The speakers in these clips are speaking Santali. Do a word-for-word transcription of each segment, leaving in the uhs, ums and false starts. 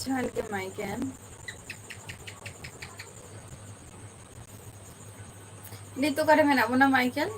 ᱡᱚᱦᱟᱨ ᱜᱮ ᱢᱟᱭᱠᱮᱞ᱾ ᱱᱤᱛ ᱚᱠᱟᱨᱮ ᱢᱮᱱᱟᱜ ᱵᱚᱱᱟ ᱢᱟᱭᱠᱮᱞ?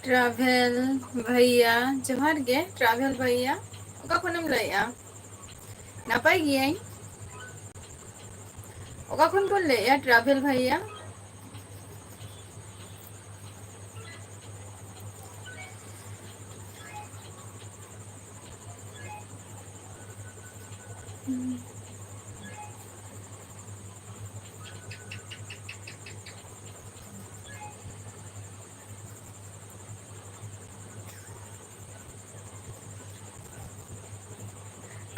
ᱴᱨᱟᱵᱷᱮᱞ ᱵᱷᱟᱹᱭᱭᱟ, ᱡᱚᱦᱟᱨ ᱜᱮ ᱴᱨᱟᱵᱷᱮᱞ ᱵᱷᱟᱹᱭᱭᱟ, ᱚᱠᱟ ᱠᱷᱚᱱᱮᱢ ᱞᱟᱹᱭᱮᱜᱼᱟ? ᱱᱟᱯᱟᱭ ᱜᱤᱭᱟᱹᱧ᱾ ᱚᱠᱟ ᱠᱷᱚᱱ ᱵᱚᱱ ᱞᱟᱹᱭᱮᱜᱼᱟ, ᱴᱨᱟᱵᱷᱮᱞ ᱵᱷᱟᱭᱟ?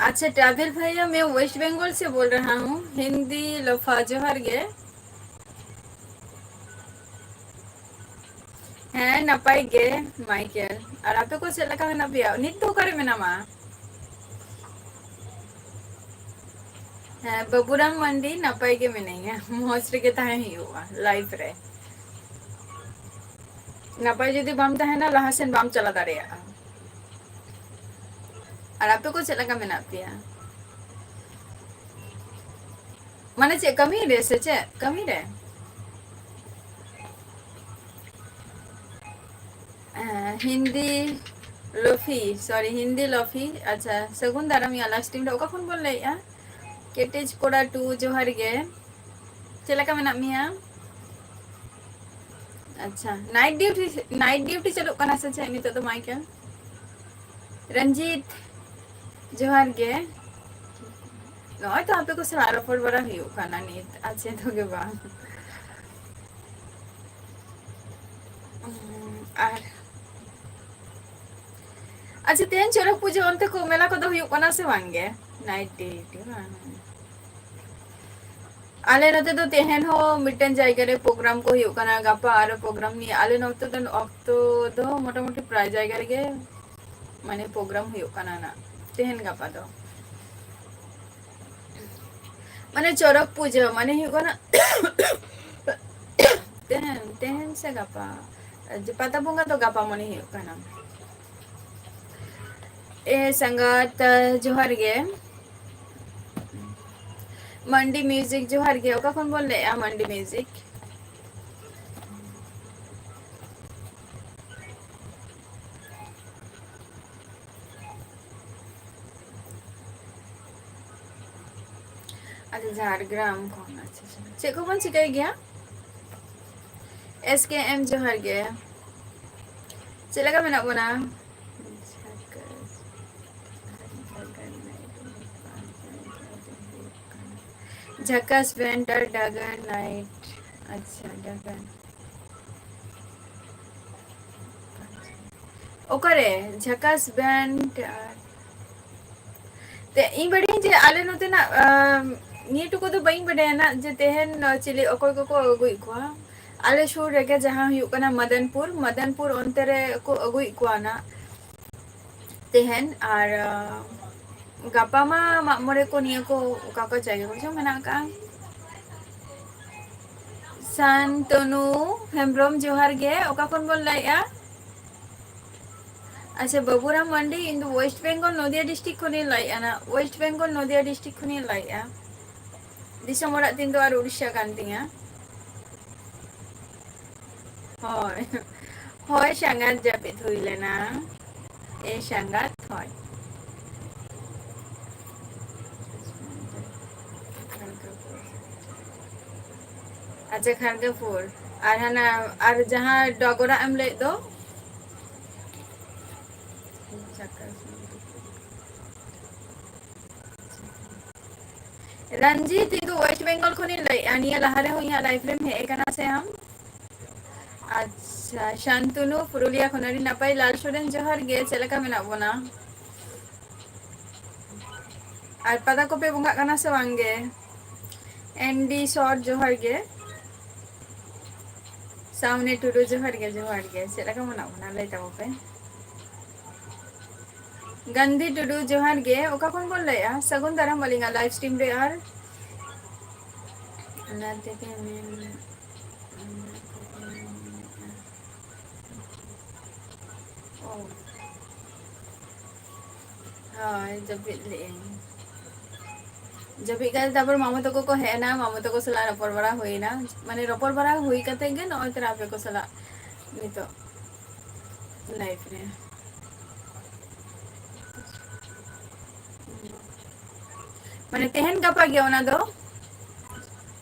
अच्छा, ट्रैवल भैया, मैं वेस्ट बंगाल से बोल रहा हूँ। हिंदी लोफा, जोहार गे। ᱦᱮᱸ, ᱱᱟᱯᱟᱭ ᱜᱮ, ᱢᱟᱭᱠᱮᱞ᱾ ᱟᱨ ᱟᱯᱮ ᱠᱚ ᱪᱮᱫ ᱞᱮᱠᱟ ᱢᱮᱱᱟᱜ ᱯᱮᱭᱟ? ᱱᱤᱛ ᱫᱚ ᱚᱠᱟᱨᱮ ᱢᱮᱱᱟᱢᱟ? ᱦᱮᱸ, ᱵᱟᱹᱵᱩᱨᱟᱢ ᱢᱟᱱᱰᱤ, ᱱᱟᱯᱟᱭ ᱜᱮ ᱢᱤᱱᱟᱹᱧᱟ᱾ ᱢᱚᱡᱽ ᱨᱮᱜᱮ ᱛᱟᱦᱮᱸ ᱦᱩᱭᱩᱜᱼᱟ ᱞᱟᱭᱤᱯᱷ ᱨᱮ᱾ ᱱᱟᱯᱟᱭ ᱡᱩᱫᱤ ᱵᱟᱢ ᱛᱟᱦᱮᱱᱟ, ᱞᱟᱦᱟ ᱥᱮᱱ ᱵᱟᱢ ᱪᱟᱞᱟᱣ ᱫᱟᱲᱮᱭᱟᱜᱼᱟ᱾ ᱟᱨ ᱟᱯᱮ ᱠᱚ ᱪᱮᱫ ᱞᱮᱠᱟ ᱢᱮᱱᱟᱜ ᱯᱮᱭᱟ? ᱢᱟᱱᱮ ᱪᱮᱫ, ᱠᱟᱹᱢᱤ ᱨᱮ ᱥᱮ ᱪᱮᱫ? ᱠᱟᱹᱢᱤ ᱨᱮ? ᱦᱮᱸ, ᱦᱤᱱᱫᱤ ᱞᱚᱯᱷᱤ, ᱥᱚᱨᱤ, ᱦᱤᱱᱫᱤ ᱞᱚᱯᱷᱤ᱾ ᱟᱪᱪᱷᱟ, ᱥᱟᱹᱜᱩᱱ ᱫᱟᱨᱟᱢ ᱭᱟ ᱞᱟᱥᱴ ᱴᱤᱢ ᱨᱮ᱾ ᱚᱠᱟ ᱠᱷᱚᱱ ᱵᱚᱱ ᱞᱟᱹᱭᱮᱜᱼᱟ? ᱠᱮᱴᱮᱡ ᱠᱚᱲᱟ ᱴᱩ, ᱡᱚᱦᱟᱨ ᱜᱮ᱾ ᱪᱮᱫ ᱞᱮᱠᱟ ᱢᱮᱱᱟᱜ ᱢᱮᱭᱟ? ᱟᱪᱪᱷᱟ, ᱱᱟᱭᱤᱴ ᱰᱤᱭᱩᱴᱤ, ᱱᱟᱭᱤᱴ ᱰᱤᱭᱩᱴᱤ ᱪᱟᱹᱞᱩᱜ ᱠᱟᱱᱟ ᱥᱮ ᱪᱮᱫ ᱱᱤᱛᱚᱜ ᱫᱚ, ᱢᱟᱭᱠᱮᱞ? ᱨᱚᱧᱡᱤᱛ, ᱡᱚᱦᱟᱨ ᱜᱮ᱾ ᱱᱚᱜᱼᱚᱭ ᱛᱚ ᱟᱯᱮ ᱠᱚ ᱥᱟᱞᱟᱜ ᱨᱚᱯᱚᱲ ᱵᱟᱲᱟ ᱦᱩᱭᱩᱜ ᱠᱟᱱᱟ ᱱᱤᱛ, ᱟᱨ ᱪᱮᱫ ᱦᱚᱸ ᱜᱮ ᱵᱟᱝ᱾ ᱩᱸ, ᱟᱨ ᱟᱪᱪᱷᱟ, ᱛᱮᱦᱮᱧ ᱪᱚᱨᱚᱠ ᱯᱩᱡᱟᱹ ᱚᱱᱛᱮ ᱠᱚ ᱢᱮᱞᱟ ᱠᱚᱫᱚ ᱦᱩᱭᱩᱜ ᱠᱟᱱᱟ ᱥᱮ ᱵᱟᱝ ᱜᱮ? ᱱᱟᱭᱤᱴ ᱰᱤᱭᱩᱴᱤ ᱵᱟᱝ? ᱟᱞᱮ ᱱᱚᱛᱮ ᱫᱚ ᱛᱮᱦᱮᱧ ᱦᱚᱸ ᱢᱤᱫᱴᱮᱱ ᱡᱟᱭᱜᱟ ᱨᱮ ᱯᱨᱳᱜᱨᱟᱢ ᱠᱚ ᱦᱩᱭᱩᱜ ᱠᱟᱱᱟ, ᱜᱟᱯᱟ ᱟᱨᱚ ᱯᱨᱳᱜᱨᱟᱢ ᱱᱤᱭᱮ᱾ ᱟᱞᱮ ᱱᱚᱛᱮ ᱫᱚ ᱚᱠᱛᱚ ᱫᱚ ᱢᱚᱴᱟᱢᱩᱴᱤ ᱯᱨᱟᱭ ᱡᱟᱭᱜᱟ ᱨᱮᱜᱮ ᱢᱟᱱᱮ ᱯᱨᱳᱜᱨᱟᱢ ᱦᱩᱭᱩᱜ ᱠᱟᱱᱟ ᱱᱟᱜ ᱛᱮᱦᱮᱧ ᱜᱟᱯᱟ ᱫᱚ᱾ ᱢᱟᱱᱮ ᱪᱚᱨᱚᱠ ᱯᱩᱡᱟᱹ ᱢᱟᱱᱮ ᱦᱩᱭᱩᱜ ᱠᱟᱱᱟ ᱛᱮᱦᱮᱧ, ᱛᱮᱦᱮᱧ ᱥᱮ ᱜᱟᱯᱟ? ᱡᱮ ᱯᱟᱛᱟ ᱵᱚᱸᱜᱟ ᱫᱚ ᱜᱟᱯᱟ ᱢᱚᱱᱮ ᱦᱩᱭᱩᱜ ᱠᱟᱱᱟ᱾ ᱮ ᱥᱟᱸᱜᱟᱛ, ᱡᱚᱦᱟᱨ ᱜᱮ᱾ ᱢᱟᱱᱰᱤ ᱢᱤᱣᱡᱤᱠ, ᱡᱚᱦᱟᱨ ᱜᱮ᱾ ᱚᱠᱟ ᱠᱷᱚᱱ ᱵᱚᱱ ᱞᱟᱹᱭᱮᱜᱼᱟ, ᱢᱟᱱᱰᱤ ᱢᱤᱣᱡᱤᱠ? ᱟᱪᱪᱷᱟ, ᱡᱷᱟᱲᱜᱨᱟᱢ ᱠᱷᱚᱱ᱾ ᱟᱪᱪᱷᱟ, ᱟᱪᱪᱷᱟ᱾ ᱪᱮᱫ ᱠᱚᱵᱚᱱ ᱪᱤᱠᱟᱹᱭ ᱜᱮᱭᱟ? ᱮᱥ ᱠᱮ ᱮᱢ, ᱡᱚᱦᱟᱨ ᱜᱮ᱾ ᱪᱮᱫ ᱞᱮᱠᱟ ᱢᱮᱱᱟᱜ ᱵᱚᱱᱟ? ᱡᱷᱟᱠᱟᱥ ᱵᱮᱱᱰ ᱟᱨ ᱰᱟᱜᱟᱨ ᱱᱟᱭᱤᱴ᱾ ᱟᱪᱪᱷᱟ, ᱰᱟᱜᱟᱨ᱾ ᱚᱠᱟᱨᱮ ᱡᱷᱟᱠᱟᱥ ᱵᱮᱱᱰ ᱟᱨ ᱛᱮ ᱤᱧ ᱵᱟᱰᱟᱭᱟᱹᱧ ᱡᱮ ᱟᱞᱮ ᱱᱚᱛᱮᱱᱟᱜ, ᱟᱢ, ᱱᱤᱭᱟᱹ ᱴᱩᱠᱩ ᱫᱚ ᱵᱟᱹᱧ ᱵᱟᱰᱟᱭᱟ ᱱᱟᱜ ᱡᱮ ᱛᱮᱦᱮᱧ ᱪᱤᱞᱤ ᱚᱠᱚᱭ ᱠᱚᱠᱚ ᱟᱹᱜᱩᱭᱮᱫ ᱠᱚᱣᱟ᱾ ᱟᱞᱮ ᱥᱩᱨ ᱨᱮᱜᱮ ᱡᱟᱦᱟᱸ ᱦᱩᱭᱩᱜ ᱠᱟᱱᱟ ᱢᱟᱫᱟᱱᱯᱩᱨ, ᱢᱟᱫᱟᱱᱯᱩᱨ ᱚᱱᱛᱮ ᱨᱮ ᱠᱚ ᱟᱹᱜᱩᱭᱮᱫ ᱠᱚᱣᱟ ᱱᱟᱜ ᱛᱮᱦᱮᱧ᱾ ᱟᱨ, ᱟᱢ, ᱜᱟᱯᱟ ᱢᱟ ᱢᱟᱜ ᱢᱚᱬᱮ ᱠᱚ ᱱᱤᱭᱟᱹ ᱠᱚ ᱚᱠᱟ ᱠᱚ ᱡᱟᱭᱜᱟ ᱠᱚᱪᱚ ᱢᱮᱱᱟᱜ ᱟᱠᱟᱫᱼᱟ᱾ ᱥᱟᱱᱛᱚᱱᱩ ᱦᱮᱢᱵᱨᱚᱢ, ᱡᱚᱦᱟᱨ ᱜᱮ᱾ ᱚᱠᱟ ᱠᱷᱚᱱ ᱵᱚᱱ ᱞᱟᱹᱭᱮᱫᱼᱟ? ᱟᱪᱪᱷᱟ, ᱵᱟᱵᱩᱨᱟᱢ ᱢᱟᱱᱰᱤ, ᱤᱧ ᱫᱚ West Bengal ᱱᱚᱫᱤᱭᱟ district ᱠᱷᱚᱱᱤᱧ ᱞᱟᱹᱭᱮᱫᱼᱟ ᱱᱟᱜ᱾ West Bengal ᱱᱚᱫᱤᱭᱟ district ᱠᱷᱚᱱᱤᱧ ᱞᱟᱹᱭᱮᱫᱼᱟ᱾ ᱫᱤᱥᱚᱢ ᱚᱲᱟᱜ ᱛᱤᱧ ᱫᱚ ᱟᱨ ᱩᱲᱤᱥᱥᱟ ᱠᱟᱱ ᱛᱤᱧᱟ᱾ ᱦᱳᱭ, ᱦᱳᱭ, ᱥᱟᱸᱜᱟᱛ ᱡᱟᱹᱯᱤᱫ ᱦᱩᱭ ᱞᱮᱱᱟ᱾ ᱮ ᱥᱟᱸᱜᱟᱛ, ᱦᱳᱭ᱾ ᱟᱪᱪᱷᱟ, ᱠᱷᱟᱲᱜᱟᱯᱩᱨ᱾ ᱟᱨ ᱦᱟᱱᱟ, ᱟᱨ ᱡᱟᱦᱟᱸ ᱰᱚᱜᱚᱨᱟᱜ ᱮᱢ ᱞᱟᱹᱭᱮᱫ ᱫᱚ? ᱨᱚᱱᱡᱤᱛ, ᱤᱧ ᱫᱚ West Bengal ᱠᱷᱚᱱᱤᱧ ᱞᱟᱹᱭᱮᱫᱼᱟ᱾ ᱱᱤᱭᱟᱹ ᱞᱟᱦᱟ ᱨᱮᱦᱚᱸ ᱤᱧᱟᱹᱜ live ᱨᱮᱢ ᱦᱮᱡ ᱟᱠᱟᱱᱟ ᱥᱮ ᱟᱢ? ᱟᱪᱪᱷᱟ, ᱥᱟᱱᱛᱩᱱᱩ ᱯᱩᱨᱩᱞᱤᱭᱟ ᱠᱷᱚᱱ, ᱟᱹᱰᱤ ᱱᱟᱯᱟᱭ᱾ ᱞᱟᱞ ᱥᱚᱨᱮᱱ, ᱡᱚᱦᱟᱨ ᱜᱮ, ᱪᱮᱫ ᱞᱮᱠᱟ ᱢᱮᱱᱟᱜ ᱵᱚᱱᱟ? ᱟᱨ ᱯᱟᱛᱟ ᱠᱚᱯᱮ ᱵᱚᱸᱜᱟᱜ ᱠᱟᱱᱟ ᱥᱮ ᱵᱟᱝ ᱜᱮ? ᱮᱱᱰᱤ ᱥᱚᱨ, ᱡᱚᱦᱟᱨ ᱜᱮ᱾ ᱥᱟᱣᱱᱤ ᱴᱩᱰᱩ, ᱡᱚᱦᱟᱨ ᱜᱮ, ᱡᱚᱦᱟᱨ ᱜᱮ᱾ ᱪᱮᱫ ᱞᱮᱠᱟ ᱢᱮᱱᱟᱜ ᱵᱚᱱᱟ? ᱞᱟᱹᱭ ᱛᱟᱵᱚ ᱯᱮ᱾ ᱜᱟᱱᱫᱷᱤ ᱴᱩᱰᱩ, ᱡᱚᱦᱟᱨ ᱜᱮ᱾ ᱚᱠᱟ ᱠᱷᱚᱱ ᱵᱚᱱ ᱞᱟᱹᱭᱮᱜᱼᱟ? ᱥᱟᱹᱜᱩᱱ ᱫᱟᱨᱟᱢ ᱟᱹᱞᱤᱧᱟᱜ live stream ᱨᱮ᱾ ᱟᱨ ᱚᱱᱟ ᱛᱮᱜᱮ ᱢᱮᱱ, ᱚᱱᱟ ᱛᱮᱜᱮ ᱢᱮᱱᱮᱫᱼᱟ᱾ ᱚ᱾ ᱦᱳᱭ, ᱡᱟᱹᱯᱤᱫ ᱞᱮᱜᱼᱟᱹᱧ᱾ ᱡᱟᱹᱯᱤᱫ ᱠᱟᱛᱮ ᱛᱟᱨᱯᱚᱨ ᱢᱟᱢᱚ ᱛᱟᱠᱚ ᱠᱚ ᱦᱮᱡ ᱮᱱᱟ, ᱢᱟᱢᱚ ᱛᱟᱠᱚ ᱥᱟᱞᱟᱜ ᱨᱚᱯᱚᱲ ᱵᱟᱲᱟ ᱦᱩᱭᱱᱟ᱾ ᱢᱟᱱᱮ, ᱨᱚᱯᱚᱲ ᱵᱟᱲᱟ ᱦᱩᱭ ᱠᱟᱛᱮ ᱜᱮ ᱱᱚᱜᱼᱚᱭ ᱛᱚᱨᱟ ᱟᱯᱮ ᱠᱚ ᱥᱟᱞᱟᱜ ᱱᱤᱛᱚᱜ live ᱨᱮ᱾ ᱢᱟᱱᱮ ᱛᱮᱦᱮᱧ ᱜᱟᱯᱟ ᱜᱮ ᱚᱱᱟ ᱫᱚ?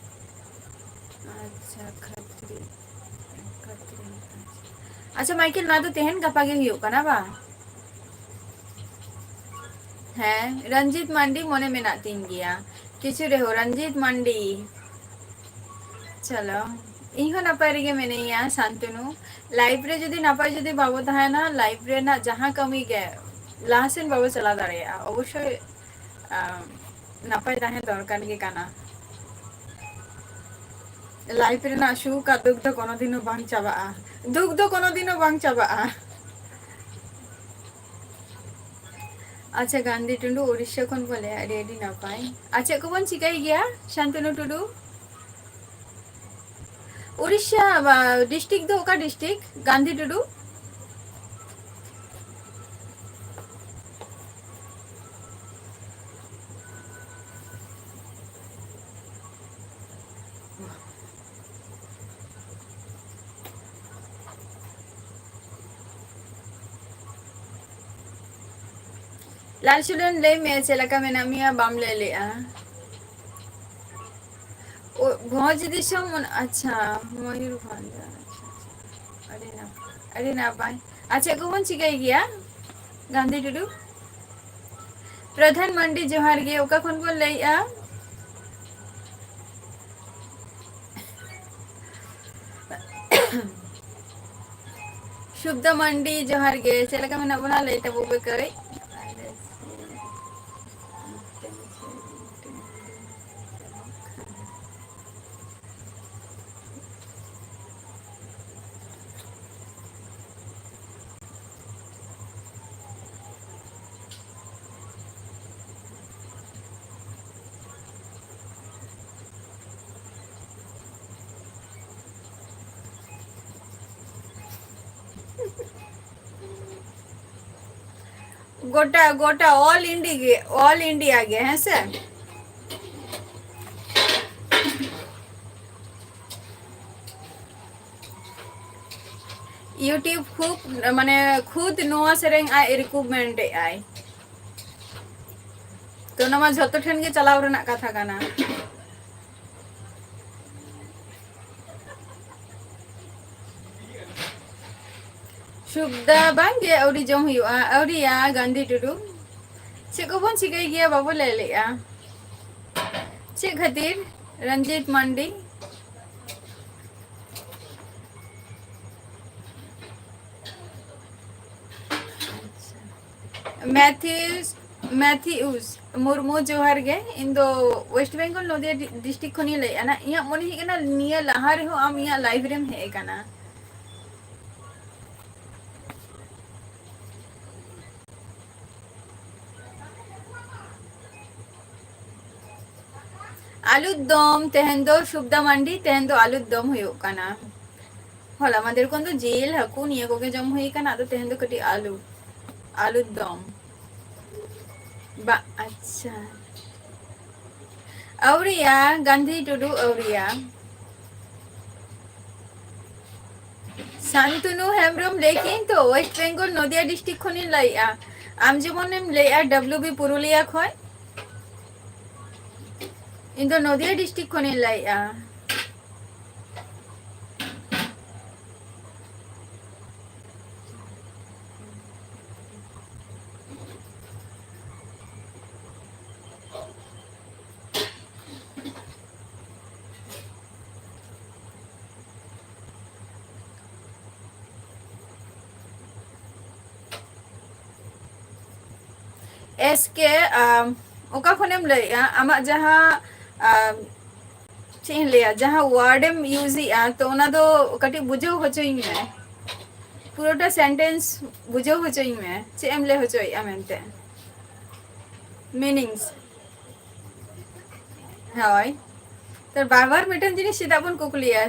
ᱟᱪᱪᱷᱟ, ᱠᱷᱟᱹᱛᱨᱤ, ᱠᱷᱟᱹᱛᱨᱤ᱾ ᱟᱪᱪᱷᱟ ᱢᱟᱭᱠᱮᱞ, ᱱᱚᱣᱟ ᱫᱚ ᱛᱮᱦᱮᱧ ᱜᱟᱯᱟ ᱜᱮ ᱦᱩᱭᱩᱜ ᱠᱟᱱᱟ ᱵᱟᱝ? ᱦᱮᱸ, ᱨᱚᱧᱡᱤᱛ ᱢᱟᱱᱰᱤ ᱢᱚᱱᱮ ᱢᱮᱱᱟᱜ ᱛᱤᱧ ᱜᱮᱭᱟ᱾ ᱠᱤᱪᱷᱩ ᱨᱮᱦᱚᱸ ᱨᱚᱧᱡᱤᱛ ᱢᱟᱱᱰᱤ᱾ ᱪᱚᱞᱚ, ᱤᱧ ᱦᱚᱸ ᱱᱟᱯᱟᱭ ᱨᱮᱜᱮ ᱢᱮᱱᱟᱹᱧᱟ ᱥᱟᱱᱛᱩᱱᱩ᱾ ᱞᱟᱭᱤᱯᱷ ᱨᱮ ᱡᱩᱫᱤ ᱱᱟᱯᱟᱭ ᱡᱩᱫᱤ ᱵᱟᱵᱚ ᱛᱟᱦᱮᱱᱟ, ᱞᱟᱭᱤᱯᱷ ᱨᱮᱱᱟᱜ ᱡᱟᱦᱟᱸ ᱠᱟᱹᱢᱤ ᱜᱮ ᱞᱟᱦᱟ ᱥᱮᱱ ᱵᱟᱵᱚ ᱪᱟᱞᱟᱣ ᱫᱟᱲᱮᱭᱟᱜᱼᱟ᱾ ᱚᱵᱚᱥᱥᱳᱭ, ᱟᱢ, ᱱᱟᱯᱟᱭ ᱛᱟᱦᱮᱸ ᱫᱚᱨᱠᱟᱨ ᱜᱮ ᱠᱟᱱᱟ᱾ ᱞᱟᱭᱤᱯᱷ ᱨᱮᱱᱟᱜ ᱥᱩᱠ ᱟᱨ ᱫᱩᱠ ᱫᱚ ᱠᱳᱱᱳ ᱫᱤᱱ ᱦᱚᱸ ᱵᱟᱝ ᱪᱟᱵᱟᱜᱼᱟ᱾ ᱫᱩᱠ ᱫᱚ ᱠᱳᱱᱳ ᱫᱤᱱ ᱦᱚᱸ ᱵᱟᱝ ᱪᱟᱵᱟᱜᱼᱟ᱾ ᱟᱪᱪᱷᱟ, ᱜᱟᱱᱫᱷᱤ ᱴᱩᱰᱩ ᱩᱲᱤᱥᱥᱟ ᱠᱷᱚᱱ ᱵᱚᱞᱮ, ᱟᱹᱰᱤ ᱟᱹᱰᱤ ᱱᱟᱯᱟᱭ᱾ ᱟᱨ ᱪᱮᱫ ᱠᱚᱵᱚᱱ ᱪᱤᱠᱟᱹᱭ ᱜᱮᱭᱟ ᱥᱟᱱᱛᱚᱱᱩ ᱴᱩᱰᱩ? ᱩᱲᱤᱥᱥᱟ, ᱵᱟ, ᱰᱤᱥᱴᱨᱤᱠᱴ ᱫᱚ ᱚᱠᱟ ᱰᱤᱥᱴᱨᱤᱠᱴ? ᱜᱟᱱᱫᱷᱤ ᱴᱩᱰᱩ᱾ ᱞᱟᱞ ᱪᱩᱞᱚᱱ, ᱞᱟᱹᱭ ᱢᱮ, ᱪᱮᱫ ᱞᱮᱠᱟ ᱢᱮᱱᱟᱜ ᱢᱮᱭᱟ? ᱵᱟᱢ ᱞᱟᱹᱭ ᱞᱮᱜᱼᱟ᱾ ᱳ, ᱵᱷᱚᱸᱡᱽ ᱫᱤᱥᱚᱢ, ᱚᱱ-, ᱟᱪᱪᱷᱟ, ᱢᱚᱭᱩᱨᱵᱷᱚᱸᱡᱽ, ᱟᱪᱪᱷᱟ, ᱟᱪᱪᱷᱟ᱾ ᱟᱹᱰᱤ ᱱᱟᱯᱟᱭ, ᱟᱹᱰᱤ ᱱᱟᱯᱟᱭ᱾ ᱟᱨ ᱪᱮᱫ ᱠᱚᱵᱚᱱ ᱪᱤᱠᱟᱹᱭ ᱜᱮᱭᱟ, ᱜᱟᱱᱫᱷᱤ ᱴᱩᱰᱩ? ᱯᱨᱚᱫᱷᱟᱱ ᱢᱟᱱᱰᱤ, ᱡᱚᱦᱟᱨ ᱜᱮ᱾ ᱚᱠᱟ ᱠᱷᱚᱱ ᱵᱚᱱ ᱞᱟᱹᱭᱮᱜᱼᱟ? ᱥᱩᱵᱫᱟ ᱢᱟᱱᱰᱤ, ᱡᱚᱦᱟᱨ ᱜᱮ᱾ ᱪᱮᱫ ᱞᱮᱠᱟ ᱢᱮᱱᱟᱜ ᱵᱚᱱᱟ? ᱞᱟᱹᱭ ᱛᱟᱵᱚ ᱯᱮ ᱠᱟᱹᱡ᱾ ᱜᱚᱴᱟ, ᱜᱚᱴᱟ all India ᱜᱮ, all India ᱜᱮ, ᱦᱮᱸ ᱥᱮ? YouTube ᱠᱷᱩᱵ, ᱢᱟᱱᱮ, ᱠᱷᱩᱫ ᱱᱚᱣᱟ ᱥᱮᱨᱮᱧ ᱟᱡ recommend ᱮᱫ ᱟᱭ᱾ ᱚᱱᱟ ᱢᱟ ᱡᱷᱚᱛᱚ ᱴᱷᱮᱱ ᱜᱮ ᱪᱟᱞᱟᱣ ᱨᱮᱱᱟᱜ ᱠᱟᱛᱷᱟ ᱠᱟᱱᱟ᱾ ᱥᱩᱠᱫᱟ, ᱵᱟᱝ ᱜᱮ, ᱟᱹᱣᱨᱤ ᱡᱚᱢ ᱦᱩᱭᱩᱜᱼᱟ, ᱟᱹᱣᱨᱤᱭᱟ᱾ ᱜᱟᱱᱫᱷᱤ ᱴᱩᱰᱩ, ᱪᱮᱫ ᱠᱚᱵᱚᱱ ᱪᱤᱠᱟᱹᱭ ᱜᱮᱭᱟ ᱵᱟᱵᱚ ᱞᱟᱹᱭ ᱞᱮᱜᱼᱟ᱾ ᱪᱮᱫ ᱠᱷᱟᱹᱛᱤᱨ? ᱨᱚᱧᱡᱤᱛ ᱢᱟᱱᱰᱤ, ᱢᱮᱛᱷᱤᱭᱩᱥ, ᱢᱮᱛᱷᱤᱭᱩᱥ ᱢᱩᱨᱢᱩ, ᱡᱚᱦᱟᱨ ᱜᱮ᱾ ᱤᱧ ᱫᱚ ᱳᱭᱮᱥᱴ ᱵᱮᱝᱜᱚᱞ, ᱱᱚᱫᱤᱭᱟ ᱰᱤ-, ᱰᱤᱥᱴᱨᱤᱠᱴ ᱠᱷᱚᱱᱤᱧ ᱞᱟᱹᱭᱮᱫᱼᱟ ᱱᱟ᱾ ᱤᱧᱟᱹᱜ ᱢᱚᱱᱮ ᱦᱩᱭᱩᱜ ᱠᱟᱱᱟ ᱱᱤᱭᱟᱹ ᱞᱟᱦᱟ ᱨᱮᱦᱚᱸ ᱟᱢ ᱤᱧᱟᱹᱜ ᱞᱟᱭᱤᱵᱷ ᱨᱮᱢ ᱦᱮᱡ ᱟᱠᱟᱱᱟ᱾ ᱟᱞᱩ ᱫᱚᱢ, ᱛᱮᱦᱮᱧ ᱫᱚ ᱥᱩᱵᱫᱟ ᱢᱟᱱᱰᱤ, ᱛᱮᱦᱮᱧ ᱫᱚ ᱟᱞᱩ ᱫᱚᱢ ᱦᱩᱭᱩᱜ ᱠᱟᱱᱟ᱾ ᱦᱚᱞᱟ ᱢᱟᱫᱷᱮᱨ ᱠᱷᱚᱱ ᱫᱚ ᱡᱤᱞ, ᱦᱟᱹᱠᱩ ᱱᱤᱭᱟᱹ ᱠᱚᱜᱮ ᱡᱚᱢ ᱦᱩᱭ ᱠᱟᱱᱟ, ᱟᱫᱚ ᱛᱮᱦᱮᱧ ᱫᱚ ᱠᱟᱹᱴᱤᱡ ᱟᱞᱩ, ᱟᱞᱩ ᱫᱚᱢ᱾ ᱵᱟ, ᱟᱪᱪᱷᱟ᱾ ᱟᱹᱣᱨᱤᱭᱟ, ᱜᱟᱱᱫᱷᱤ ᱴᱩᱰᱩ, ᱟᱹᱣᱨᱤᱭᱟ᱾ ᱥᱟᱱᱛᱩᱱᱩ ᱦᱮᱢᱵᱨᱚᱢ ᱞᱟᱹᱭ ᱠᱮᱜᱼᱟᱹᱧ ᱛᱚ, ᱳᱭᱮᱥᱴ ᱵᱮᱝᱜᱚᱞ ᱱᱚᱫᱤᱭᱟ ᱰᱤᱥᱴᱨᱤᱠᱴ ᱠᱷᱚᱱᱤᱧ ᱞᱟᱹᱭᱮᱜᱼᱟ᱾ ᱟᱢ ᱡᱮᱢᱚᱱᱮᱢ ᱞᱟᱹᱭᱮᱜᱼᱟ ᱰᱟᱵᱞᱤᱭᱩ ᱵᱤ ᱯᱩᱨᱩᱞᱤᱭᱟ ᱠᱷᱚᱱ, ᱤᱧ ᱫᱚ ᱱᱚᱫᱤᱭᱟ ᱰᱤᱥᱴᱨᱤᱠᱴ ᱠᱷᱚᱱᱤᱧ ᱞᱟᱹᱭᱮᱜᱼᱟ᱾ ᱮᱥ ᱠᱮ, ᱟᱢ ᱚᱠᱟ ᱠᱷᱚᱱᱮᱢ ᱞᱟᱹᱭᱮᱜᱼᱟ? ᱟᱢᱟᱜ ᱡᱟᱦᱟᱸ, ᱟᱢ, ᱪᱮᱫ ᱤᱧ ᱞᱟᱹᱭᱟ, ᱡᱟᱦᱟᱸ ᱣᱟᱨᱰ ᱮᱢ ᱤᱭᱩᱡᱽ ᱮᱜᱼᱟ, ᱛᱚ ᱚᱱᱟ ᱫᱚ ᱠᱟᱹᱴᱤᱡ ᱵᱩᱡᱷᱟᱹᱣ ᱦᱚᱪᱚᱧ ᱢᱮ, ᱯᱩᱨᱟᱹᱴᱟ ᱥᱮᱱᱴᱮᱱᱥ ᱵᱩᱡᱷᱟᱹᱣ ᱦᱚᱪᱚᱧ ᱢᱮ, ᱪᱮᱫ ᱮᱢ ᱞᱟᱹᱭ ᱦᱚᱪᱚᱭᱮᱜᱼᱟ ᱢᱮᱱᱛᱮ, ᱢᱤᱱᱤᱝᱥ᱾ ᱦᱳᱭ, ᱛᱚ ᱵᱟᱨ ᱵᱟᱨ ᱢᱤᱫᱴᱮᱱ ᱡᱤᱱᱤᱥ ᱪᱮᱫᱟᱜ ᱵᱚᱱ ᱠᱩᱠᱞᱤᱭᱟ?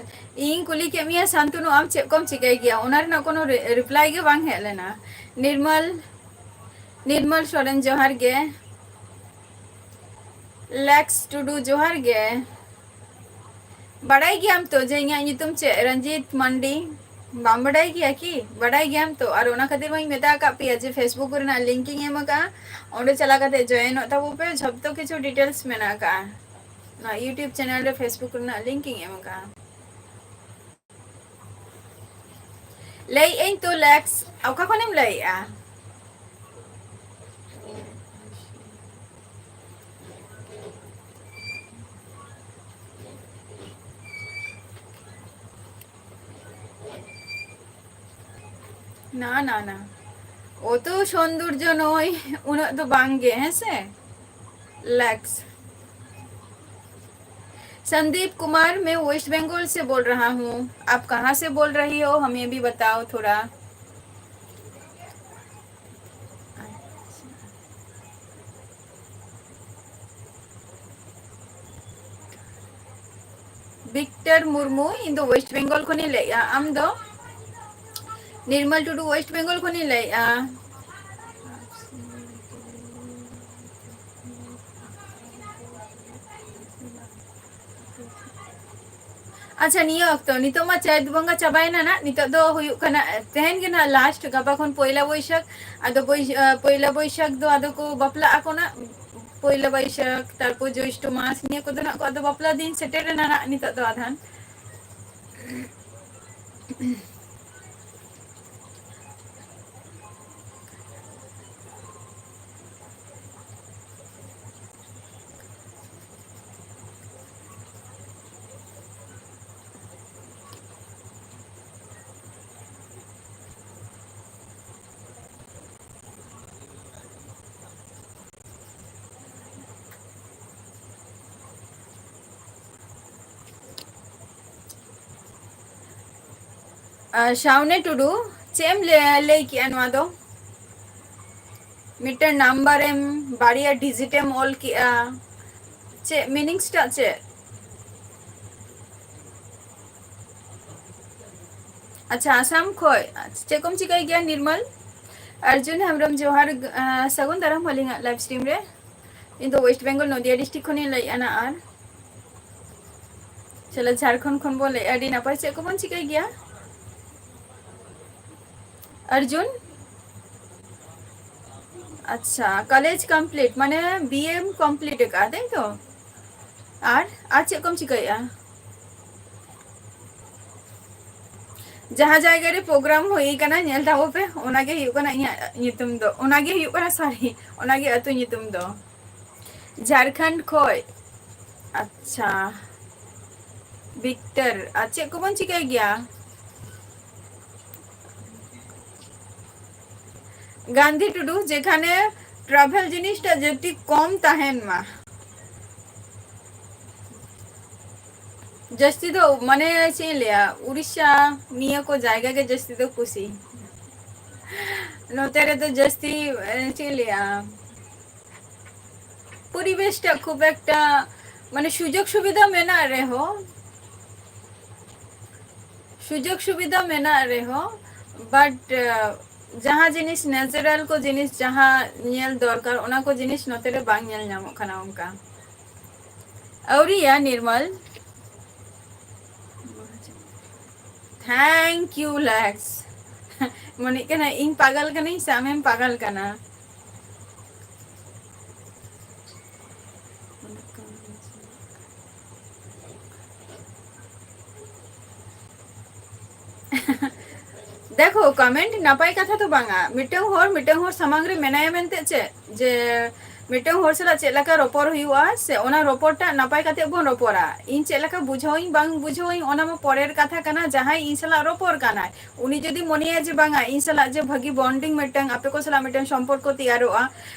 ᱤᱧ ᱠᱩᱞᱤ ᱠᱮᱫ ᱢᱮᱭᱟ, ᱥᱟᱱᱛᱩᱱᱩ, ᱟᱢ ᱪᱮᱫ ᱠᱚᱢ ᱪᱤᱠᱟᱹᱭ ᱜᱮᱭᱟ? ᱚᱱᱟ ᱨᱮᱱᱟᱜ ᱠᱳᱱᱳ ᱨᱤ-, ᱨᱤᱯᱞᱟᱭ ᱜᱮ ᱵᱟᱝ ᱦᱮᱡ ᱞᱮᱱᱟ᱾ ᱱᱤᱨᱢᱚᱞ, ᱱᱤᱨᱢᱚᱞ ᱥᱚᱨᱮᱱ, ᱡᱚᱦᱟᱨ ᱜᱮ᱾ ᱞᱮᱠᱥ ᱴᱩᱰᱩ, ᱡᱚᱦᱟᱨ ᱜᱮ᱾ ᱵᱟᱲᱟᱭ ᱜᱮᱭᱟᱢ ᱛᱚ ᱡᱮ ᱤᱧᱟᱹᱜ ᱧᱩᱛᱩᱢ ᱪᱮᱫ? ᱨᱚᱧᱡᱤᱛ ᱢᱟᱱᱰᱤ᱾ ᱵᱟᱢ ᱵᱟᱰᱟᱭ ᱜᱮᱭᱟ ᱠᱤ? ᱵᱟᱰᱟᱭ ᱜᱮᱭᱟᱢ ᱛᱚ᱾ ᱟᱨ ᱚᱱᱟ ᱠᱷᱟᱹᱛᱤᱨ ᱢᱟᱧ ᱢᱮᱛᱟ ᱟᱠᱟᱫ ᱯᱮᱭᱟ ᱡᱮ Facebook ᱨᱮᱱᱟᱜ link ᱤᱧ ᱮᱢ ᱟᱠᱟᱫᱼᱟ, ᱚᱸᱰᱮ ᱪᱟᱞᱟᱣ ᱠᱟᱛᱮ joinᱚᱜ ᱛᱟᱵᱚ ᱯᱮ, ᱡᱷᱚᱛᱚ ᱠᱤᱪᱷᱩ details ᱢᱮᱱᱟᱜ ᱟᱠᱟᱫᱼᱟ᱾ ᱱᱚᱣᱟ YouTube channel ᱨᱮ Facebook ᱨᱮᱱᱟᱜ link ᱤᱧ ᱮᱢ ᱟᱠᱟᱫᱼᱟ᱾ ᱞᱟᱹᱭᱮᱫ ᱟᱹᱧ ᱛᱚ ᱞᱮᱠᱥ, ᱚᱠᱟ ᱠᱷᱚᱱᱮᱢ ᱞᱟᱹᱭᱮᱫᱼᱟ? ᱱᱟ, ᱱᱟ, ᱱᱟ, ᱚᱛᱚ ᱥᱚᱱᱫᱩᱨᱡᱚ ᱱᱚᱭ, ᱩᱱᱟᱹᱜ ᱫᱚ ᱵᱟᱝ ᱜᱮ, ᱦᱮᱸ ᱥᱮ? ᱞᱮᱠᱥ᱾ संदीप कुमार, मैं वेस्ट बंगाल से बोल रहा हूँ। आप कहाँ से बोल रही हो, हमें भी बताओ थोड़ा। ᱵᱤᱠᱴᱚᱨ ᱢᱩᱨᱢᱩ, ᱤᱧ ᱫᱚ ᱣᱮᱥᱴ ᱵᱮᱝᱜᱚᱞ ᱠᱷᱚᱱᱤᱧ ᱞᱟᱹᱭᱮᱜᱼᱟ᱾ ᱟᱢ ᱫᱚ? ᱱᱤᱨᱢᱚᱞ ᱴᱩᱰᱩ, ᱣᱮᱥᱴ ᱵᱮᱝᱜᱚᱞ ᱠᱷᱚᱱᱤᱧ ᱞᱟᱹᱭᱮᱜᱼᱟ᱾ ᱟᱪᱪᱷᱟ, ᱱᱤᱭᱟᱹ ᱚᱠᱛᱚ, ᱱᱤᱛᱚᱜ ᱢᱟ ᱪᱟᱹᱛ ᱵᱚᱸᱜᱟ ᱪᱟᱵᱟᱭᱮᱱᱟ ᱱᱟᱜ, ᱱᱤᱛᱚᱜ ᱫᱚ ᱦᱩᱭᱩᱜ ᱠᱟᱱᱟ, ᱛᱮᱦᱮᱧ ᱜᱮ ᱱᱟᱜ last, ᱜᱟᱯᱟ ᱠᱷᱚᱱ ᱯᱚᱭᱞᱟ ᱵᱳᱭᱥᱟᱠᱷ᱾ ᱟᱫᱚ ᱵᱳᱭ-, ᱟ, ᱯᱚᱭᱞᱟ ᱵᱳᱭᱥᱟᱠᱷ ᱫᱚ ᱟᱫᱚ ᱠᱚ ᱵᱟᱯᱞᱟᱜ ᱟᱠᱚ ᱱᱟᱜ, ᱯᱚᱭᱞᱟ ᱵᱳᱭᱥᱟᱠᱷ, ᱛᱟᱨᱯᱚᱨ ᱡᱳᱭᱥᱴᱚ ᱢᱟᱥ, ᱱᱤᱭᱟᱹ ᱠᱚᱫᱚ ᱱᱟᱜ ᱠᱚ ᱟᱫᱚ ᱵᱟᱯᱞᱟ ᱫᱤᱱ ᱥᱮᱴᱮᱨ ᱮᱱᱟ ᱱᱟᱜ ᱱᱤᱛᱚᱜ ᱫᱚ ᱟᱫᱷᱟᱱ᱾ ᱟᱨ ᱥᱟᱣᱱᱮ ᱴᱩᱰᱩ, ᱪᱮᱫ ᱮᱢ ᱞᱟᱹᱭ, ᱞᱟᱹᱭ ᱠᱮᱜᱼᱟ ᱱᱚᱣᱟ ᱫᱚ? ᱢᱤᱫᱴᱮᱱ number ᱮᱢ, ᱵᱟᱨᱭᱟ digit ᱮᱢ ᱚᱞ ᱠᱮᱜᱼᱟ, ᱪᱮᱫ meanings ᱴᱟᱜ ᱪᱮᱫ? ᱟᱪᱪᱷᱟ, ᱟᱥᱟᱢ ᱠᱷᱚᱡ᱾ ᱟᱪᱪᱷᱟ, ᱪᱮᱫ ᱠᱚᱢ ᱪᱤᱠᱟᱹᱭ ᱜᱮᱭᱟ ᱱᱤᱨᱢᱚᱞ? ᱟᱨᱡᱩᱱ ᱦᱮᱢᱵᱨᱚᱢ, ᱡᱚᱦᱟᱨ, ᱟᱸ, ᱥᱟᱹᱜᱩᱱ ᱫᱟᱨᱟᱢ ᱟᱹᱞᱤᱧᱟᱜ live stream ᱨᱮ᱾ ᱤᱧ ᱫᱚ ᱣᱮᱥᱴ ᱵᱮᱝᱜᱚᱞ ᱱᱚᱫᱤᱭᱟ district ᱠᱷᱚᱱᱤᱧ ᱞᱟᱹᱭᱮᱫᱼᱟ ᱱᱟ᱾ ᱟᱨ ᱪᱚᱞᱚ, ᱡᱷᱟᱲᱠᱷᱚᱸᱰ ᱠᱷᱚᱱ ᱵᱚᱱ ᱞᱟᱹᱭᱮᱫᱼᱟ, ᱟᱹᱰᱤ ᱱᱟᱯᱟᱭ᱾ ᱪᱮᱫ ᱠᱚᱵᱚᱱ ᱪᱤᱠᱟᱹᱭ ᱜᱮᱭᱟ? ᱚᱨᱡᱩᱱ? ᱟᱪᱪᱷᱟ, ᱠᱚᱞᱮᱡᱽ ᱠᱚᱢᱯᱞᱤᱴ, ᱢᱟᱱᱮ ᱵᱤ ᱮᱢ ᱠᱚᱢᱯᱞᱤᱴ ᱟᱠᱟᱫᱼᱟ, ᱛᱟᱭ ᱛᱚ? ᱟᱨ, ᱟᱨ ᱪᱮᱫ ᱠᱚᱢ ᱪᱤᱠᱟᱹᱭᱮᱫᱼᱟ? ᱡᱟᱦᱟᱸ ᱡᱟᱭᱜᱟ ᱨᱮ ᱯᱨᱳᱜᱨᱟᱢ ᱦᱩᱭ ᱠᱟᱱᱟ, ᱧᱮᱞ ᱛᱟᱵᱚ ᱯᱮ, ᱚᱱᱟᱜᱮ ᱦᱩᱭᱩᱜ ᱠᱟᱱᱟ ᱤᱧᱟᱹᱜ ᱧᱩᱛᱩᱢ ᱫᱚ, ᱚᱱᱟᱜᱮ ᱦᱩᱭᱩᱜ ᱠᱟᱱᱟ, ᱥᱚᱨᱤ, ᱚᱱᱟᱜᱮ ᱟᱹᱛᱩ ᱧᱩᱛᱩᱢ ᱫᱚ᱾ ᱡᱷᱟᱲᱠᱷᱚᱸᱰ ᱠᱷᱚᱡ᱾ ᱟᱪᱪᱷᱟ, ᱵᱤᱠᱴᱚᱨ, ᱟᱨ ᱪᱮᱫ ᱠᱚᱵᱚᱱ ᱪᱤᱠᱟᱹᱭ ᱜᱮᱭᱟ? ᱜᱟᱱᱫᱷᱤ ᱴᱩᱰᱩ, ᱡᱮᱠᱷᱟᱱᱮ ᱴᱨᱟᱵᱷᱮᱞ ᱡᱤᱱᱤᱥᱴᱟ ᱡᱟᱹᱥᱛᱤ ᱠᱚᱢ ᱛᱟᱦᱮᱱ ᱢᱟ᱾ ᱡᱟᱹᱥᱛᱤ ᱫᱚ, ᱢᱟᱱᱮ, ᱪᱮᱫ ᱤᱧ ᱞᱟᱹᱭᱟ, ᱩᱲᱤᱥᱥᱟ ᱱᱤᱭᱟᱹ ᱠᱚ ᱡᱟᱭᱜᱟ ᱜᱮ ᱡᱟᱹᱥᱛᱤ ᱫᱚ ᱠᱩᱥᱤ᱾ ᱱᱚᱛᱮ ᱨᱮᱫᱚ ᱡᱟᱹᱥᱛᱤ, ᱮ, ᱪᱮᱫ ᱤᱧ ᱞᱟᱹᱭᱟ, ᱯᱚᱨᱤᱵᱮᱥᱴᱟ ᱠᱷᱩᱵ ᱮᱠᱴᱟ, ᱢᱟᱱᱮ, ᱥᱩᱡᱳᱜᱽ ᱥᱩᱵᱤᱫᱷᱟ ᱢᱮᱱᱟᱜ ᱨᱮᱦᱚᱸ, ᱥᱩᱡᱳᱜᱽ ᱥᱩᱵᱤᱫᱷᱟ ᱢᱮᱱᱟᱜ ᱨᱮᱦᱚᱸ, but, ᱮ, ᱡᱟᱦᱟᱸ ᱡᱤᱱᱤᱥ natural ᱠᱚ ᱡᱤᱱᱤᱥ ᱡᱟᱦᱟᱸ ᱧᱮᱞ ᱫᱚᱨᱠᱟᱨ, ᱚᱱᱟ ᱠᱚ ᱡᱤᱱᱤᱥ ᱱᱚᱛᱮ ᱨᱮ ᱵᱟᱝ ᱧᱮᱞ ᱧᱟᱢᱚᱜ ᱠᱟᱱᱟ ᱚᱱᱠᱟ᱾ ᱟᱹᱣᱨᱤᱭᱟ ᱱᱤᱨᱢᱚᱞ᱾ Thank you, Lex. ᱢᱚᱱᱮᱜ ᱠᱟᱱᱟ ᱤᱧ ᱯᱟᱜᱟᱞ ᱠᱟᱹᱱᱟᱹᱧ ᱥᱮ ᱟᱢᱮᱢ ᱯᱟᱜᱟᱞ ᱠᱟᱱᱟ? ᱫᱮᱠᱷᱳ, comment ᱱᱟᱯᱟᱭ ᱠᱟᱛᱷᱟ ᱫᱚ ᱵᱟᱝᱟ᱾ ᱢᱤᱫᱴᱟᱝ ᱦᱚᱲ, ᱢᱤᱫᱴᱟᱝ ᱦᱚᱲ ᱥᱟᱢᱟᱝ ᱨᱮ ᱢᱮᱱᱟᱭᱟ ᱢᱮᱱᱛᱮ ᱪᱮᱫ? ᱡᱮ ᱢᱤᱫᱴᱟᱝ ᱦᱚᱲ ᱥᱟᱞᱟᱜ ᱪᱮᱫ ᱞᱮᱠᱟ ᱨᱚᱯᱚᱲ ᱦᱩᱭᱩᱜᱼᱟ, ᱥᱮ ᱚᱱᱟ ᱨᱚᱯᱚᱲ ᱴᱟᱜ ᱱᱟᱯᱟᱭ ᱠᱟᱛᱮ ᱵᱚᱱ ᱨᱚᱯᱚᱲᱟ᱾ ᱤᱧ ᱪᱮᱫ ᱞᱮᱠᱟ ᱵᱩᱡᱷᱟᱹᱣᱟᱹᱧ ᱵᱟᱝ ᱵᱩᱡᱷᱟᱹᱣᱟᱹᱧ, ᱚᱱᱟ ᱢᱟ ᱯᱚᱨᱮᱨ ᱠᱟᱛᱷᱟ ᱠᱟᱱᱟ᱾ ᱡᱟᱦᱟᱸᱭ ᱤᱧ ᱥᱟᱞᱟᱜ ᱨᱚᱯᱚᱲ ᱠᱟᱱᱟᱭ, ᱩᱱᱤ ᱡᱩᱫᱤ ᱢᱚᱱᱮᱭᱟ ᱡᱮ ᱵᱟᱝᱟ, ᱤᱧ ᱥᱟᱞᱟᱜ ᱡᱮ ᱵᱷᱟᱹᱜᱤ bonding, ᱢᱤᱫᱴᱟᱝ ᱟᱯᱮ ᱠᱚ ᱥᱟᱞᱟᱜ ᱢᱤᱫᱴᱟᱝ ᱥᱚᱢᱯᱚᱨᱠᱚ ᱛᱮᱭᱟᱨᱚᱜᱼᱟ,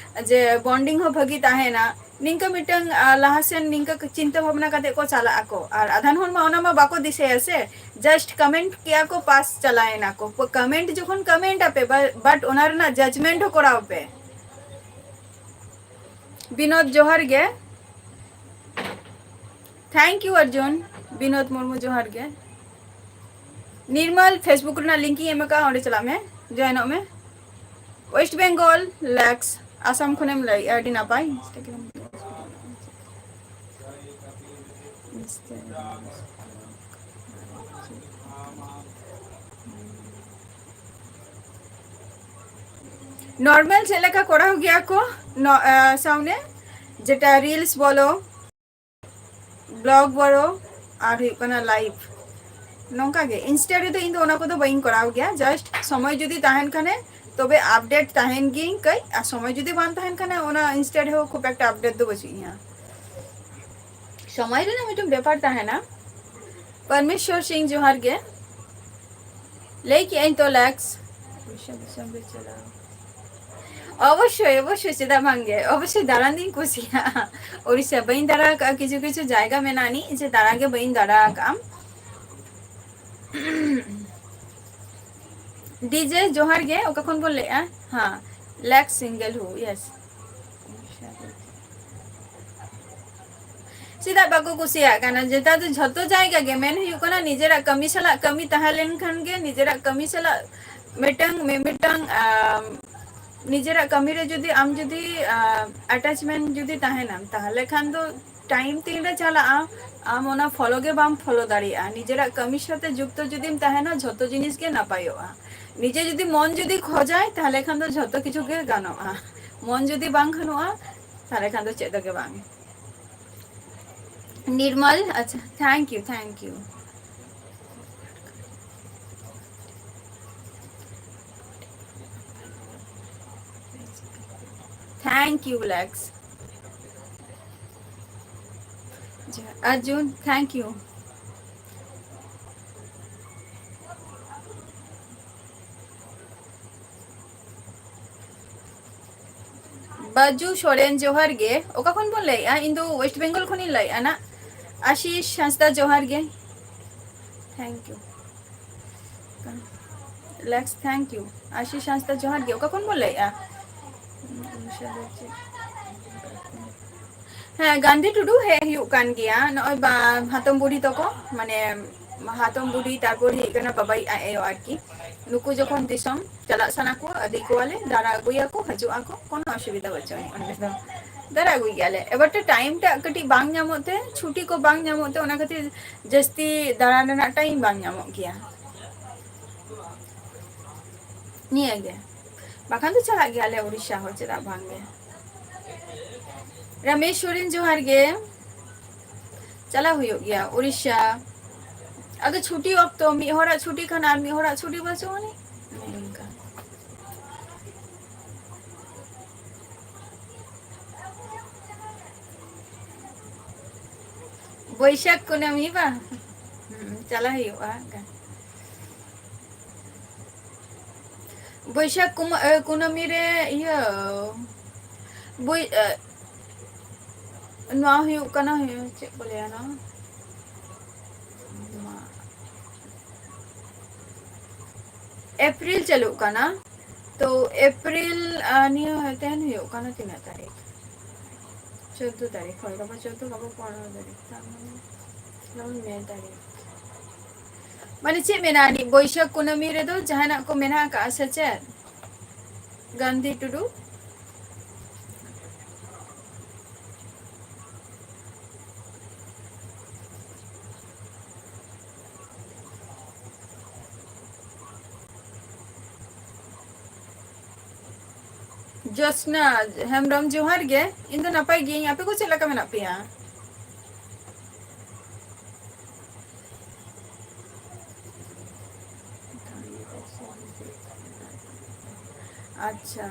ᱡᱮ bonding ᱦᱚᱸ ᱵᱷᱟᱹᱜᱤ ᱛᱟᱦᱮᱱᱟ, ᱱᱤᱝᱠᱟᱹ ᱢᱤᱫᱴᱟᱝ, ᱟ, ᱞᱟᱦᱟ ᱥᱮᱱ ᱱᱤᱝᱠᱟᱹ ᱪᱤᱱᱛᱟᱹ ᱵᱷᱟᱵᱽᱱᱟ ᱠᱟᱛᱮ ᱠᱚ ᱪᱟᱞᱟᱜ ᱟᱠᱚ᱾ ᱟᱨ ᱟᱫᱷᱟᱱ ᱦᱚᱲ ᱢᱟ ᱚᱱᱟ ᱢᱟ ᱵᱟᱠᱚ ᱫᱤᱥᱟᱹᱭᱟ ᱥᱮ, just comment ᱠᱮᱜᱼᱟ ᱠᱚ, ᱯᱟᱥ ᱪᱟᱞᱟᱣ ᱮᱱᱟ ᱠᱚ᱾ Comment ᱡᱚᱠᱷᱚᱱ comment ᱟᱯᱮ, but ᱚᱱᱟ ᱨᱮᱱᱟᱜ judgement ᱦᱚᱸ ᱠᱚᱨᱟᱣ ᱯᱮ᱾ ᱵᱤᱱᱳᱫ, ᱡᱚᱦᱟᱨ ᱜᱮ᱾ Thank you, Arjun. ᱵᱤᱱᱳᱫ ᱢᱩᱨᱢᱩ, ᱡᱚᱦᱟᱨ ᱜᱮ᱾ ᱱᱤᱨᱢᱚᱞ, Facebook ᱨᱮᱱᱟᱜ link ᱤᱧ ᱮᱢ ᱟᱠᱟᱫᱼᱟ, ᱚᱸᱰᱮ ᱪᱟᱞᱟᱜ ᱢᱮ, joinᱚᱜ ᱢᱮ᱾ West Bengal, Lex, ᱟᱥᱟᱢ ᱠᱷᱚᱱᱮᱢ ᱞᱟᱹᱭᱮᱫᱼᱟ, ᱟᱹᱰᱤ ᱱᱟᱯᱟᱭ᱾ ᱱᱚᱨᱢᱟᱞ ᱪᱮᱫ ᱞᱮᱠᱟ ᱠᱚᱨᱟᱣ ᱜᱮᱭᱟ ᱠᱚ ᱱᱚ-, ᱟ, ᱥᱟᱢᱱᱮ, ᱡᱮᱴᱟ reels ᱵᱚᱞᱚ, blog ᱵᱚᱞᱚ, ᱟᱨ ᱦᱩᱭᱩᱜ ᱠᱟᱱᱟ live, ᱱᱚᱝᱠᱟ ᱜᱮ᱾ Insta ᱨᱮᱫᱚ ᱤᱧ ᱫᱚ ᱚᱱᱟ ᱠᱚᱫᱚ ᱵᱟᱹᱧ ᱠᱚᱨᱟᱣ ᱜᱮᱭᱟ, just ᱥᱚᱢᱚᱭ ᱡᱩᱫᱤ ᱛᱟᱦᱮᱱ ᱠᱷᱟᱱᱮ ᱛᱚᱵᱮ update ᱛᱟᱦᱮᱱ ᱜᱤᱭᱟᱹᱧ ᱠᱟᱹᱡ, ᱟᱨ ᱥᱚᱢᱚᱭ ᱡᱩᱫᱤ ᱵᱟᱝ ᱛᱟᱦᱮᱱ ᱠᱷᱟᱱᱮ ᱚᱱᱟ Insta ᱨᱮᱦᱚᱸ ᱠᱷᱩᱵ ᱮᱠᱴᱟ update ᱫᱚ ᱵᱟᱹᱪᱩᱜ ᱤᱧᱟ᱾ ᱥᱚᱢᱚᱭ ᱨᱮᱱᱟᱜ ᱢᱤᱫᱴᱮᱱ ᱵᱮᱯᱟᱨ ᱛᱟᱦᱮᱱᱟ᱾ ᱯᱚᱨᱢᱮᱥᱣᱚᱨ ᱥᱤᱝ, ᱡᱚᱦᱟᱨ ᱜᱮ᱾ ᱞᱟᱹᱭ ᱠᱮᱜᱼᱟᱹᱧ ᱛᱚ, ᱞᱮᱠᱥ᱾ ᱫᱤᱥᱚᱢ ᱫᱤᱥᱚᱢ ᱨᱮ ᱪᱟᱞᱟᱣ᱾ ᱚᱵᱚᱥᱥᱳᱭ, ᱚᱵᱚᱥᱥᱳᱭ, ᱪᱮᱫᱟᱜ ᱵᱟᱝ ᱜᱮ? ᱚᱵᱚᱥᱥᱳᱭ ᱫᱟᱬᱟᱱ ᱫᱩᱧ ᱠᱩᱥᱤᱭᱟᱜᱼᱟ᱾ ᱳᱲᱤᱥᱥᱟ ᱵᱟᱹᱧ ᱫᱟᱬᱟ ᱟᱠᱟᱫᱼᱟ, ᱠᱤᱪᱷᱩ ᱠᱤᱪᱷᱩ ᱡᱟᱭᱜᱟ ᱢᱮᱱᱟᱜ ᱟᱹᱱᱤᱡ ᱡᱮ ᱫᱟᱬᱟ ᱜᱮ ᱵᱟᱹᱧ ᱫᱟᱬᱟ ᱟᱠᱟᱫᱼᱟ᱾ ᱰᱤᱡᱮ, ᱡᱚᱦᱟᱨ ᱜᱮ, ᱚᱠᱟ ᱠᱷᱚᱱ ᱵᱚᱱ ᱞᱟᱹᱭᱮᱜᱼᱟ? ᱦᱮᱸ, ᱞᱮᱠᱥ ᱥᱤᱝᱜᱮᱞ ᱦᱩ, yes᱾ ᱪᱮᱫᱟᱜ ᱵᱟᱠᱚ ᱠᱩᱥᱤᱭᱟᱜ ᱠᱟᱱᱟ? ᱱᱮᱛᱟᱨ ᱫᱚ ᱡᱷᱚᱛᱚ ᱡᱟᱭᱜᱟ ᱜᱮ ᱢᱮᱱ ᱦᱩᱭᱩᱜ ᱠᱟᱱᱟ, ᱱᱤᱡᱮᱨᱟᱜ ᱠᱟᱹᱢᱤ ᱥᱟᱞᱟᱜ ᱠᱟᱹᱢᱤ ᱛᱟᱦᱮᱸ ᱞᱮᱱᱠᱷᱟᱱ ᱜᱮ, ᱱᱤᱡᱮᱨᱟᱜ ᱠᱟᱹᱢᱤ ᱥᱟᱞᱟᱜ ᱢᱤᱫᱴᱟᱝ, ᱢᱤ-, ᱢᱤᱫᱴᱟᱝ, ᱟᱢ, ᱱᱤᱡᱮᱨᱟᱜ ᱠᱟᱹᱢᱤ ᱨᱮ ᱡᱩᱫᱤ ᱟᱢ ᱡᱩᱫᱤ, ᱟ, attachment ᱡᱩᱫᱤ ᱛᱟᱦᱮᱱᱟ, ᱛᱟᱦᱚᱞᱮ ᱠᱷᱟᱱ ᱫᱚ time ᱛᱤᱱᱨᱮ ᱪᱟᱞᱟᱜᱼᱟ, ᱟᱢ ᱚᱱᱟ follow ᱜᱮ ᱵᱟᱢ follow ᱫᱟᱲᱮᱭᱟᱜᱼᱟ᱾ ᱱᱤᱡᱮᱨᱟᱜ ᱠᱟᱹᱢᱤ ᱥᱟᱛᱮ ᱡᱩᱠᱛᱚ ᱡᱩᱫᱤᱢ ᱛᱟᱦᱮᱱᱟ, ᱡᱷᱚᱛᱚ ᱡᱤᱱᱤᱥ ᱜᱮ ᱱᱟᱯᱟᱭᱚᱜᱼᱟ᱾ ᱱᱤᱡᱮ ᱡᱩᱫᱤ ᱢᱚᱱ ᱡᱩᱫᱤ ᱠᱷᱚᱡᱟᱭ, ᱛᱟᱦᱚᱞᱮ ᱠᱷᱟᱱ ᱫᱚ ᱡᱷᱚᱛᱚ ᱠᱤᱪᱷᱩ ᱜᱮ ᱜᱟᱱᱚᱜᱼᱟ᱾ ᱢᱚᱱ ᱡᱩᱫᱤ ᱵᱟᱝ ᱠᱷᱟᱱᱚᱜᱼᱟ, ᱛᱟᱦᱚᱞᱮ ᱠᱷᱟᱱ ᱫᱚ ᱪᱮᱫ ᱜᱮ ᱵᱟᱝ᱾ ᱱᱤᱨᱢᱚᱞ, ᱟᱪᱪᱷᱟ, thank you, thank you. Thank you, Lex. ᱟᱨᱡᱩᱱ, thank you. ᱵᱟᱡᱩ Soren, ᱡᱚᱦᱟᱨ ᱜᱮ᱾ ᱚᱠᱟ ᱠᱷᱚᱱ ᱵᱚᱱ ᱞᱟᱹᱭᱮᱜᱼᱟ? ᱤᱧ ᱫᱚ West Bengal ᱠᱷᱚᱱᱤᱧ ᱞᱟᱹᱭᱮᱜᱼᱟ ᱱᱟᱜ᱾ ᱟᱥᱤᱥ ᱦᱟᱸᱥᱫᱟ, ᱡᱚᱦᱟᱨ ᱜᱮ᱾ Thank you. ᱞᱮᱠᱥ, thank you. ᱟᱥᱤᱥ ᱦᱟᱸᱥᱫᱟ, ᱡᱚᱦᱟᱨ ᱜᱮ᱾ ᱚᱠᱟ ᱠᱷᱚᱱ ᱵᱚᱱ ᱞᱟᱹᱭᱮᱜᱼᱟ? ᱦᱮᱸ, ᱜᱟᱱᱫᱷᱤ ᱴᱩᱰᱩ ᱦᱮᱡ ᱦᱩᱭᱩᱜ ᱠᱟᱱ ᱜᱮᱭᱟ᱾ ᱱᱚᱜᱼᱚᱭ ᱵᱟ-, ᱦᱟᱛᱚᱢ ᱵᱩᱰᱷᱤ ᱛᱟᱠᱚ, ᱢᱟᱱᱮ, ᱦᱟᱛᱚᱢ ᱵᱩᱰᱷᱤ, ᱛᱟᱨᱯᱚᱨ ᱦᱩᱭᱩᱜ ᱠᱟᱱᱟ ᱵᱟᱵᱟᱭᱤᱡ ᱟᱡ ᱟᱭᱳ ᱟᱨᱠᱤ᱾ ᱱᱩᱠᱩ ᱡᱚᱠᱷᱚᱱ ᱫᱤᱥᱚᱢ ᱪᱟᱞᱟᱜ ᱥᱟᱱᱟ ᱠᱚᱣᱟ, ᱤᱫᱤ ᱠᱚᱣᱟᱞᱮ, ᱫᱟᱬᱟ ᱟᱹᱜᱩᱭᱟᱠᱚ, ᱦᱤᱡᱩᱜ ᱟᱠᱚ, ᱠᱳᱱᱳ ᱚᱥᱩᱵᱤᱫᱷᱟ ᱵᱟᱹᱪᱩᱜ ᱟᱹᱱᱤᱡ ᱚᱸᱰᱮ ᱫᱚ᱾ ᱫᱟᱬᱟ ᱟᱹᱜᱩᱭ ᱜᱮᱭᱟᱞᱮ᱾ ᱮᱵᱟᱨ ᱛᱚ time ᱴᱟᱜ ᱠᱟᱹᱴᱤᱡ ᱵᱟᱝ ᱧᱟᱢᱚᱜ ᱛᱮ, ᱪᱷᱩᱴᱤ ᱠᱚ ᱵᱟᱝ ᱧᱟᱢᱚᱜ ᱛᱮ, ᱚᱱᱟ ᱠᱷᱟᱹᱛᱤᱨ ᱡᱟᱹᱥᱛᱤ ᱫᱟᱬᱟᱱ ᱨᱮᱱᱟᱜ time ᱵᱟᱝ ᱧᱟᱢᱚᱜ ᱜᱮᱭᱟ᱾ ᱱᱤᱭᱟᱹ ᱜᱮ᱾ ᱵᱟᱠᱷᱟᱱ ᱫᱚ ᱪᱟᱞᱟᱜ ᱜᱮᱭᱟᱞᱮ ᱩᱲᱤᱥᱥᱟ ᱦᱚᱸ, ᱪᱮᱫᱟᱜ ᱵᱟᱝ ᱜᱮ᱾ ᱨᱟᱢᱮᱥᱣᱚᱨᱤᱱ, ᱡᱚᱦᱟᱨ ᱜᱮ᱾ ᱪᱟᱞᱟᱣ ᱦᱩᱭᱩᱜ ᱜᱮᱭᱟ ᱩᱲᱤᱥᱥᱟ᱾ ᱟᱫᱚ ᱪᱷᱩᱴᱤ ᱚᱠᱛᱚ, ᱢᱤᱫ ᱦᱚᱲᱟᱜ ᱪᱷᱩᱴᱤ ᱠᱷᱟᱱ ᱟᱨ ᱢᱤᱫ ᱦᱚᱲᱟᱜ ᱪᱷᱩᱴᱤ ᱵᱟᱹᱪᱩᱜ ᱟᱹᱱᱤᱡ, ᱚᱱᱮ ᱚᱱᱠᱟ᱾ ᱵᱟᱹᱭᱥᱟᱹᱠᱷ ᱠᱩᱱᱟᱹᱢᱤ ᱵᱟᱝ? ᱦᱩᱸ, ᱪᱟᱞᱟᱜ ᱦᱩᱭᱩᱜᱼᱟ᱾ ᱵᱟᱹᱭᱥᱟᱹᱠᱷ ᱠᱩᱢᱟᱹ-, ᱮ, ᱠᱩᱱᱟᱹᱢᱤ ᱨᱮ ᱤᱭᱟᱹ, ᱵᱟᱹᱭ-, ᱮ, ᱱᱚᱣᱟ ᱦᱩᱭᱩᱜ ᱠᱟᱱᱟ, ᱪᱮᱫ ᱠᱚ ᱞᱟᱹᱭᱟ ᱱᱚᱣᱟ? ᱱᱚᱣᱟ ᱮᱯᱨᱤᱞ ᱪᱟᱹᱞᱩᱜ ᱠᱟᱱᱟ᱾ ᱛᱚ, ᱮᱯᱨᱤᱞ, ᱟ, ᱱᱤᱭᱟᱹ ᱛᱮᱦᱮᱧ ᱦᱩᱭᱩᱜ ᱠᱟᱱᱟ ᱛᱤᱱᱟᱹᱜ ᱛᱟᱹᱨᱤᱠᱷ? ᱪᱳᱫᱫᱳ ᱛᱟᱹᱨᱤᱠᱷ, ᱦᱳᱭ, ᱜᱟᱯᱟ ᱪᱳᱫᱫᱳ, ᱜᱟᱯᱟ ᱯᱚᱱᱨᱚ ᱛᱟᱹᱨᱤᱠᱷ, ᱛᱟᱨ ᱢᱟᱱᱮ ᱜᱟᱯᱟ ᱢᱮ ᱛᱟᱹᱨᱤᱠᱷ᱾ ᱢᱟᱱᱮ ᱪᱮᱫ ᱢᱮᱱᱟᱜᱼᱟ, ᱱᱤᱭᱟᱹ ᱵᱟᱹᱭᱥᱟᱹᱠᱷ ᱠᱩᱱᱟᱹᱢᱤ ᱨᱮᱫᱚ ᱡᱟᱦᱟᱱᱟᱜ ᱠᱚ ᱢᱮᱱᱟᱜ ᱟᱠᱟᱫᱼᱟ ᱥᱮ ᱪᱮᱫ? ᱜᱟᱱᱫᱷᱤ ᱴᱩᱰᱩ᱾ ᱡᱳᱥᱱᱟ ᱦᱮᱢᱵᱨᱚᱢ, ᱡᱚᱦᱟᱨ ᱜᱮ᱾ ᱤᱧ ᱫᱚ ᱱᱟᱯᱟᱭ ᱜᱤᱭᱟᱹᱧ, ᱟᱯᱮ ᱠᱚ ᱪᱮᱫ ᱞᱮᱠᱟ ᱢᱮᱱᱟᱜ ᱯᱮᱭᱟ? ᱟᱪᱪᱷᱟ᱾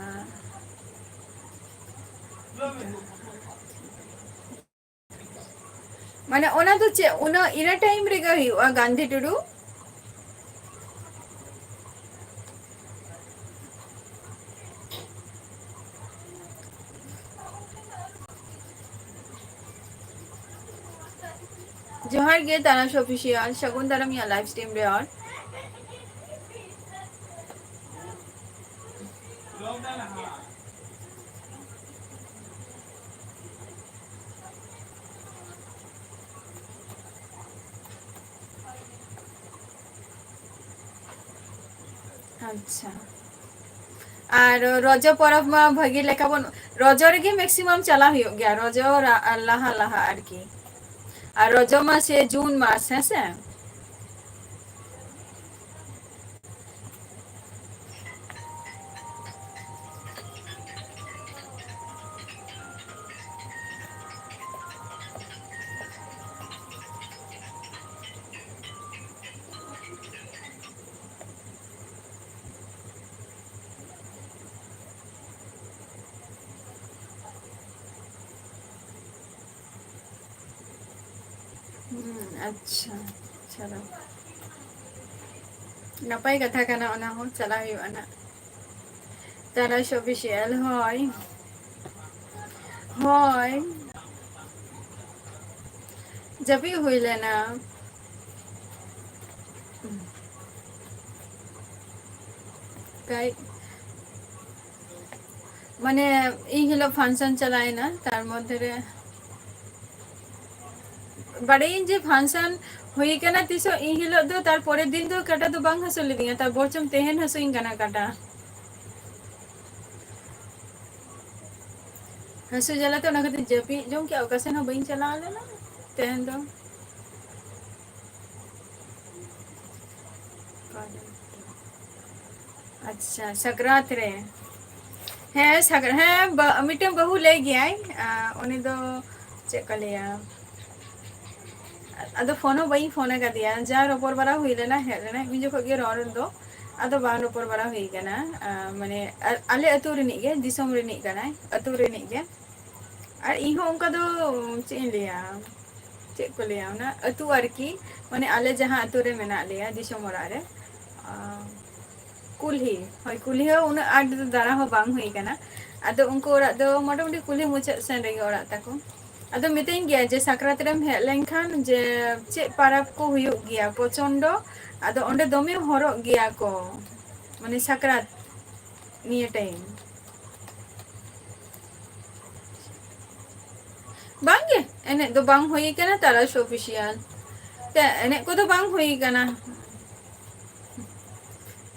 ᱢᱟᱱᱮ ᱚᱱᱟ ᱫᱚ ᱪᱮᱫ, ᱩᱱᱟᱹᱜ ᱤᱱᱟᱹ time ᱨᱮᱜᱮ ᱦᱩᱭᱩᱜᱼᱟ, ᱜᱟᱱᱫᱷᱤ ᱴᱩᱰᱩ? ᱡᱚᱦᱟᱨ ᱜᱮ ᱛᱟᱱᱟᱥ official, ᱥᱟᱹᱜᱩᱱ ᱫᱟᱨᱟᱢ ᱤᱧᱟᱹᱜ live stream ᱨᱮ ᱟᱨ ᱟᱪᱪᱷᱟ᱾ ᱟᱨ ᱨᱚᱡᱚ ᱯᱚᱨᱚᱵᱽ ᱢᱟ ᱵᱷᱟᱹᱜᱤ ᱞᱮᱠᱟ ᱵᱚᱱ, ᱨᱚᱡᱚ ᱨᱮᱜᱮ maximum ᱪᱟᱞᱟᱣ ᱦᱩᱭᱩᱜ ᱜᱮᱭᱟ, ᱨᱚᱡᱚ ᱨᱟ-, ᱞᱟᱦᱟ ᱞᱟᱦᱟ ᱟᱨᱠᱤ᱾ ᱟᱨ ᱨᱚᱡᱚ ᱢᱟ ᱥᱮ ᱡᱩᱱ ᱢᱟᱥ, ᱦᱮᱸ ᱥᱮ? ᱦᱩᱸ, ᱟᱪᱪᱷᱟ, ᱪᱚᱞᱚ᱾ ᱱᱟᱯᱟᱭ ᱠᱟᱛᱷᱟ ᱠᱟᱱᱟ, ᱚᱱᱟ ᱦᱚᱸ ᱪᱟᱞᱟᱣ ᱦᱩᱭᱩᱜᱼᱟ ᱱᱟᱜ᱾ ᱛᱟᱨᱟᱥ ᱚᱯᱷᱤᱥᱤᱭᱟᱞ, ᱦᱳᱭ᱾ ᱦᱳᱭ᱾ ᱡᱟᱹᱯᱤᱫ ᱦᱩᱭ ᱞᱮᱱᱟ᱾ ᱠᱟᱹᱡ, ᱢᱟᱱᱮ, ᱤᱧ ᱦᱤᱞᱳᱜ function ᱪᱟᱞᱟᱣᱮᱱᱟ, ᱛᱟᱨ ᱢᱚᱫᱽᱫᱷᱮ ᱨᱮ ᱵᱟᱲᱟᱭᱟᱹᱧ ᱡᱮ function ᱦᱩᱭ ᱠᱟᱱᱟ ᱛᱤᱥᱚᱜ, ᱤᱧ ᱦᱤᱞᱳᱜ ᱫᱚ, ᱛᱟᱨᱯᱚᱨᱮᱨ ᱫᱤᱱ ᱫᱚ ᱠᱟᱴᱟ ᱫᱚ ᱵᱟᱝ ᱦᱟᱹᱥᱩ ᱞᱤᱫᱤᱧᱟ, ᱛᱟᱨ ᱵᱚᱨᱪᱚᱝ ᱛᱮᱦᱮᱧ ᱦᱟᱹᱥᱩᱧ ᱠᱟᱱᱟ ᱠᱟᱴᱟ᱾ ᱦᱟᱹᱥᱩ ᱡᱟᱞᱟᱛᱮ ᱚᱱᱟ ᱠᱷᱟᱹᱛᱤᱨ ᱡᱟᱹᱯᱤᱫ ᱡᱚᱝ ᱠᱮᱜᱼᱟ, ᱚᱠᱟ ᱥᱮᱱ ᱦᱚᱸ ᱵᱟᱹᱧ ᱪᱟᱞᱟᱣ ᱞᱮᱱᱟ ᱛᱮᱦᱮᱧ ᱫᱚ᱾ ᱟᱪᱪᱷᱟ, ᱥᱟᱠᱨᱟᱛ ᱨᱮ᱾ ᱦᱮᱸ, ᱥᱟᱠᱨᱟᱛ, ᱦᱮᱸ, ᱵᱟ-, ᱢᱤᱫᱴᱮᱱ ᱵᱟᱹᱦᱩ ᱞᱟᱹᱭ ᱜᱮᱭᱟᱭ, ᱟ, ᱩᱱᱤ ᱫᱚ ᱪᱮᱫ ᱠᱚ ᱞᱟᱹᱭᱟ, ᱟᱫᱚ ᱯᱷᱳᱱ ᱦᱚᱸ ᱵᱟᱹᱧ ᱯᱷᱳᱱ ᱟᱠᱟᱫᱮᱭᱟ, ᱡᱟ ᱨᱚᱯᱚᱲ ᱵᱟᱲᱟ ᱦᱩᱭ ᱞᱮᱱᱟ, ᱦᱮᱡ ᱞᱮᱱᱟᱭ, ᱩᱱ ᱡᱚᱠᱷᱚᱱ ᱜᱮ ᱨᱚᱲ ᱫᱚ, ᱟᱫᱚ ᱵᱟᱝ ᱨᱚᱯᱚᱲ ᱵᱟᱲᱟ ᱦᱩᱭ ᱠᱟᱱᱟ᱾ ᱟ, ᱢᱟᱱᱮ, ᱟ-, ᱟᱞᱮ ᱟᱹᱛᱩ ᱨᱤᱱᱤᱡ ᱜᱮ, ᱫᱤᱥᱚᱢ ᱨᱤᱱᱤᱡ ᱠᱟᱱᱟᱭ, ᱟᱹᱛᱩ ᱨᱤᱱᱤᱡ ᱜᱮ᱾ ᱟᱨ ᱤᱧ ᱦᱚᱸ ᱚᱱᱠᱟ ᱫᱚ, ᱪᱮᱫ ᱤᱧ ᱞᱟᱹᱭᱟ, ᱪᱮᱫ ᱠᱚ ᱞᱟᱹᱭᱟ, ᱚᱱᱟ ᱟᱹᱛᱩ ᱟᱨᱠᱤ, ᱢᱟᱱᱮ, ᱟᱞᱮ ᱡᱟᱦᱟᱸ ᱟᱹᱛᱩ ᱨᱮ ᱢᱮᱱᱟᱜ ᱞᱮᱭᱟ, ᱫᱤᱥᱚᱢ ᱚᱲᱟᱜ ᱨᱮ, ᱟ, ᱠᱩᱞᱦᱤ, ᱦᱳᱭ, ᱠᱩᱞᱦᱤ ᱦᱚᱸ ᱩᱱᱟᱹᱜ ᱟᱸᱴ ᱫᱚ ᱫᱟᱬᱟ ᱦᱚᱸ ᱵᱟᱝ ᱦᱩᱭ ᱠᱟᱱᱟ᱾ ᱟᱫᱚ ᱩᱱᱠᱩ ᱚᱲᱟᱜ ᱫᱚ ᱢᱚᱴᱟᱢᱩᱴᱤ ᱠᱩᱞᱦᱤ ᱢᱩᱪᱟᱹᱫ ᱥᱮᱱ ᱨᱮᱜᱮ ᱚᱲᱟᱜ ᱛᱟᱠᱚ᱾ ᱟᱫᱚ ᱢᱤᱛᱟᱹᱧ ᱜᱮᱭᱟ ᱡᱮ ᱥᱟᱠᱨᱟᱛ ᱨᱮᱢ ᱦᱮᱡ ᱞᱮᱱᱠᱷᱟᱱ ᱡᱮ ᱪᱮᱫ ᱯᱟᱨᱟᱵᱽ ᱠᱚ ᱦᱩᱭᱩᱜ ᱜᱮᱭᱟ ᱯᱨᱚᱪᱚᱱᱰᱚ, ᱟᱫᱚ ᱚᱸᱰᱮ ᱫᱚᱢᱮ ᱦᱚᱨᱚᱜ ᱜᱮᱭᱟ ᱠᱚ, ᱢᱟᱱᱮ ᱥᱟᱠᱨᱟᱛ ᱱᱤᱭᱟᱹ time᱾ ᱵᱟᱝᱜᱮ, ᱮᱱᱮᱡ ᱫᱚ ᱵᱟᱝ ᱦᱩᱭ ᱠᱟᱱᱟ ᱛᱟᱨᱟᱥ ᱚᱯᱷᱤᱥᱤᱭᱟᱞ ᱛᱮ, ᱮᱱᱮᱡ ᱠᱚᱫᱚ ᱵᱟᱝ ᱦᱩᱭ ᱠᱟᱱᱟ᱾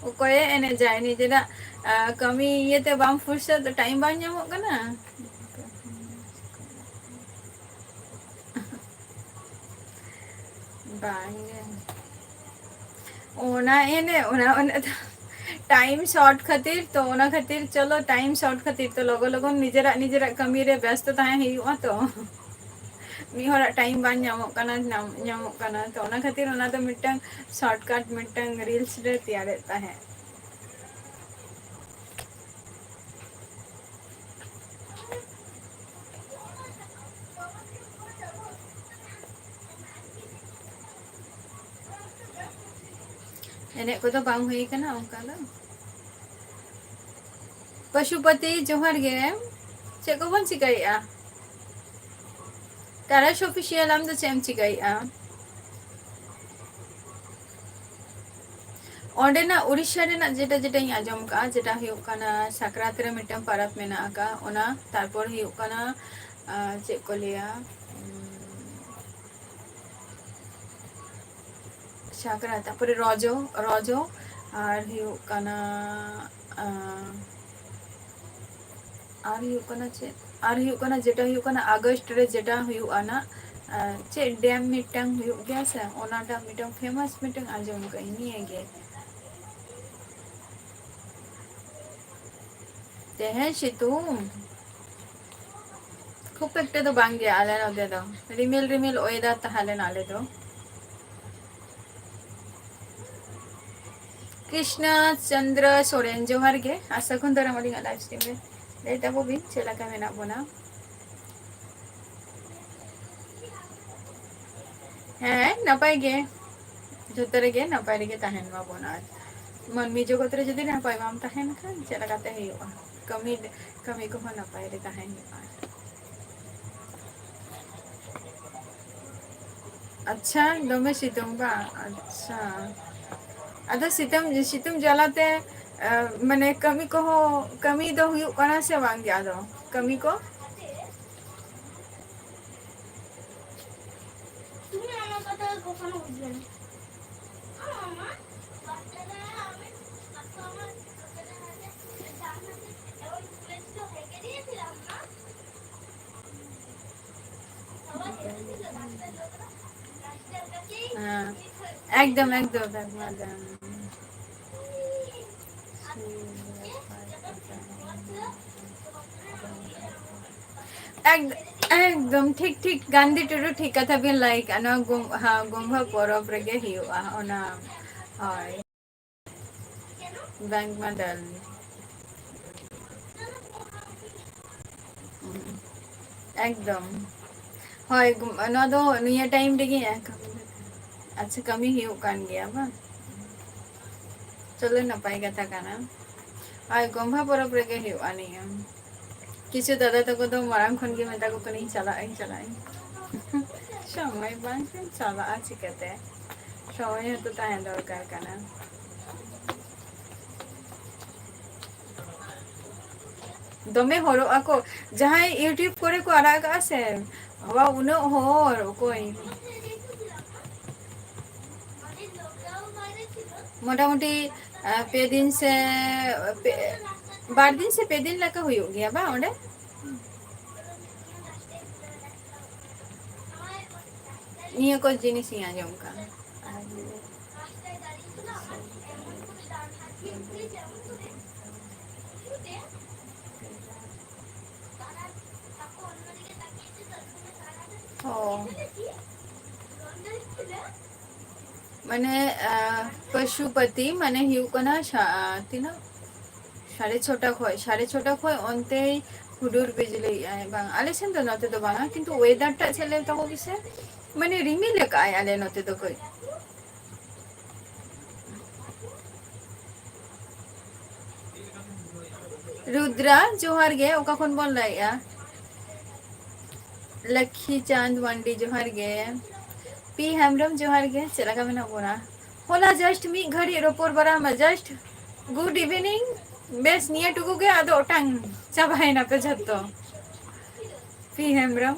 ᱚᱠᱚᱭᱮ ᱮᱱᱮᱡᱟᱭ? ᱱᱤᱡᱮᱨᱟᱜ, ᱟ, ᱠᱟᱹᱢᱤ ᱤᱭᱟᱹᱛᱮ ᱵᱟᱝ ᱯᱷᱩᱨᱥᱚᱛ, time ᱵᱟᱝ ᱧᱟᱢᱚᱜ ᱠᱟᱱᱟ᱾ ᱵᱟᱝᱜᱮ᱾ ᱚᱱᱟ ᱮᱱᱮ, ᱚᱱᱟ, ᱚᱱᱟ ᱫᱚ time short ᱠᱷᱟᱹᱛᱤᱨ ᱛᱚ, ᱚᱱᱟ ᱠᱷᱟᱹᱛᱤᱨ, ᱪᱚᱞᱚ, time short ᱠᱷᱟᱹᱛᱤᱨ ᱛᱚ ᱞᱚᱜᱚᱱ ᱞᱚᱜᱚᱱ ᱱᱤᱡᱮᱨᱟᱜ, ᱱᱤᱡᱮᱨᱟᱜ ᱠᱟᱹᱢᱤ ᱨᱮ ᱵᱮᱥᱛᱚ ᱛᱟᱦᱮᱸ ᱦᱩᱭᱩᱜᱼᱟ ᱛᱚ᱾ ᱢᱤᱫ ᱦᱚᱲᱟᱜ time ᱵᱟᱝ ᱧᱟᱢᱚᱜ ᱠᱟᱱᱟ, ᱧᱟᱢ, ᱧᱟᱢᱚᱜ ᱠᱟᱱᱟ ᱛᱚ, ᱚᱱᱟ ᱠᱷᱟᱹᱛᱤᱨ ᱚᱱᱟ ᱫᱚ ᱢᱤᱫᱴᱟᱝ shortcut, ᱢᱤᱫᱴᱟᱝ reels ᱞᱮ ᱛᱮᱭᱟᱨᱮᱫ ᱛᱟᱦᱮᱸᱫ᱾ ᱮᱱᱮᱡ ᱠᱚᱫᱚ ᱵᱟᱝ ᱦᱩᱭ ᱠᱟᱱᱟ ᱚᱱᱠᱟ ᱫᱚ᱾ ᱯᱚᱥᱩᱯᱚᱛᱤ, ᱡᱚᱦᱟᱨ ᱜᱮ᱾ ᱪᱮᱫ ᱠᱚᱵᱚᱱ ᱪᱤᱠᱟᱹᱭᱮᱫᱼᱟ? ᱛᱟᱨᱟᱥ ᱚᱯᱷᱤᱥᱤᱭᱟᱞ, ᱟᱢ ᱫᱚ ᱪᱮᱫ ᱮᱢ ᱪᱤᱠᱟᱹᱭᱮᱫᱼᱟ? ᱚᱸᱰᱮᱱᱟᱜ ᱩᱲᱤᱥᱥᱟ ᱨᱮᱱᱟᱜ ᱡᱮᱴᱟ, ᱡᱮᱴᱟᱧ ᱟᱸᱡᱚᱢ ᱠᱟᱜᱼᱟ, ᱡᱮᱴᱟ ᱦᱩᱭᱩᱜ ᱠᱟᱱᱟ ᱥᱟᱠᱨᱟᱛ ᱨᱮ ᱢᱤᱫᱴᱟᱝ ᱯᱚᱨᱚᱵᱽ ᱢᱮᱱᱟᱜ ᱟᱠᱟᱫ, ᱚᱱᱟ, ᱛᱟᱨᱯᱚᱨ ᱦᱩᱭᱩᱜ ᱠᱟᱱᱟ, ᱟᱸ, ᱪᱮᱫ ᱠᱚ ᱞᱟᱹᱭᱟ, ᱩᱸ, ᱥᱟᱠᱨᱟᱛ, ᱛᱟᱨᱯᱚᱨᱮ ᱨᱚᱡᱚ, ᱨᱚᱡᱚ, ᱟᱨ ᱦᱩᱭᱩᱜ ᱠᱟᱱᱟ, ᱟᱸ, ᱟᱨ ᱦᱩᱭᱩᱜ ᱠᱟᱱᱟ ᱪᱮᱫ? ᱟᱨ ᱦᱩᱭᱩᱜ ᱠᱟᱱᱟ, ᱡᱮᱴᱟ ᱦᱩᱭᱩᱜ ᱠᱟᱱᱟ ᱟᱜᱚᱥᱴ ᱨᱮ ᱡᱮᱴᱟ ᱦᱩᱭᱩᱜᱼᱟ ᱱᱟᱜ, ᱟᱨ ᱪᱮᱫ ᱰᱮᱢ ᱢᱤᱫᱴᱟᱝ ᱦᱩᱭᱩᱜ ᱜᱮᱭᱟ ᱥᱮ, ᱚᱱᱟᱴᱟᱜ ᱢᱤᱫᱴᱟᱝ ᱯᱷᱮᱢᱟᱥ ᱢᱤᱫᱴᱟᱝ ᱟᱸᱡᱚᱢ ᱠᱟᱜ ᱟᱹᱧ ᱱᱤᱭᱟᱹ ᱜᱮ᱾ ᱛᱮᱦᱮᱧ ᱥᱤᱛᱩᱝ ᱠᱷᱩᱵ ᱮᱠᱴᱟ ᱫᱚ ᱵᱟᱝ ᱜᱮ ᱟᱞᱮ ᱱᱚᱛᱮ ᱫᱚ, ᱨᱤᱢᱤᱞ ᱨᱤᱢᱤᱞ ᱚᱭᱮᱫᱟᱨ ᱛᱟᱦᱮᱸ ᱞᱮᱱᱟ ᱟᱞᱮ ᱫᱚ᱾ ᱠᱨᱤᱥᱱᱟ ᱪᱚᱱᱫᱨᱚ ᱥᱚᱨᱮᱱ, ᱡᱚᱦᱟᱨ ᱜᱮ, ᱟᱨ ᱥᱟᱹᱜᱩᱱ ᱫᱟᱨᱟᱢ ᱟᱹᱞᱤᱧᱟᱜ ᱞᱟᱭᱤᱵᱷ ᱥᱴᱨᱤᱢ ᱨᱮ᱾ ᱞᱟᱹᱭ ᱛᱟᱵᱚ ᱵᱤᱱ ᱪᱮᱫ ᱞᱮᱠᱟ ᱢᱮᱱᱟᱜ ᱵᱚᱱᱟ? ᱦᱮᱸ, ᱱᱟᱯᱟᱭ ᱜᱮ, ᱡᱚᱛᱚ ᱨᱮᱜᱮ ᱱᱟᱯᱟᱭ ᱨᱮᱜᱮ ᱛᱟᱦᱮᱱ ᱢᱟᱵᱚᱱ᱾ ᱟᱨ ᱢᱟᱹᱱᱢᱤ ᱡᱚᱜᱚᱛ ᱨᱮ ᱡᱩᱫᱤ ᱱᱟᱯᱟᱭ ᱵᱟᱢ ᱛᱟᱦᱮᱱ ᱠᱷᱟᱱ ᱪᱮᱫ ᱞᱮᱠᱟᱛᱮ ᱦᱩᱭᱩᱜᱼᱟ? ᱠᱟᱹᱢᱤ, ᱠᱟᱹᱢᱤ ᱠᱚᱦᱚᱸ ᱱᱟᱯᱟᱭ ᱨᱮ ᱛᱟᱦᱮᱱ ᱦᱩᱭᱩᱜᱼᱟ᱾ ᱟᱪᱪᱷᱟ, ᱫᱚᱢᱮ ᱥᱤᱛᱩᱝ ᱵᱟ? ᱟᱪᱪᱷᱟ, ᱟᱫᱚ ᱥᱤᱛᱩᱝ, ᱥᱤᱛᱩᱝ ᱡᱟᱞᱟᱛᱮ, ᱮ, ᱢᱟᱱᱮ ᱠᱟᱹᱢᱤ ᱠᱚᱦᱚᱸ, ᱠᱟᱹᱢᱤ ᱫᱚ ᱦᱩᱭᱩᱜ ᱠᱟᱱᱟ ᱥᱮ ᱵᱟᱝ ᱜᱮ? ᱟᱫᱚ ᱠᱟᱹᱢᱤ ᱠᱚ ᱦᱮᱸ, ᱮᱠᱫᱚᱢ, ᱮᱠᱫᱚᱢ, ᱮᱠᱫᱚᱢ, ᱮᱠᱫᱚᱢ᱾ ᱮᱠ-, ᱮᱠᱫᱚᱢ ᱴᱷᱤᱠ, ᱴᱷᱤᱠ, ᱜᱟᱱᱫᱷᱤ ᱴᱩᱰᱩ ᱴᱷᱤᱠ ᱠᱟᱛᱷᱟ ᱵᱤᱱ ᱞᱟᱹᱭ ᱠᱟᱜᱼᱟ᱾ ᱱᱚᱣᱟ ᱜᱚᱢ-, ᱦᱮᱸ, ᱜᱚᱢᱦᱟ ᱯᱚᱨᱚᱵᱽ ᱨᱮᱜᱮ ᱦᱩᱭᱩᱜᱼᱟ ᱚᱱᱟ᱾ ᱦᱳᱭ᱾ ᱵᱮᱝᱠ ᱢᱟ ᱰᱟᱞ᱾ ᱮᱠᱫᱚᱢ᱾ ᱦᱳᱭ, ᱜᱚᱢ-, ᱱᱚᱣᱟ ᱫᱚ ᱱᱤᱭᱟᱹ ᱴᱟᱭᱤᱢ ᱨᱮᱜᱮ ᱮᱢ ᱠᱟᱹᱢᱤ᱾ ᱟᱪᱪᱷᱟ, ᱠᱟᱹᱢᱤ ᱦᱩᱭᱩᱜ ᱠᱟᱱ ᱜᱮᱭᱟ ᱵᱟᱝ? ᱪᱚᱞᱚ, ᱱᱟᱯᱟᱭ ᱠᱟᱛᱷᱟ ᱠᱟᱱᱟ᱾ ᱟᱨ ᱜᱚᱢᱦᱟ ᱯᱚᱨᱚᱵᱽ ᱨᱮᱜᱮ ᱦᱩᱭᱩᱜᱼᱟ ᱱᱤᱭᱟᱹ᱾ ᱠᱤᱪᱷᱩ ᱫᱟᱫᱟ ᱛᱟᱠᱚ ᱫᱚ ᱢᱟᱲᱟᱝ ᱠᱷᱚᱱ ᱜᱮ ᱢᱮᱛᱟ ᱠᱚ ᱠᱟᱹᱱᱟᱹᱧ, "ᱪᱟᱞᱟᱜ ᱟᱹᱧ, ᱪᱟᱞᱟᱜ ᱟᱹᱧ᱾" ᱥᱚᱢᱚᱭ ᱵᱟᱝᱠᱷᱟᱱ ᱪᱟᱞᱟᱜᱼᱟ ᱪᱤᱠᱟᱹᱛᱮ? ᱥᱚᱢᱚᱭ ᱦᱚᱸᱛᱚ ᱛᱟᱦᱮᱸ ᱫᱚᱨᱠᱟᱨ ᱠᱟᱱᱟ᱾ ᱫᱚᱢᱮ ᱦᱚᱲᱚᱜ ᱟᱠᱚ, ᱡᱟᱦᱟᱸᱭ YouTube ᱠᱚᱨᱮ ᱠᱚ ᱟᱲᱟᱜ ᱠᱟᱜᱼᱟ ᱥᱮ, ᱵᱟᱵᱟ, ᱩᱱᱟᱹᱜ ᱦᱚᱲ, ᱚᱠᱚᱭ? ᱢᱚᱴᱟᱢᱩᱴᱤ, ᱟᱸ, ᱯᱮ ᱫᱤᱱ ᱥᱮ ᱯᱮ, ᱵᱟᱨ ᱫᱤᱱ ᱥᱮ ᱯᱮ ᱫᱤᱱ ᱞᱮᱠᱟ ᱦᱩᱭᱩᱜ ᱜᱮᱭᱟ ᱵᱟᱝ ᱚᱸᱰᱮ? ᱱᱤᱭᱟᱹ ᱠᱚ ᱡᱤᱱᱤᱥ ᱤᱧ ᱟᱸᱡᱚᱢ ᱠᱟᱜᱼᱟ᱾ ᱚ᱾ ᱢᱟᱱᱮ, ᱟᱸ, ᱯᱚᱥᱩᱯᱚᱛᱤ ᱢᱟᱱᱮ ᱦᱩᱭᱩᱜ ᱠᱟᱱᱟ ᱥᱟ-, ᱛᱤᱱᱟᱹᱜ? ᱥᱟᱲᱮ ᱪᱷᱚᱴᱟ ᱠᱷᱚᱡ, ᱥᱟᱲᱮ ᱪᱷᱚᱴᱟ ᱠᱷᱚᱡ ᱚᱱᱛᱮᱭ ᱦᱩᱰᱩᱨ ᱵᱤᱡᱽᱞᱤᱭᱮᱜᱼᱟᱭ᱾ ᱵᱟᱝ, ᱟᱞᱮ ᱥᱮᱱ ᱫᱚ ᱱᱚᱛᱮ ᱫᱚ ᱵᱟᱝᱟ, ᱠᱤᱱᱛᱩ weather ᱴᱟᱜ ᱪᱮᱫ ᱞᱟᱹᱭ ᱛᱟᱠᱚ ᱜᱮᱥᱮ? ᱢᱟᱱᱮ ᱨᱤᱢᱤᱞ ᱟᱠᱟᱜᱼᱟᱭ ᱟᱞᱮ ᱱᱚᱛᱮ ᱫᱚ ᱠᱟᱹᱡ᱾ ᱨᱩᱫᱽᱨᱟ, ᱡᱚᱦᱟᱨ ᱜᱮ, ᱚᱠᱟ ᱠᱷᱚᱱ ᱵᱚᱱ ᱞᱟᱹᱭᱮᱜᱼᱟ? ᱞᱟᱠᱷᱤ ᱪᱟᱸᱫᱽ ᱢᱟᱱᱰᱤ, ᱡᱚᱦᱟᱨ ᱜᱮ᱾ ᱯᱤ ᱦᱮᱢᱵᱨᱚᱢ, ᱡᱚᱦᱟᱨ ᱜᱮ, ᱪᱮᱫ ᱞᱮᱠᱟ ᱢᱮᱱᱟᱜ ᱵᱚᱱᱟ? ᱦᱚᱞᱟ just ᱢᱤᱫ ᱜᱷᱟᱹᱲᱤᱡ ᱨᱚᱯᱚᱲ ᱵᱟᱲᱟ ᱢᱟ, just good evening, ᱵᱮᱥ ᱱᱤᱭᱟᱹ ᱴᱩᱠᱩ ᱜᱮ, ᱟᱫᱚ ᱚᱴᱟᱝ ᱪᱟᱵᱟᱭᱮᱱᱟ ᱯᱮ ᱡᱷᱚᱛᱚ᱾ ᱯᱤ ᱦᱮᱢᱵᱨᱚᱢ᱾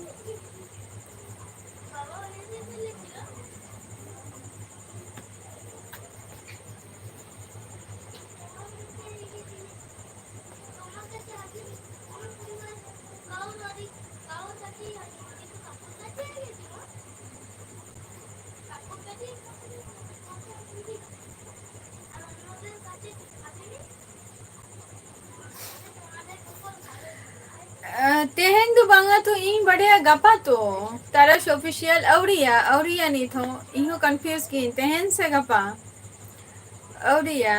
ᱟᱸ, ᱛᱮᱦᱮᱧ ᱫᱚ ᱵᱟᱝᱟ ᱛᱚ, ᱤᱧ ᱵᱟᱰᱟᱭᱟ ᱜᱟᱯᱟ ᱛᱚ᱾ ᱛᱟᱨᱟᱥ Official ᱟᱹᱣᱨᱤᱭᱟ, ᱟᱹᱣᱨᱤᱭᱟ ᱱᱤᱛ ᱦᱚᱸ᱾ ᱤᱧ ᱦᱚᱸ confuse ᱜᱤᱭᱟᱹᱧ, ᱛᱮᱦᱮᱧ ᱥᱮ ᱜᱟᱯᱟ? ᱟᱹᱣᱨᱤᱭᱟ᱾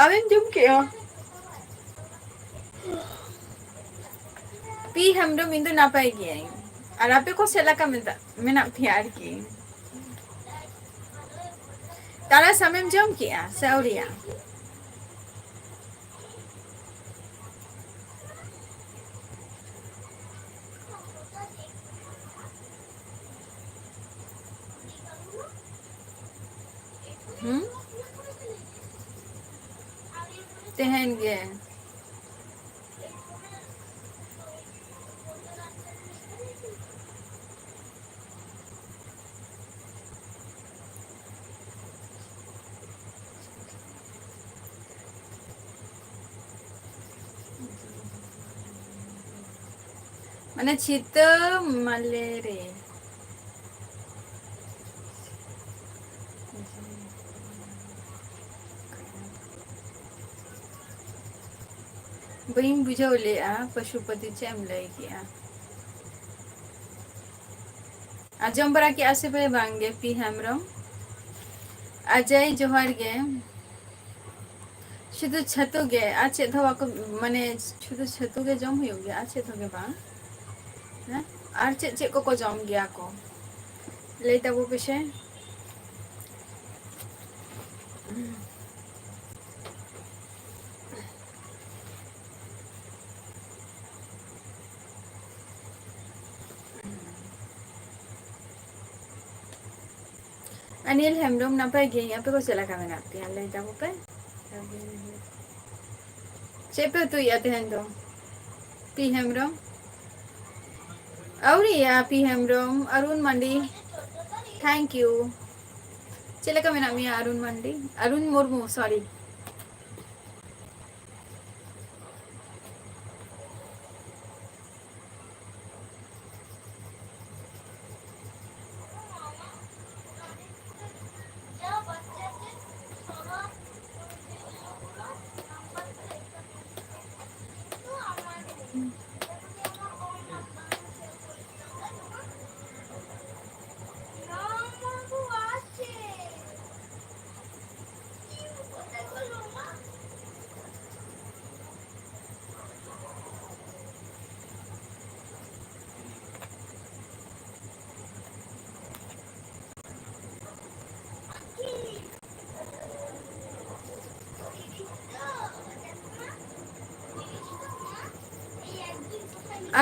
ᱟᱢᱮᱢ ᱡᱚᱢ ᱠᱮᱜᱼᱟ? ᱯᱤ ᱦᱮᱢᱵᱨᱚᱢ, ᱤᱧ ᱫᱚ ᱱᱟᱯᱟᱭ ᱜᱤᱭᱟᱹᱧ᱾ ᱟᱨ ᱟᱯᱮ ᱠᱚ ᱪᱮᱫ ᱞᱮᱠᱟ ᱢᱮᱱᱟᱜ ᱯᱮᱭᱟ ᱟᱨᱠᱤ? ᱛᱟᱨᱟᱥ ᱟᱢᱮᱢ ᱡᱚᱢ ᱠᱮᱜᱼᱟ ᱥᱮ ᱟᱹᱣᱨᱤᱭᱟ? ᱦᱩᱸ? ᱛᱮᱦᱮᱧ ᱜᱮ᱾ ᱢᱟᱱᱮ ᱪᱷᱤᱛᱟᱹ ᱢᱟᱞᱮ ᱨᱮ᱾ ᱵᱟᱹᱧ ᱵᱩᱡᱷᱟᱹᱣ ᱞᱮᱜᱼᱟ, ᱯᱚᱥᱩᱯᱚᱛᱤ ᱪᱮᱫ ᱮᱢ ᱞᱟᱹᱭ ᱠᱮᱜᱼᱟ? ᱟᱸᱡᱚᱢ ᱵᱟᱲᱟ ᱠᱮᱜᱼᱟ ᱥᱮ ᱯᱮ ᱵᱟᱝ ᱜᱮ ᱯᱤ ᱦᱮᱢᱵᱨᱚᱢ? ᱟᱡᱟᱭ ᱡᱚᱦᱟᱨ ᱜᱮ᱾ ᱥᱩᱫᱷᱩ ᱪᱷᱟᱹᱛᱩ ᱜᱮ, ᱟᱨ ᱪᱮᱫ ᱦᱚᱸ ᱵᱟᱠᱚ, ᱢᱟᱱᱮ ᱥᱩᱫᱷᱩ ᱪᱷᱟᱹᱛᱩ ᱜᱮ ᱡᱚᱢ ᱦᱩᱭᱩᱜ ᱜᱮᱭᱟ, ᱟᱨ ᱪᱮᱫ ᱦᱚᱸ ᱜᱮ ᱵᱟᱝ? ᱦᱮᱸ? ᱟᱨ ᱪᱮᱫ ᱪᱮᱫ ᱠᱚᱠᱚ ᱡᱚᱢ ᱜᱮᱭᱟ ᱠᱚ? ᱞᱟᱹᱭ ᱛᱟᱵᱚ ᱯᱮᱥᱮ᱾ ᱟᱱᱤᱞ ᱦᱮᱢᱵᱨᱚᱢ, ᱱᱟᱯᱟᱭ ᱜᱤᱭᱟᱹᱧ, ᱟᱯᱮ ᱠᱚ ᱪᱮᱫ ᱞᱮᱠᱟ ᱢᱮᱱᱟᱜ ᱯᱮᱭᱟ? ᱞᱟᱹᱭ ᱛᱟᱵᱚ ᱯᱮ᱾ ᱪᱮᱫ ᱯᱮ ᱩᱛᱩᱭᱮᱫᱼᱟ ᱛᱮᱦᱮᱧ ᱫᱚ? ᱯᱤ ᱦᱮᱢᱵᱨᱚᱢ? ᱟᱹᱣᱨᱤᱭᱟ P Hembrom, Arun Mandi. Thank you. ᱪᱮᱫ ᱞᱮᱠᱟ ᱢᱮᱱᱟᱜ ᱢᱮᱭᱟ ᱟᱨᱩᱱ ᱢᱟᱱᱰᱤ? ᱟᱨᱩᱱ ᱢᱩᱨᱢᱩ, sorry.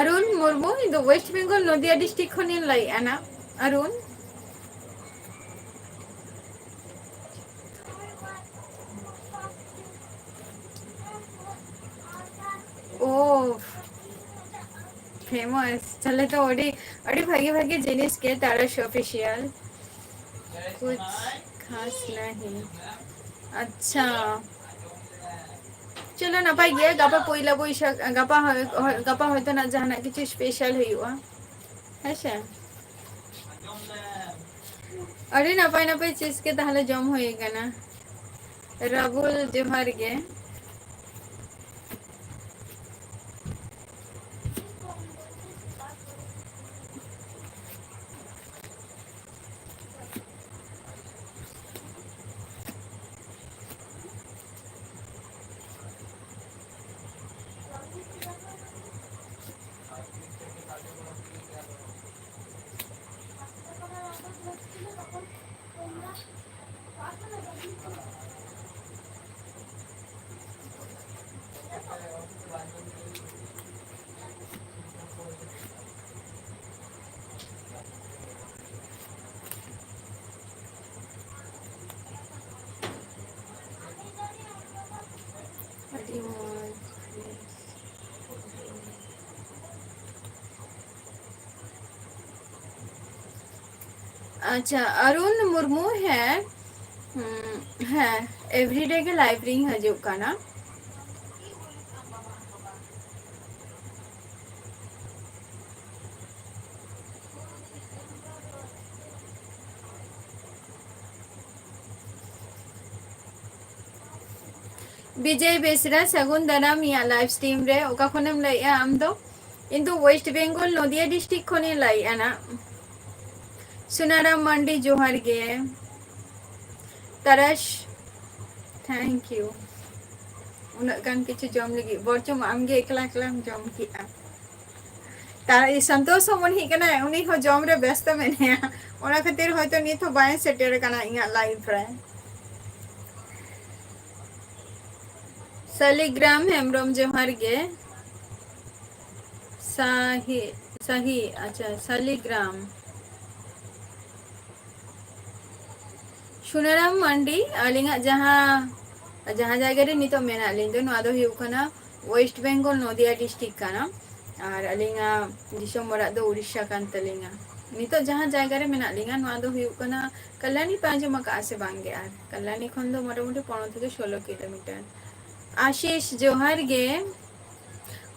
ᱟᱨᱩᱱ ᱢᱩᱨᱢᱩ, ᱤᱧ ᱫᱚ ᱳᱭᱮᱥᱴ ᱵᱮᱝᱜᱚᱞ ᱱᱚᱫᱤᱭᱟ ᱰᱤᱥᱴᱨᱤᱠᱴ ᱠᱷᱚᱱᱤᱧ ᱞᱟᱹᱭᱮᱫᱼᱟ ᱱᱟ᱾ ᱟᱨᱩᱱ᱾ ᱳ, ᱯᱷᱮᱢᱟᱥ᱾ ᱛᱟᱦᱞᱮ ᱛᱚ ᱟᱹᱰᱤ, ᱟᱹᱰᱤ ᱵᱷᱟᱜᱮ ᱵᱷᱟᱜᱮ ᱡᱤᱱᱤᱥ ᱜᱮ ᱛᱟᱨᱟᱥ ᱚᱯᱷᱤᱥᱤᱭᱟᱞ᱾ ᱠᱩᱪ ᱠᱷᱟᱥ ᱱᱟᱦᱤ᱾ ᱟᱪᱪᱷᱟ᱾ ᱪᱚᱞᱚ, ᱱᱟᱯᱟᱭ ᱜᱮᱭᱟ᱾ ᱜᱟᱯᱟ ᱯᱚᱭᱞᱟ ᱵᱳᱭᱥᱟᱠᱷ, ᱜᱟᱯᱟ ᱦᱚᱭ-, ᱦᱚᱭ-, ᱜᱟᱯᱟ ᱦᱚᱭᱛᱳ ᱱᱟᱜ ᱡᱟᱦᱟᱱᱟᱜ ᱠᱤᱪᱷᱩ ᱥᱯᱮᱥᱟᱞ ᱦᱩᱭᱩᱜᱼᱟ᱾ ᱦᱮᱸᱥᱮ? ᱟᱹᱰᱤ ᱱᱟᱯᱟᱭ ᱱᱟᱯᱟᱭ ᱪᱤᱡᱽ ᱜᱮ ᱛᱟᱦᱞᱮ ᱡᱚᱢ ᱦᱩᱭ ᱠᱟᱱᱟ᱾ ᱨᱟᱦᱩᱞ, ᱡᱚᱦᱟᱨ ᱜᱮ᱾ ᱟᱹᱰᱤ ᱢᱚᱡᱽ᱾ ᱟᱪᱪᱷᱟ, ᱟᱨᱩᱱ ᱢᱩᱨᱢᱩ, ᱦᱮᱸ, ᱦᱩᱸ, ᱦᱮᱸ, everyday ᱜᱮ live ᱨᱤᱧ ᱦᱤᱡᱩᱜ ᱠᱟᱱᱟ᱾ ᱵᱤᱡᱚᱭ ᱵᱮᱥᱨᱟ, ᱥᱟᱹᱜᱩᱱ ᱫᱟᱨᱟᱢ ᱤᱧᱟᱹᱜ live stream ᱨᱮ᱾ ᱚᱠᱟ ᱠᱷᱚᱱᱮᱢ ᱞᱟᱹᱭᱮᱜᱼᱟ ᱟᱢ ᱫᱚ? ᱤᱧ ᱫᱚ ᱳᱭᱮᱥᱴ ᱵᱮᱝᱜᱚᱞ ᱱᱚᱫᱤᱭᱟ ᱰᱤᱥᱴᱨᱤᱠᱴ ᱠᱷᱚᱱᱤᱧ ᱞᱟᱹᱭᱮᱜᱼᱟ ᱱᱟᱜ᱾ ᱥᱩᱱᱟᱨᱟᱢ ᱢᱟᱱᱰᱤ, ᱡᱚᱦᱟᱨ ᱜᱮ᱾ ᱛᱟᱨᱟᱥ, thank you᱾ ᱩᱱᱟᱹᱜ ᱜᱟᱱ ᱠᱤᱪᱷᱩ ᱡᱚᱢ ᱞᱟᱹᱜᱤᱫ, ᱵᱚᱨᱪᱚᱢ ᱟᱢᱜᱮ ᱮᱠᱞᱟ ᱮᱠᱞᱟᱢ ᱡᱚᱢ ᱠᱮᱜᱼᱟ᱾ ᱛᱟᱨ ᱥᱚᱱᱛᱳᱥ ᱦᱚᱸ ᱢᱚᱱᱮ ᱦᱩᱭᱩᱜ ᱠᱟᱱᱟ ᱩᱱᱤ ᱦᱚᱸ ᱡᱚᱢ ᱨᱮ ᱵᱮᱥᱛᱚ ᱢᱮᱱᱟᱭᱟ, ᱚᱱᱟ ᱠᱷᱟᱹᱛᱤᱨ ᱦᱚᱭᱛᱳ ᱱᱤᱛ ᱦᱚᱸ ᱵᱟᱭ ᱥᱮᱴᱮᱨ ᱟᱠᱟᱱᱟ ᱤᱧᱟᱹᱜ live ᱨᱮ᱾ ᱥᱟᱞᱤᱜᱨᱟᱢ ᱦᱮᱢᱵᱨᱚᱢ, ᱡᱚᱦᱟᱨ ᱜᱮ᱾ ᱥᱟᱦᱤ, ᱥᱟᱦᱤ, ᱟᱪᱪᱷᱟ, ᱥᱟᱞᱤᱜᱨᱟᱢ᱾ ᱥᱩᱱᱟᱨᱟᱢ ᱢᱟᱱᱰᱤ, ᱟᱹᱞᱤᱧᱟᱜ ᱡᱟᱦᱟᱸ, ᱡᱟᱦᱟᱸ ᱡᱟᱭᱜᱟ ᱨᱮ ᱱᱤᱛᱚᱜ ᱢᱮᱱᱟᱜ ᱞᱤᱧ ᱫᱚ, ᱱᱚᱣᱟ ᱫᱚ ᱦᱩᱭᱩᱜ ᱠᱟᱱᱟ ᱳᱭᱮᱥᱴ ᱵᱮᱝᱜᱚᱞ, ᱱᱚᱫᱤᱭᱟ ᱰᱤᱥᱴᱨᱤᱠᱴ ᱠᱟᱱᱟ᱾ ᱟᱨ ᱟᱹᱞᱤᱧᱟᱜ ᱫᱤᱥᱚᱢ ᱚᱲᱟᱜ ᱫᱚ ᱩᱲᱤᱥᱥᱟ ᱠᱟᱱ ᱛᱟᱹᱞᱤᱧᱟ᱾ ᱱᱤᱛᱚᱜ ᱡᱟᱦᱟᱸ ᱡᱟᱭᱜᱟ ᱨᱮ ᱢᱮᱱᱟᱜ ᱞᱤᱧᱟ, ᱱᱚᱣᱟ ᱫᱚ ᱦᱩᱭᱩᱜ ᱠᱟᱱᱟ, ᱠᱟᱞᱞᱟᱱᱤ ᱯᱮ ᱟᱸᱡᱚᱢ ᱟᱠᱟᱫᱼᱟ ᱥᱮ ᱵᱟᱝ ᱜᱮ? ᱟᱨ ᱠᱟᱞᱞᱟᱱᱤ ᱠᱷᱚᱱ ᱫᱚ ᱢᱚᱴᱟᱢᱩᱴᱤ ᱯᱚᱱᱨᱚ ᱛᱷᱮᱠᱮ ᱥᱳᱞᱳ ᱠᱤᱞᱳᱢᱤᱴᱟᱨ᱾ ᱟᱥᱤᱥ, ᱡᱚᱦᱟᱨ ᱜᱮ᱾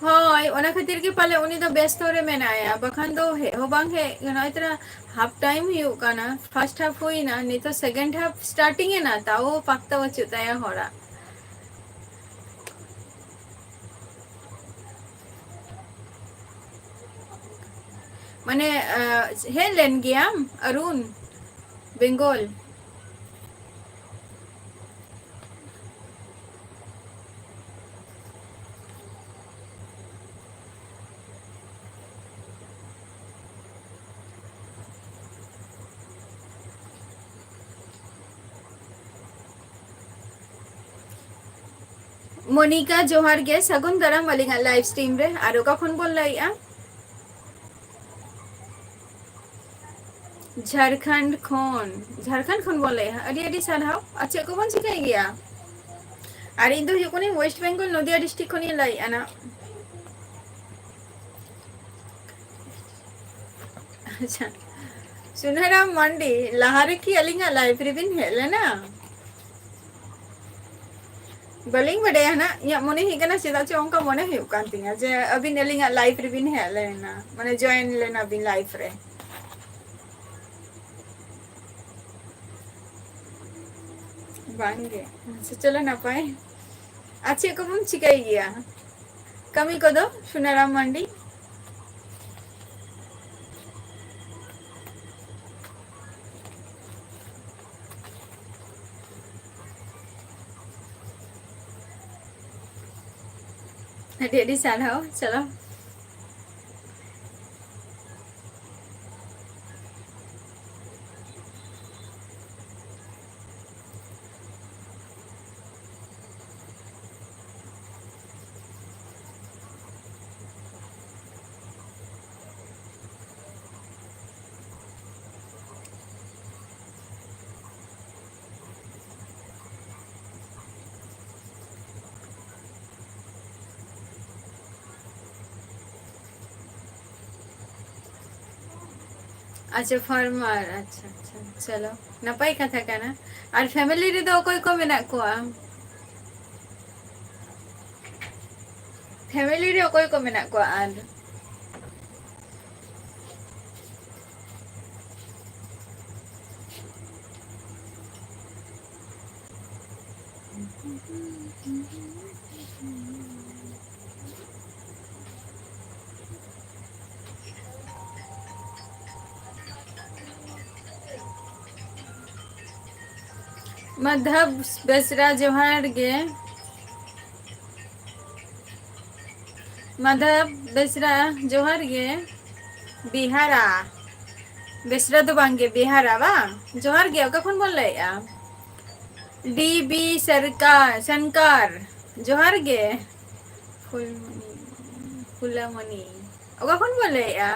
ᱦᱳᱭ, ᱚᱱᱟ ᱠᱷᱟᱹᱛᱤᱨ ᱜᱮ ᱯᱟᱞᱮ ᱩᱱᱤ ᱫᱚ ᱵᱮᱥᱛᱚ ᱨᱮ ᱢᱮᱱᱟᱭᱟ, ᱵᱟᱠᱷᱟᱱ ᱫᱚ ᱦᱮᱡ ᱦᱚᱸ ᱵᱟᱝ ᱦᱮᱡ, ᱱᱚᱜᱼᱚᱭ ᱛᱚᱨᱟ ᱦᱟᱯ ᱴᱟᱭᱤᱢ ᱦᱩᱭᱩᱜ ᱠᱟᱱᱟ, ᱯᱷᱟᱨᱥᱴ ᱦᱟᱯ ᱦᱩᱭᱱᱟ, ᱱᱤᱛᱚᱜ ᱥᱮᱠᱮᱱᱰ ᱦᱟᱯ ᱥᱴᱟᱨᱴᱤᱝ ᱮᱱᱟ, ᱛᱟᱣ ᱯᱟᱛᱛᱟ ᱵᱟᱹᱪᱩᱜ ᱛᱟᱭᱟ ᱦᱚᱲᱟᱜ᱾ ᱢᱟᱱᱮ, ᱟᱸ, ᱦᱮᱡ ᱞᱮᱱ ᱜᱮᱭᱟᱢ ᱟᱨᱩᱱ, ᱵᱮᱝᱜᱚᱞ? ᱢᱚᱱᱤᱠᱟ, ᱡᱚᱦᱟᱨ ᱜᱮ, ᱥᱟᱹᱜᱩᱱ ᱫᱟᱨᱟᱢ ᱟᱹᱞᱤᱧᱟᱜ ᱞᱟᱭᱤᱵᱷ ᱥᱴᱨᱤᱢ ᱨᱮ᱾ ᱟᱨ ᱚᱠᱟ ᱠᱷᱚᱱ ᱵᱚᱱ ᱞᱟᱹᱭᱮᱜᱼᱟ? ᱡᱷᱟᱲᱠᱷᱚᱸᱰ ᱠᱷᱚᱱ, ᱡᱷᱟᱲᱠᱷᱚᱸᱰ ᱠᱷᱚᱱ ᱵᱚᱱ ᱞᱟᱹᱭᱮᱜᱼᱟ᱾ ᱟᱹᱰᱤ ᱟᱹᱰᱤ ᱥᱟᱨᱦᱟᱣ᱾ ᱟᱨ ᱪᱮᱫ ᱠᱚᱵᱚᱱ ᱪᱤᱠᱟᱹᱭ ᱜᱮᱭᱟ? ᱟᱨ ᱤᱧ ᱫᱚ ᱦᱩᱭᱩᱜ ᱠᱟᱹᱱᱟᱹᱧ ᱳᱭᱮᱥᱴ ᱵᱮᱝᱜᱚᱞ, ᱱᱚᱫᱤᱭᱟ ᱰᱤᱥᱴᱨᱤᱠᱴ ᱠᱷᱚᱱᱤᱧ ᱞᱟᱹᱭᱮᱜᱼᱟ ᱱᱟᱜ᱾ ᱟᱪᱪᱷᱟ, ᱥᱩᱱᱟᱹᱨᱟᱢ ᱢᱟᱱᱰᱤ, ᱞᱟᱦᱟ ᱨᱮᱠᱤ ᱟᱹᱞᱤᱧᱟᱜ ᱞᱟᱭᱤᱵᱷ ᱨᱮᱵᱤᱱ ᱦᱮᱡ ᱞᱮᱱᱟ? ᱵᱟᱹᱞᱤᱧ ᱵᱟᱰᱟᱭᱟ ᱱᱟᱜ, ᱤᱧᱟᱹᱜ ᱢᱚᱱᱮ ᱦᱩᱭᱩᱜ ᱠᱟᱱᱟ, ᱪᱮᱫᱟᱜ ᱪᱚ ᱚᱱᱠᱟ ᱢᱚᱱᱮ ᱦᱩᱭᱩᱜ ᱠᱟᱱ ᱛᱤᱧᱟ ᱡᱮ ᱟᱹᱵᱤᱱ ᱟᱹᱞᱤᱧᱟᱜ ᱞᱟᱭᱤᱵᱷ ᱨᱮᱵᱤᱱ ᱦᱮᱡ ᱞᱮᱱᱟ, ᱢᱟᱱᱮ ᱡᱚᱭᱮᱱ ᱞᱮᱱᱟ ᱵᱤᱱ ᱞᱟᱭᱤᱵᱷ ᱨᱮ᱾ ᱵᱟᱝᱜᱮ᱾ ᱟᱪᱪᱷᱟ, ᱪᱚᱞᱚ ᱱᱟᱯᱟᱭ᱾ ᱟᱨ ᱪᱮᱫ ᱠᱚᱵᱚᱱ ᱪᱤᱠᱟᱹᱭ ᱜᱮᱭᱟ? ᱠᱟᱹᱢᱤ ᱠᱚᱫᱚ, ᱥᱩᱱᱟᱨᱟᱢ ᱢᱟᱱᱰᱤ? ᱟᱹᱰᱤ ᱟᱹᱰᱤ ᱥᱟᱨᱦᱟᱣ᱾ ᱪᱚᱞᱚ᱾ ᱟᱪᱪᱷᱟ, farmer, ᱟᱪᱪᱷᱟ, ᱟᱪᱪᱷᱟ, ᱪᱚᱞᱚ, ᱱᱟᱯᱟᱭ ᱠᱟᱛᱷᱟ ᱠᱟᱱᱟ᱾ ᱟᱨ family ᱨᱮᱫᱚ ᱚᱠᱚᱭ ᱠᱚ ᱢᱮᱱᱟᱜ ᱠᱚᱣᱟ? Family ᱨᱮ ᱚᱠᱚᱭ ᱠᱚ ᱢᱮᱱᱟᱜ ᱠᱚᱣᱟ ᱟᱨ? ᱢᱟᱫᱷᱟᱵ ᱵᱮᱥᱨᱟ, ᱡᱚᱦᱟᱨ ᱜᱮ᱾ ᱢᱟᱫᱷᱟᱵ ᱵᱮᱥᱨᱟ, ᱡᱚᱦᱟᱨ ᱜᱮ᱾ ᱵᱤᱦᱟᱨᱟ᱾ ᱵᱮᱥᱨᱟ ᱫᱚ ᱵᱟᱝ ᱜᱮ, ᱵᱤᱦᱟᱨᱟ ᱵᱟᱝ? ᱡᱚᱦᱟᱨ ᱜᱮ, ᱚᱠᱟ ᱠᱷᱚᱱ ᱵᱚᱱ ᱞᱟᱹᱭᱮᱜᱼᱟ? ᱰᱤ ᱵᱤ ᱥᱚᱨᱠᱟᱨ, ᱥᱚᱱᱠᱟᱨ, ᱡᱚᱦᱟᱨ ᱜᱮ᱾ ᱯᱷᱩᱞᱢᱚᱱᱤ, ᱯᱷᱩᱞᱟᱢᱚᱱᱤ, ᱚᱠᱟ ᱠᱷᱚᱱ ᱵᱚᱱ ᱞᱟᱹᱭᱮᱜᱼᱟ?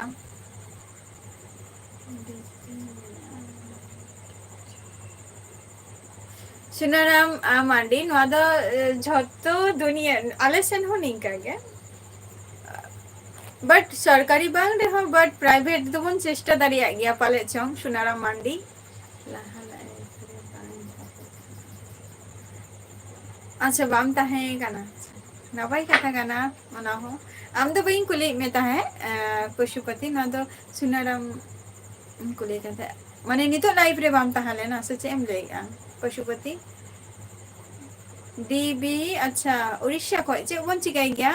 ᱥᱩᱱᱟᱨᱟᱢ, ᱟ, ᱢᱟᱱᱰᱤ, ᱱᱚᱣᱟ ᱫᱚ, ᱮ, ᱡᱷᱚᱛᱚ ᱫᱩᱱᱤᱭᱟᱹ, ᱟᱞᱮ ᱥᱮᱱ ᱦᱚᱸ ᱱᱤᱝᱠᱟ ᱜᱮ᱾ But ᱥᱚᱨᱠᱟᱨᱤ ᱵᱟᱝ ᱨᱮᱦᱚᱸ, but private ᱫᱚᱵᱚᱱ ᱪᱮᱥᱴᱟ ᱫᱟᱲᱮᱭᱟᱜ ᱜᱮᱭᱟ ᱯᱟᱞᱮᱫ ᱪᱚᱝ, ᱥᱩᱱᱟᱨᱟᱢ ᱢᱟᱱᱰᱤ᱾ ᱞᱟᱦᱟ ᱞᱟᱭᱤᱯᱷ ᱨᱮ ᱵᱟᱝ ᱡᱷᱚᱛᱚ᱾ ᱟᱪᱪᱷᱟ, ᱵᱟᱢ ᱛᱟᱦᱮᱸ ᱠᱟᱱᱟ᱾ ᱱᱟᱯᱟᱭ ᱠᱟᱛᱷᱟ ᱠᱟᱱᱟ ᱚᱱᱟ ᱦᱚᱸ᱾ ᱟᱢ ᱫᱚ ᱵᱟᱹᱧ ᱠᱩᱞᱤᱭᱮᱫ ᱢᱮ ᱛᱟᱦᱮᱸᱫ, ᱮ, ᱯᱚᱥᱩᱯᱚᱛᱤ, ᱱᱚᱣᱟ ᱫᱚ ᱥᱩᱱᱟᱨᱟᱢ ᱤᱧ ᱠᱩᱞᱤᱭᱮ ᱠᱟᱱ ᱛᱟᱦᱮᱸᱫ᱾ ᱢᱟᱱᱮ, ᱱᱤᱛᱚᱜ live ᱨᱮ ᱵᱟᱢ ᱛᱟᱦᱮᱸ ᱞᱮᱱᱟ ᱥᱮ ᱪᱮᱫ ᱮᱢ ᱞᱟᱹᱭᱮᱫᱼᱟ, ᱯᱚᱥᱩᱯᱚᱛᱤ? ᱰᱤ ᱵᱤ, ᱟᱪᱪᱷᱟ, ᱩᱲᱤᱥᱥᱟ ᱠᱷᱚᱡ ᱪᱮᱫ ᱵᱚᱱ ᱪᱤᱠᱟᱹᱭ ᱜᱮᱭᱟ?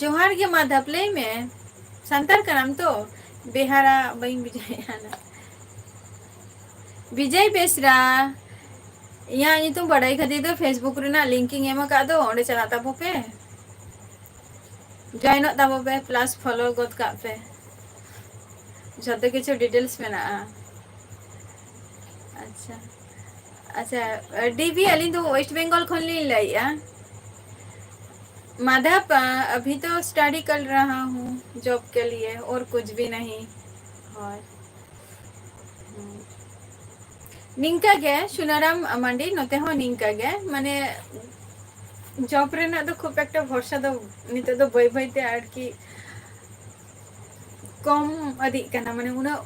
ᱡᱚᱦᱟᱨ ᱜᱮ ᱢᱟᱫᱷᱟᱵ, ᱞᱟᱹᱭ ᱢᱮ, ᱥᱟᱱᱛᱟᱲ ᱠᱟᱱᱟᱢ ᱛᱚ? ᱵᱮᱦᱟᱨᱟ ᱵᱟᱹᱧ ᱵᱩᱡᱷᱟᱹᱣᱮᱫᱼᱟ ᱱᱟ᱾ ᱵᱤᱡᱚᱭ ᱵᱮᱥᱨᱟ, ᱤᱧᱟᱹᱜ ᱧᱩᱛᱩᱢ ᱵᱟᱰᱟᱭ ᱠᱷᱟᱹᱛᱤᱨ ᱫᱚ Facebook ᱨᱮᱱᱟᱜ link ᱤᱧ ᱮᱢ ᱟᱠᱟᱫ ᱫᱚ, ᱚᱸᱰᱮ ᱪᱟᱞᱟᱜ ᱛᱟᱵᱚ ᱯᱮ, joinᱚᱜ ᱛᱟᱵᱚ ᱯᱮ, plus follow ᱜᱚᱫ ᱠᱟᱜ ᱯᱮ, ᱡᱷᱚᱛᱚ ᱠᱤᱪᱷᱩ details ᱢᱮᱱᱟᱜᱼᱟ᱾ ᱟᱪᱪᱷᱟ, ᱟᱪᱪᱷᱟ, ᱰᱤ ᱵᱤ, ᱟᱹᱞᱤᱧ ᱫᱚ West Bengal ᱠᱷᱚᱱ ᱞᱤᱧ ᱞᱟᱹᱭᱮᱫᱼᱟ᱾ माधव, अ, अभी तो स्टडी कर रहा हूँ जॉब के लिए, और कुछ भी नहीं। ᱦᱳᱭ᱾ ᱦᱩᱸ᱾ ᱱᱤᱝᱠᱟ ᱜᱮ ᱥᱩᱱᱟᱨᱟᱢ ᱢᱟᱱᱰᱤ, ᱱᱚᱛᱮ ᱦᱚᱸ ᱱᱤᱝᱠᱟ ᱜᱮ, ᱢᱟᱱᱮ ᱡᱚᱵ ᱨᱮᱱᱟᱜ ᱫᱚ ᱠᱷᱩᱵ ᱮᱠᱴᱟ ᱵᱷᱚᱨᱥᱟ ᱫᱚ ᱱᱤᱛᱚᱜ ᱫᱚ ᱵᱟᱹᱭ ᱵᱟᱹᱭ ᱛᱮ ᱟᱨᱠᱤ ᱠᱚᱢ ᱤᱫᱤᱜ ᱠᱟᱱᱟ, ᱢᱟᱱᱮ ᱩᱱᱟᱹᱜ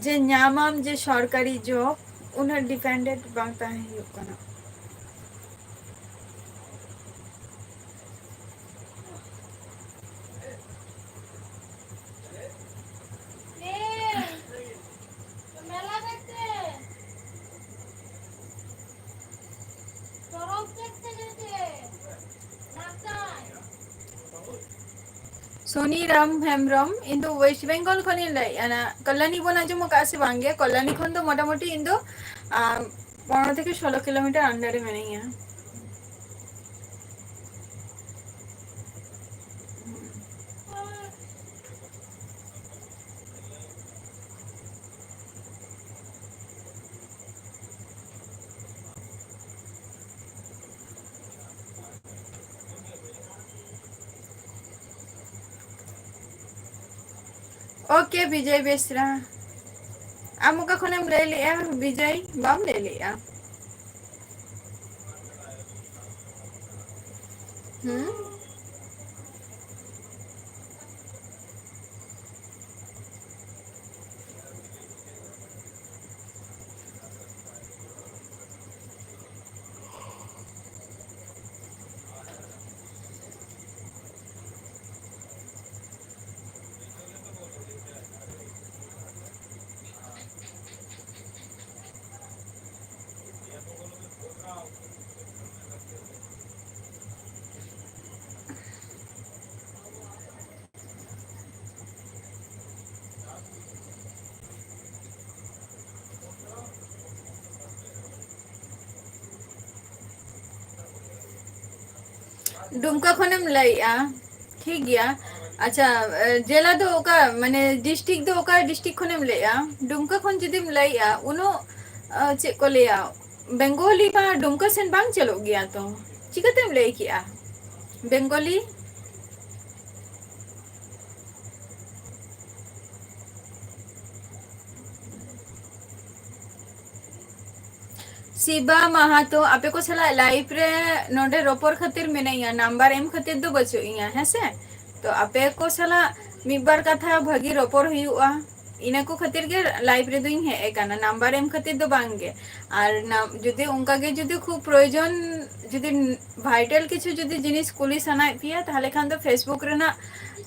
ᱡᱮ ᱧᱟᱢᱟᱢ ᱡᱮ ᱥᱚᱨᱠᱟᱨᱤ ᱡᱚᱵ, ᱩᱱᱟᱹᱜ ᱰᱤᱯᱮᱱᱰᱮᱱᱴ ᱵᱟᱝ ᱛᱟᱦᱮᱸ ᱦᱩᱭᱩᱜ ᱠᱟᱱᱟ᱾ ᱥᱚᱱᱤᱨᱟᱢ ᱦᱮᱢᱵᱨᱚᱢ, ᱤᱧ ᱫᱚ ᱳᱭᱮᱥᱴ ᱵᱮᱝᱜᱚᱞ ᱠᱷᱚᱱᱤᱧ ᱞᱟᱹᱭᱮᱫᱼᱟ᱾ ᱚᱱᱟ ᱠᱚᱞᱞᱟᱱᱤ ᱵᱚᱱ ᱟᱸᱡᱚᱢ ᱟᱠᱟᱫᱼᱟ ᱥᱮ ᱵᱟᱝ ᱜᱮ? ᱠᱚᱞᱞᱟᱱᱤ ᱠᱷᱚᱱ ᱫᱚ ᱢᱚᱴᱟᱢᱩᱴᱤ ᱤᱧ ᱫᱚ, ᱟᱢ, ᱯᱚᱱᱨᱚ ᱛᱷᱮᱠᱮ ᱥᱳᱞᱳ ᱠᱤᱞᱳᱢᱤᱴᱟᱨ under ᱨᱮ ᱢᱤᱱᱟᱹᱧᱟ᱾ OK, ᱵᱤᱡᱚᱭ ᱵᱮᱥᱨᱟ᱾ ᱟᱢ ᱚᱠᱟ ᱠᱷᱚᱱᱮᱢ ᱞᱟᱹᱭ ᱞᱮᱜᱼᱟ ᱵᱤᱡᱚᱭ? ᱵᱟᱢ ᱞᱟᱹᱭ ᱞᱮᱜᱼᱟ᱾ ᱦᱩᱸ? ᱰᱩᱢᱠᱟ ᱠᱷᱚᱱᱮᱢ ᱞᱟᱹᱭᱮᱜᱼᱟ, ᱴᱷᱤᱠ ᱜᱮᱭᱟ᱾ ᱟᱪᱪᱷᱟ, ᱮ, ᱡᱮᱞᱟ ᱫᱚ ᱚᱠᱟ, ᱢᱟᱱᱮ district ᱫᱚ ᱚᱠᱟ district ᱠᱷᱚᱱᱮᱢ ᱞᱟᱹᱭᱮᱜᱼᱟ? ᱰᱩᱢᱠᱟ ᱠᱷᱚᱱ ᱡᱩᱫᱤᱢ ᱞᱟᱹᱭᱮᱜᱼᱟ, ᱩᱱᱟᱹᱜ, ᱮ, ᱪᱮᱫ ᱠᱚ ᱞᱟᱹᱭᱟ, ᱵᱮᱝᱜᱚᱞᱤ ᱢᱟ ᱰᱩᱢᱠᱟ ᱥᱮᱱ ᱵᱟᱝ ᱪᱟᱞᱩᱜ ᱜᱮᱭᱟ ᱛᱚ, ᱪᱤᱠᱟᱹᱛᱮᱢ ᱞᱟᱹᱭ ᱠᱮᱜᱼᱟ ᱵᱮᱝᱜᱚᱞᱤ? ᱥᱤᱵᱟ ᱢᱟᱦᱟᱛᱚ, ᱟᱯᱮ ᱠᱚ ᱥᱟᱞᱟᱜ live ᱨᱮ ᱱᱚᱰᱮ ᱨᱚᱯᱚᱲ ᱠᱷᱟᱹᱛᱤᱨ ᱢᱮᱱᱟᱹᱧᱟ, number ᱮᱢ ᱠᱷᱟᱹᱛᱤᱨ ᱫᱚ ᱵᱟᱹᱪᱩᱜ ᱤᱧᱟ, ᱦᱮᱸᱥᱮ? ᱛᱚ ᱟᱯᱮ ᱠᱚ ᱥᱟᱞᱟᱜ ᱢᱤᱫ ᱵᱟᱨ ᱠᱟᱛᱷᱟ ᱵᱷᱟᱹᱜᱤ ᱨᱚᱯᱚᱲ ᱦᱩᱭᱩᱜᱼᱟ, ᱤᱱᱟᱹ ᱠᱚ ᱠᱷᱟᱹᱛᱤᱨ ᱜᱮ live ᱨᱮᱫᱚᱧ ᱦᱮᱡ ᱟᱠᱟᱱᱟ, number ᱮᱢ ᱠᱷᱟᱹᱛᱤᱨ ᱫᱚ ᱵᱟᱝ ᱜᱮ᱾ ᱟᱨ ᱱᱟ-, ᱡᱩᱫᱤ ᱚᱱᱠᱟ ᱜᱮ ᱡᱩᱫᱤ ᱠᱷᱩᱵ ᱯᱨᱚᱭᱳᱡᱚᱱ, ᱡᱩᱫᱤ vital ᱠᱤᱪᱷᱩ ᱡᱩᱫᱤ ᱡᱤᱱᱤᱥ ᱠᱩᱞᱤ ᱥᱟᱱᱟᱭᱮᱫ ᱯᱮᱭᱟ, ᱛᱟᱦᱚᱞᱮ ᱠᱷᱟᱱ ᱫᱚ Facebook ᱨᱮᱱᱟᱜ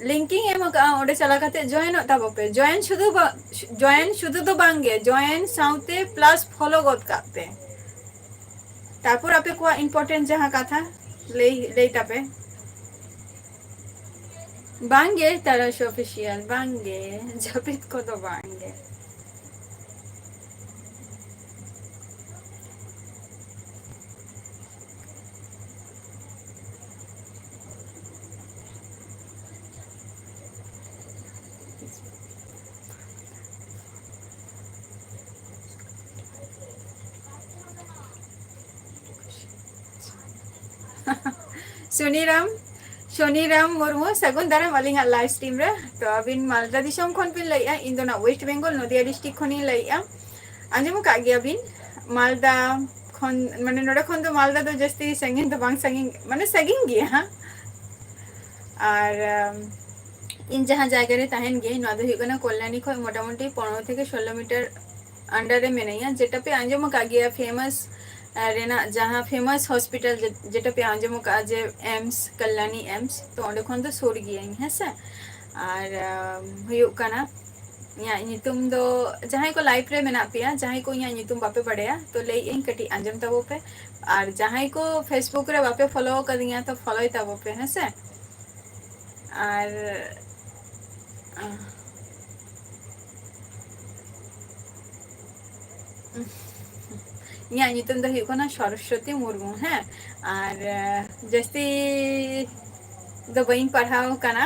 link ᱤᱧ ᱮᱢ ᱟᱠᱟᱫᱼᱟ, ᱚᱸᱰᱮ ᱪᱟᱞᱟᱣ ᱠᱟᱛᱮ join ᱚᱜ ᱛᱟᱵᱚ ᱯᱮ᱾ Join ᱥᱩᱫᱷᱩ ᱵᱟ-, join ᱥᱩᱫᱷᱩ ᱫᱚ ᱵᱟᱝ ᱜᱮ, join ᱥᱟᱶᱛᱮ plus follow ᱜᱚᱫ ᱠᱟᱜ ᱯᱮ᱾ ᱛᱟᱨᱯᱚᱨ ᱟᱯᱮ ᱠᱚᱣᱟᱜ important ᱡᱟᱦᱟᱸ ᱠᱟᱛᱷᱟ ᱞᱟᱹᱭ, ᱞᱟᱹᱭ ᱛᱟᱯᱮ᱾ ᱵᱟᱝ ᱜᱮ ᱛᱟᱨᱟᱥ official, ᱵᱟᱝ ᱜᱮ, ᱡᱟᱹᱯᱤᱫ ᱠᱚᱫᱚ ᱵᱟᱝ ᱜᱮ᱾ ᱥᱩᱱᱤᱨᱟᱢ, ᱥᱩᱱᱤᱨᱟᱢ ᱢᱩᱨᱢᱩ, ᱥᱟᱹᱜᱩᱱ ᱫᱟᱨᱟᱢ ᱟᱹᱞᱤᱧᱟᱜ live stream ᱨᱮ᱾ ᱛᱚ, ᱟᱹᱵᱤᱱ ᱢᱟᱞᱫᱟ ᱫᱤᱥᱚᱢ ᱠᱷᱚᱱ ᱵᱤᱱ ᱞᱟᱹᱭᱮᱫᱼᱟ, ᱤᱧ ᱫᱚ ᱱᱟᱜ West Bengal, ᱱᱚᱫᱤᱭᱟ district ᱠᱷᱚᱱᱤᱧ ᱞᱟᱹᱭᱮᱫᱼᱟ᱾ ᱟᱸᱡᱚᱢ ᱟᱠᱟᱫ ᱜᱮᱭᱟ ᱵᱤᱱ, ᱢᱟᱞᱫᱟ ᱠᱷᱚᱱ, ᱢᱟᱱᱮ, ᱱᱚᱰᱮ ᱠᱷᱚᱱ ᱫᱚ ᱢᱟᱞᱫᱟ ᱫᱚ ᱡᱟᱹᱥᱛᱤ ᱥᱟᱺᱜᱤᱧ ᱫᱚ ᱵᱟᱝ ᱥᱟᱺᱜᱤᱧ, ᱢᱟᱱᱮ, ᱥᱟᱺᱜᱤᱧ ᱜᱮᱭᱟ ᱦᱟᱸᱜ᱾ ᱟᱨ, ᱟᱢ, ᱤᱧ ᱡᱟᱦᱟᱸ ᱡᱟᱭᱜᱟ ᱨᱮ ᱛᱟᱦᱮᱱ ᱜᱤᱭᱟᱹᱧ, ᱱᱚᱣᱟ ᱫᱚ ᱦᱩᱭᱩᱜ ᱠᱟᱱᱟ ᱠᱚᱞᱭᱟᱱᱤ ᱠᱷᱚᱱ ᱢᱚᱴᱟᱢᱩᱴᱤ ᱯᱚᱱᱨᱚ ᱛᱷᱮᱠᱮ ᱥᱳᱞᱞᱳ meter under ᱨᱮ ᱢᱤᱱᱟᱹᱧᱟ, ᱡᱮᱴᱟ ᱯᱮ ᱟᱸᱡᱚᱢ ᱟᱠᱟᱫ ᱜᱮᱭᱟ, famous, ᱟᱨ ᱨᱮᱱᱟᱜ ᱡᱟᱦᱟᱸ famous hospital, ᱡᱮ-, ᱡᱮᱴᱟ ᱯᱮ ᱟᱸᱡᱚᱢ ᱟᱠᱟᱫᱼᱟ ᱡᱮ AIIMS, ᱠᱚᱞᱭᱟᱱᱤ AIIMS, ᱛᱚ ᱚᱸᱰᱮ ᱠᱷᱚᱱ ᱫᱚ ᱥᱩᱨ ᱜᱤᱭᱟᱹᱧ, ᱦᱮᱸ ᱥᱮ᱾ ᱟᱨ, ᱟᱢ, ᱦᱩᱭᱩᱜ ᱠᱟᱱᱟ, ᱤᱧᱟᱹᱜ ᱧᱩᱛᱩᱢ ᱫᱚ, ᱡᱟᱦᱟᱸᱭ ᱠᱚ live ᱨᱮ ᱢᱮᱱᱟᱜ ᱯᱮᱭᱟ, ᱡᱟᱦᱟᱸᱭ ᱠᱚ ᱤᱧᱟᱹᱜ ᱧᱩᱛᱩᱢ ᱵᱟᱯᱮ ᱵᱟᱲᱟᱭᱟ, ᱛᱚ ᱞᱟᱹᱭᱮᱫ ᱟᱹᱧ ᱠᱟᱹᱴᱤᱡ ᱟᱸᱡᱚᱢ ᱛᱟᱵᱚ ᱯᱮ᱾ ᱟᱨ ᱡᱟᱦᱟᱸᱭ ᱠᱚ Facebook ᱨᱮ ᱵᱟᱯᱮ follow ᱟᱠᱟᱫᱤᱧᱟ, ᱛᱚ follow ᱛᱟᱵᱚ ᱯᱮ, ᱦᱮᱸ ᱥᱮ᱾ ᱟᱨ, ᱟᱦ, ᱤᱧᱟᱹᱜ ᱧᱩᱛᱩᱢ ᱫᱚ ᱦᱩᱭᱩᱜ ᱠᱟᱱᱟ ᱥᱚᱨᱚᱥᱣᱚᱛᱤ ᱢᱩᱨᱢᱩ, ᱦᱮᱸ᱾ ᱟᱨ, ᱟᱦ, ᱡᱟᱹᱥᱛᱤ ᱫᱚ ᱵᱟᱹᱧ ᱯᱟᱲᱦᱟᱣ ᱠᱟᱱᱟ,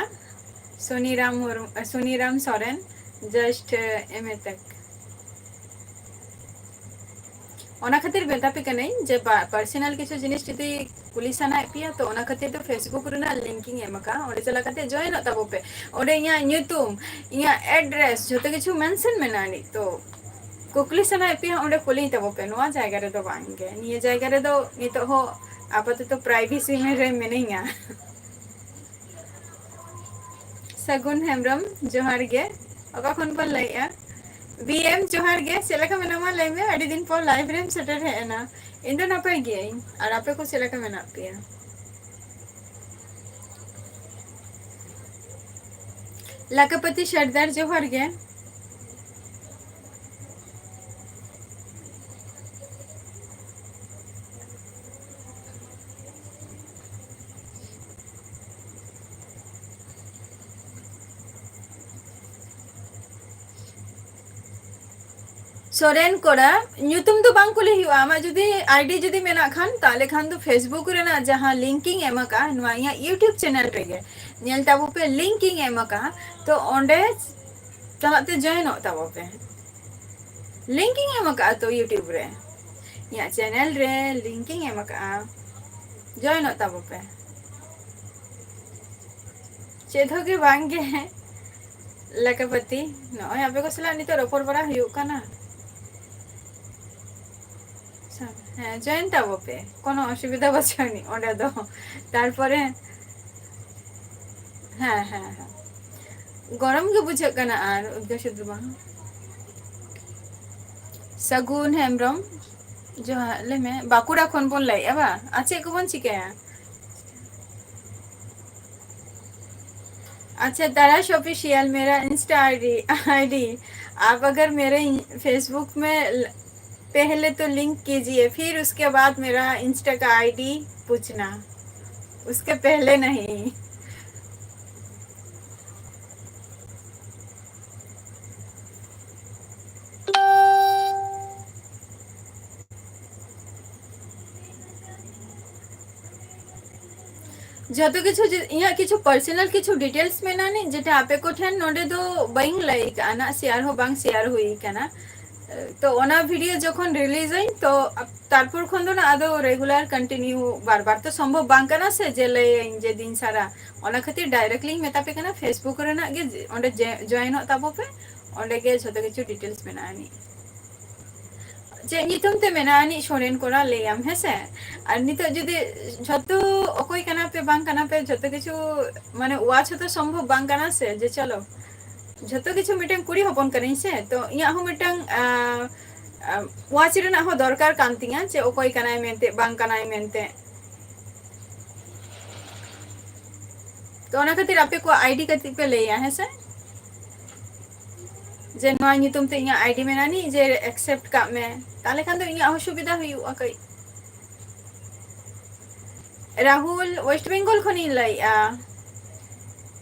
ᱥᱩᱱᱤᱨᱟᱢ ᱢᱩᱨᱢᱩ, ᱥᱩᱱᱤᱨᱟᱢ ᱥᱚᱨᱮᱱ, just, ᱟᱦ, MA ᱛᱮᱠ᱾ ᱚᱱᱟ ᱠᱷᱟᱹᱛᱤᱨ ᱢᱮᱛᱟ ᱯᱮ ᱠᱟᱹᱱᱟᱹᱧ ᱡᱮ ᱵᱟ-, personal ᱠᱤᱪᱷᱩ ᱡᱤᱱᱤᱥ ᱡᱩᱫᱤ ᱠᱩᱞᱤ ᱥᱟᱱᱟᱭᱮᱫ ᱯᱮᱭᱟ, ᱛᱚ ᱚᱱᱟ ᱠᱷᱟᱹᱛᱤᱨ ᱫᱚ Facebook ᱨᱮᱱᱟᱜ link ᱤᱧ ᱮᱢ ᱟᱠᱟᱫᱼᱟ, ᱚᱸᱰᱮ ᱪᱟᱞᱟᱣ ᱠᱟᱛᱮ join ᱚᱜ ᱛᱟᱵᱚ ᱯᱮ᱾ ᱚᱸᱰᱮ ᱤᱧᱟᱹᱜ ᱧᱩᱛᱩᱢ, ᱤᱧᱟᱹᱜ address, ᱡᱷᱚᱛᱚ ᱠᱤᱪᱷᱩ mention ᱢᱮᱱᱟᱜᱼᱟ ᱟᱹᱱᱤᱡ᱾ ᱛᱚ ᱠᱩᱠᱞᱤ ᱥᱟᱱᱟᱭᱮᱫ ᱯᱮᱭᱟ, ᱚᱸᱰᱮ ᱠᱩᱞᱤᱧ ᱛᱟᱵᱚ ᱯᱮ᱾ ᱱᱚᱣᱟ ᱡᱟᱭᱜᱟ ᱨᱮᱫᱚ ᱵᱟᱝ ᱜᱮ, ᱱᱤᱭᱟᱹ ᱡᱟᱭᱜᱟ ᱨᱮᱫᱚ ᱱᱤᱛᱚᱜ ᱦᱚᱸ ᱟᱯᱟᱛᱚᱛᱚ privacy ᱨᱮ ᱢᱤᱱᱟᱹᱧᱟ᱾ ᱥᱟᱹᱜᱩᱱ ᱦᱮᱢᱵᱨᱚᱢ, ᱡᱚᱦᱟᱨ ᱜᱮ᱾ ᱚᱠᱟ ᱠᱷᱚᱱ ᱵᱚᱱ ᱞᱟᱹᱭᱮᱜᱼᱟ? ᱵᱤ ᱮᱢ, ᱡᱚᱦᱟᱨ ᱜᱮ᱾ ᱪᱮᱫ ᱞᱮᱠᱟ ᱢᱮᱱᱟᱢᱟ ᱞᱟᱹᱭ ᱢᱮ? ᱟᱹᱰᱤ ᱫᱤᱱ ᱯᱚᱨ live ᱨᱮᱢ ᱥᱮᱴᱮᱨ ᱦᱮᱡ ᱮᱱᱟ᱾ ᱤᱧ ᱫᱚ ᱱᱟᱯᱟᱭ ᱜᱤᱭᱟᱹᱧ, ᱟᱨ ᱟᱯᱮ ᱠᱚ ᱪᱮᱫ ᱞᱮᱠᱟ ᱢᱮᱱᱟᱜ ᱯᱮᱭᱟ? ᱞᱟᱠᱟᱯᱟᱛᱤ ᱥᱟᱨᱫᱟᱨ, ᱡᱚᱦᱟᱨ ᱜᱮ᱾ ᱥᱚᱨᱮᱱ ᱠᱚᱲᱟ, ᱧᱩᱛᱩᱢ ᱫᱚ ᱵᱟᱝ ᱠᱩᱞᱤ ᱦᱩᱭᱩᱜᱼᱟ᱾ ᱟᱢᱟᱜ ᱡᱩᱫᱤ ᱟᱭᱰᱤ ᱡᱩᱫᱤ ᱢᱮᱱᱟᱜ ᱠᱷᱟᱱ, ᱛᱟᱦᱞᱮ ᱠᱷᱟᱱ ᱫᱚ Facebook ᱨᱮᱱᱟᱜ ᱡᱟᱦᱟᱸ link ᱤᱧ ᱮᱢ ᱟᱠᱟᱫᱼᱟ, ᱱᱚᱣᱟ ᱤᱧᱟᱹᱜ YouTube channel ᱨᱮᱜᱮ ᱧᱮᱞ ᱛᱟᱵᱚ ᱯᱮ, link ᱤᱧ ᱮᱢ ᱟᱠᱟᱫᱼᱟ, ᱛᱚ ᱚᱸᱰᱮ ᱪᱟᱞᱟᱜ ᱛᱮ join ᱚᱜ ᱛᱟᱵᱚ ᱯᱮ᱾ Link ᱤᱧ ᱮᱢ ᱟᱠᱟᱫᱼᱟ ᱛᱚ YouTube ᱨᱮ, ᱤᱧᱟᱹᱜ channel ᱨᱮ link ᱤᱧ ᱮᱢ ᱟᱠᱟᱫᱼᱟ, join ᱚᱜ ᱛᱟᱵᱚ ᱯᱮ᱾ ᱪᱮᱫ ᱦᱚᱸ ᱜᱮ ᱵᱟᱝ ᱜᱮ᱾ ᱞᱮᱠᱟᱯᱟᱹᱛᱤ, ᱱᱚᱜᱼᱚᱭ ᱟᱯᱮ ᱠᱚ ᱥᱟᱞᱟᱜ ᱱᱤᱛᱚᱜ ᱨᱚᱯᱚᱲ ᱵᱟᱲᱟ ᱦᱩᱭᱩᱜ ᱠᱟᱱᱟ᱾ ᱟᱪᱪᱷᱟ, ᱦᱮᱸ, join ᱛᱟᱵᱚ ᱯᱮ, ᱠᱳᱱᱳ ᱚᱥᱩᱵᱤᱫᱷᱟ ᱵᱟᱹᱪᱩᱜ ᱟᱹᱱᱤᱡ ᱚᱸᱰᱮ ᱫᱚ᱾ ᱛᱟᱨᱯᱚᱨᱮ, ᱦᱮᱸ, ᱦᱮᱸ, ᱦᱮᱸ, ᱜᱚᱨᱚᱢ ᱜᱮ ᱵᱩᱡᱷᱟᱹᱜ ᱠᱟᱱᱟ ᱟᱨ ᱩᱫᱽᱜᱟᱹᱨ ᱥᱩᱫᱽ ᱫᱚ ᱵᱟᱝ᱾ ᱥᱟᱹᱜᱩᱱ ᱦᱮᱢᱵᱨᱚᱢ, ᱡᱚᱦᱟᱨ, ᱞᱟᱹᱭ ᱢᱮ, ᱵᱟᱸᱠᱩᱲᱟ ᱠᱷᱚᱱ ᱵᱚᱱ ᱞᱟᱹᱭᱮᱜᱼᱟ ᱵᱟᱝ? ᱟᱨ ᱪᱮᱫ ᱠᱚᱵᱚᱱ ᱪᱤᱠᱟᱹᱭᱟ? अच्छा, तराश ऑफिशियल मेरा इंस्टा आईडी, आईडी। आप अगर मेरे फेसबुक में ल-, पहले तो लिंक कीजिए, फिर उसके बाद मेरा इंस्टा का आईडी पूछना, उसके पहले नहीं। ᱡᱚᱛᱚ ᱠᱤᱪᱷᱩ ᱡᱮ-, ᱤᱧᱟᱹᱜ ᱠᱤᱪᱷᱩ personal ᱠᱤᱪᱷᱩ details ᱢᱮᱱᱟᱜᱼᱟ ᱱᱤᱡ, ᱡᱮᱴᱟ ᱟᱯᱮ ᱠᱚᱴᱷᱮᱱ ᱱᱚᱰᱮ ᱫᱚ ᱵᱟᱹᱧ ᱞᱟᱹᱭ ᱠᱟᱜᱼᱟ ᱱᱟᱜ, share ᱦᱚᱸ ᱵᱟᱝ share ᱦᱩᱭ ᱠᱟᱱᱟ᱾ ᱛᱚ ᱚᱱᱟ video ᱡᱚᱠᱷᱚᱱ release ᱟᱹᱧ, ᱛᱚ ᱟᱯ-, ᱛᱟᱨᱯᱚᱨ ᱠᱷᱚᱱ ᱫᱚ ᱱᱟᱜ ᱟᱫᱚ regular continue ᱵᱟᱨ ᱵᱟᱨ ᱛᱚ ᱥᱚᱢᱵᱷᱚᱵ ᱵᱟᱝ ᱠᱟᱱᱟ ᱥᱮ, ᱡᱮ ᱞᱟᱹᱭᱟᱹᱧ ᱡᱮ ᱫᱤᱱ ᱥᱟᱨᱟ᱾ ᱚᱱᱟ ᱠᱷᱟᱹᱛᱤᱨ directly ᱤᱧ ᱢᱮᱛᱟ ᱯᱮ ᱠᱟᱱᱟ, Facebook ᱨᱮᱱᱟᱜ ᱜᱮ ᱡᱮ-, ᱚᱸᱰᱮ ᱡᱮ-, join ᱚᱜ ᱛᱟᱵᱚ ᱯᱮ, ᱚᱸᱰᱮ ᱜᱮ ᱡᱷᱚᱛᱚ ᱠᱤᱪᱷᱩ details ᱢᱮᱱᱟᱜᱼᱟ ᱱᱤᱡ᱾ ᱪᱮᱫ ᱧᱩᱛᱩᱢ ᱛᱮ ᱢᱮᱱᱟᱜᱼᱟ ᱟᱹᱱᱤᱡ ᱥᱚᱨᱮᱱ ᱠᱚᱲᱟ, ᱞᱟᱹᱭᱟᱢ, ᱦᱮᱸᱥᱮ? ᱟᱨ ᱱᱤᱛᱚᱜ ᱡᱩᱫᱤ ᱡᱷᱚᱛᱚ ᱚᱠᱚᱭ ᱠᱟᱱᱟ ᱯᱮ ᱵᱟᱝ ᱠᱟᱱᱟ ᱯᱮ, ᱡᱷᱚᱛᱚ ᱠᱤᱪᱷᱩ ᱢᱟᱱᱮ watch ᱦᱚᱸᱛᱚ ᱥᱚᱢᱵᱷᱚᱵ ᱵᱟᱝ ᱠᱟᱱᱟ ᱥᱮ, ᱡᱮ ᱪᱚᱞᱚ ᱡᱷᱚᱛᱚ ᱠᱤᱪᱷᱩ ᱢᱤᱫᱴᱟᱝ ᱠᱩᱲᱤ ᱦᱚᱯᱚᱱ ᱠᱟᱹᱱᱟᱹᱧ ᱥᱮ, ᱛᱚ ᱤᱧᱟᱹᱜ ᱦᱚᱸ ᱢᱤᱫᱴᱟᱝ, ᱟᱸ, ᱟᱸ, watch ᱨᱮᱱᱟᱜ ᱦᱚᱸ ᱫᱚᱨᱠᱟᱨ ᱠᱟᱱ ᱛᱤᱧᱟᱹ, ᱡᱮ ᱚᱠᱚᱭ ᱠᱟᱱᱟᱭ ᱢᱮᱱᱛᱮ, ᱵᱟᱝ ᱠᱟᱱᱟᱭ ᱢᱮᱱᱛᱮ᱾ ᱛᱚ ᱚᱱᱟ ᱠᱷᱟᱹᱛᱤᱨ ᱟᱯᱮ ᱠᱚᱣᱟᱜ ID ᱠᱟᱹᱴᱤᱡ ᱯᱮ ᱞᱟᱹᱭᱟ, ᱦᱮᱸ ᱥᱮ? ᱡᱮ ᱱᱚᱣᱟ ᱧᱩᱛᱩᱢ ᱛᱮ ᱤᱧᱟᱹᱜ ID ᱢᱮᱱᱟᱜᱼᱟ ᱱᱤᱡ, ᱡᱮ accept ᱠᱟᱜ ᱢᱮ, ᱛᱟᱦᱞᱮ ᱠᱷᱟᱱ ᱫᱚ ᱤᱧᱟᱹᱜ ᱦᱚᱸ ᱥᱩᱵᱤᱫᱷᱟ ᱦᱩᱭᱩᱜᱼᱟ ᱠᱟᱹᱡ᱾ ᱨᱟᱦᱩᱞ, West Bengal ᱠᱷᱚᱱᱤᱧ ᱞᱟᱹᱭᱮᱜᱼᱟ᱾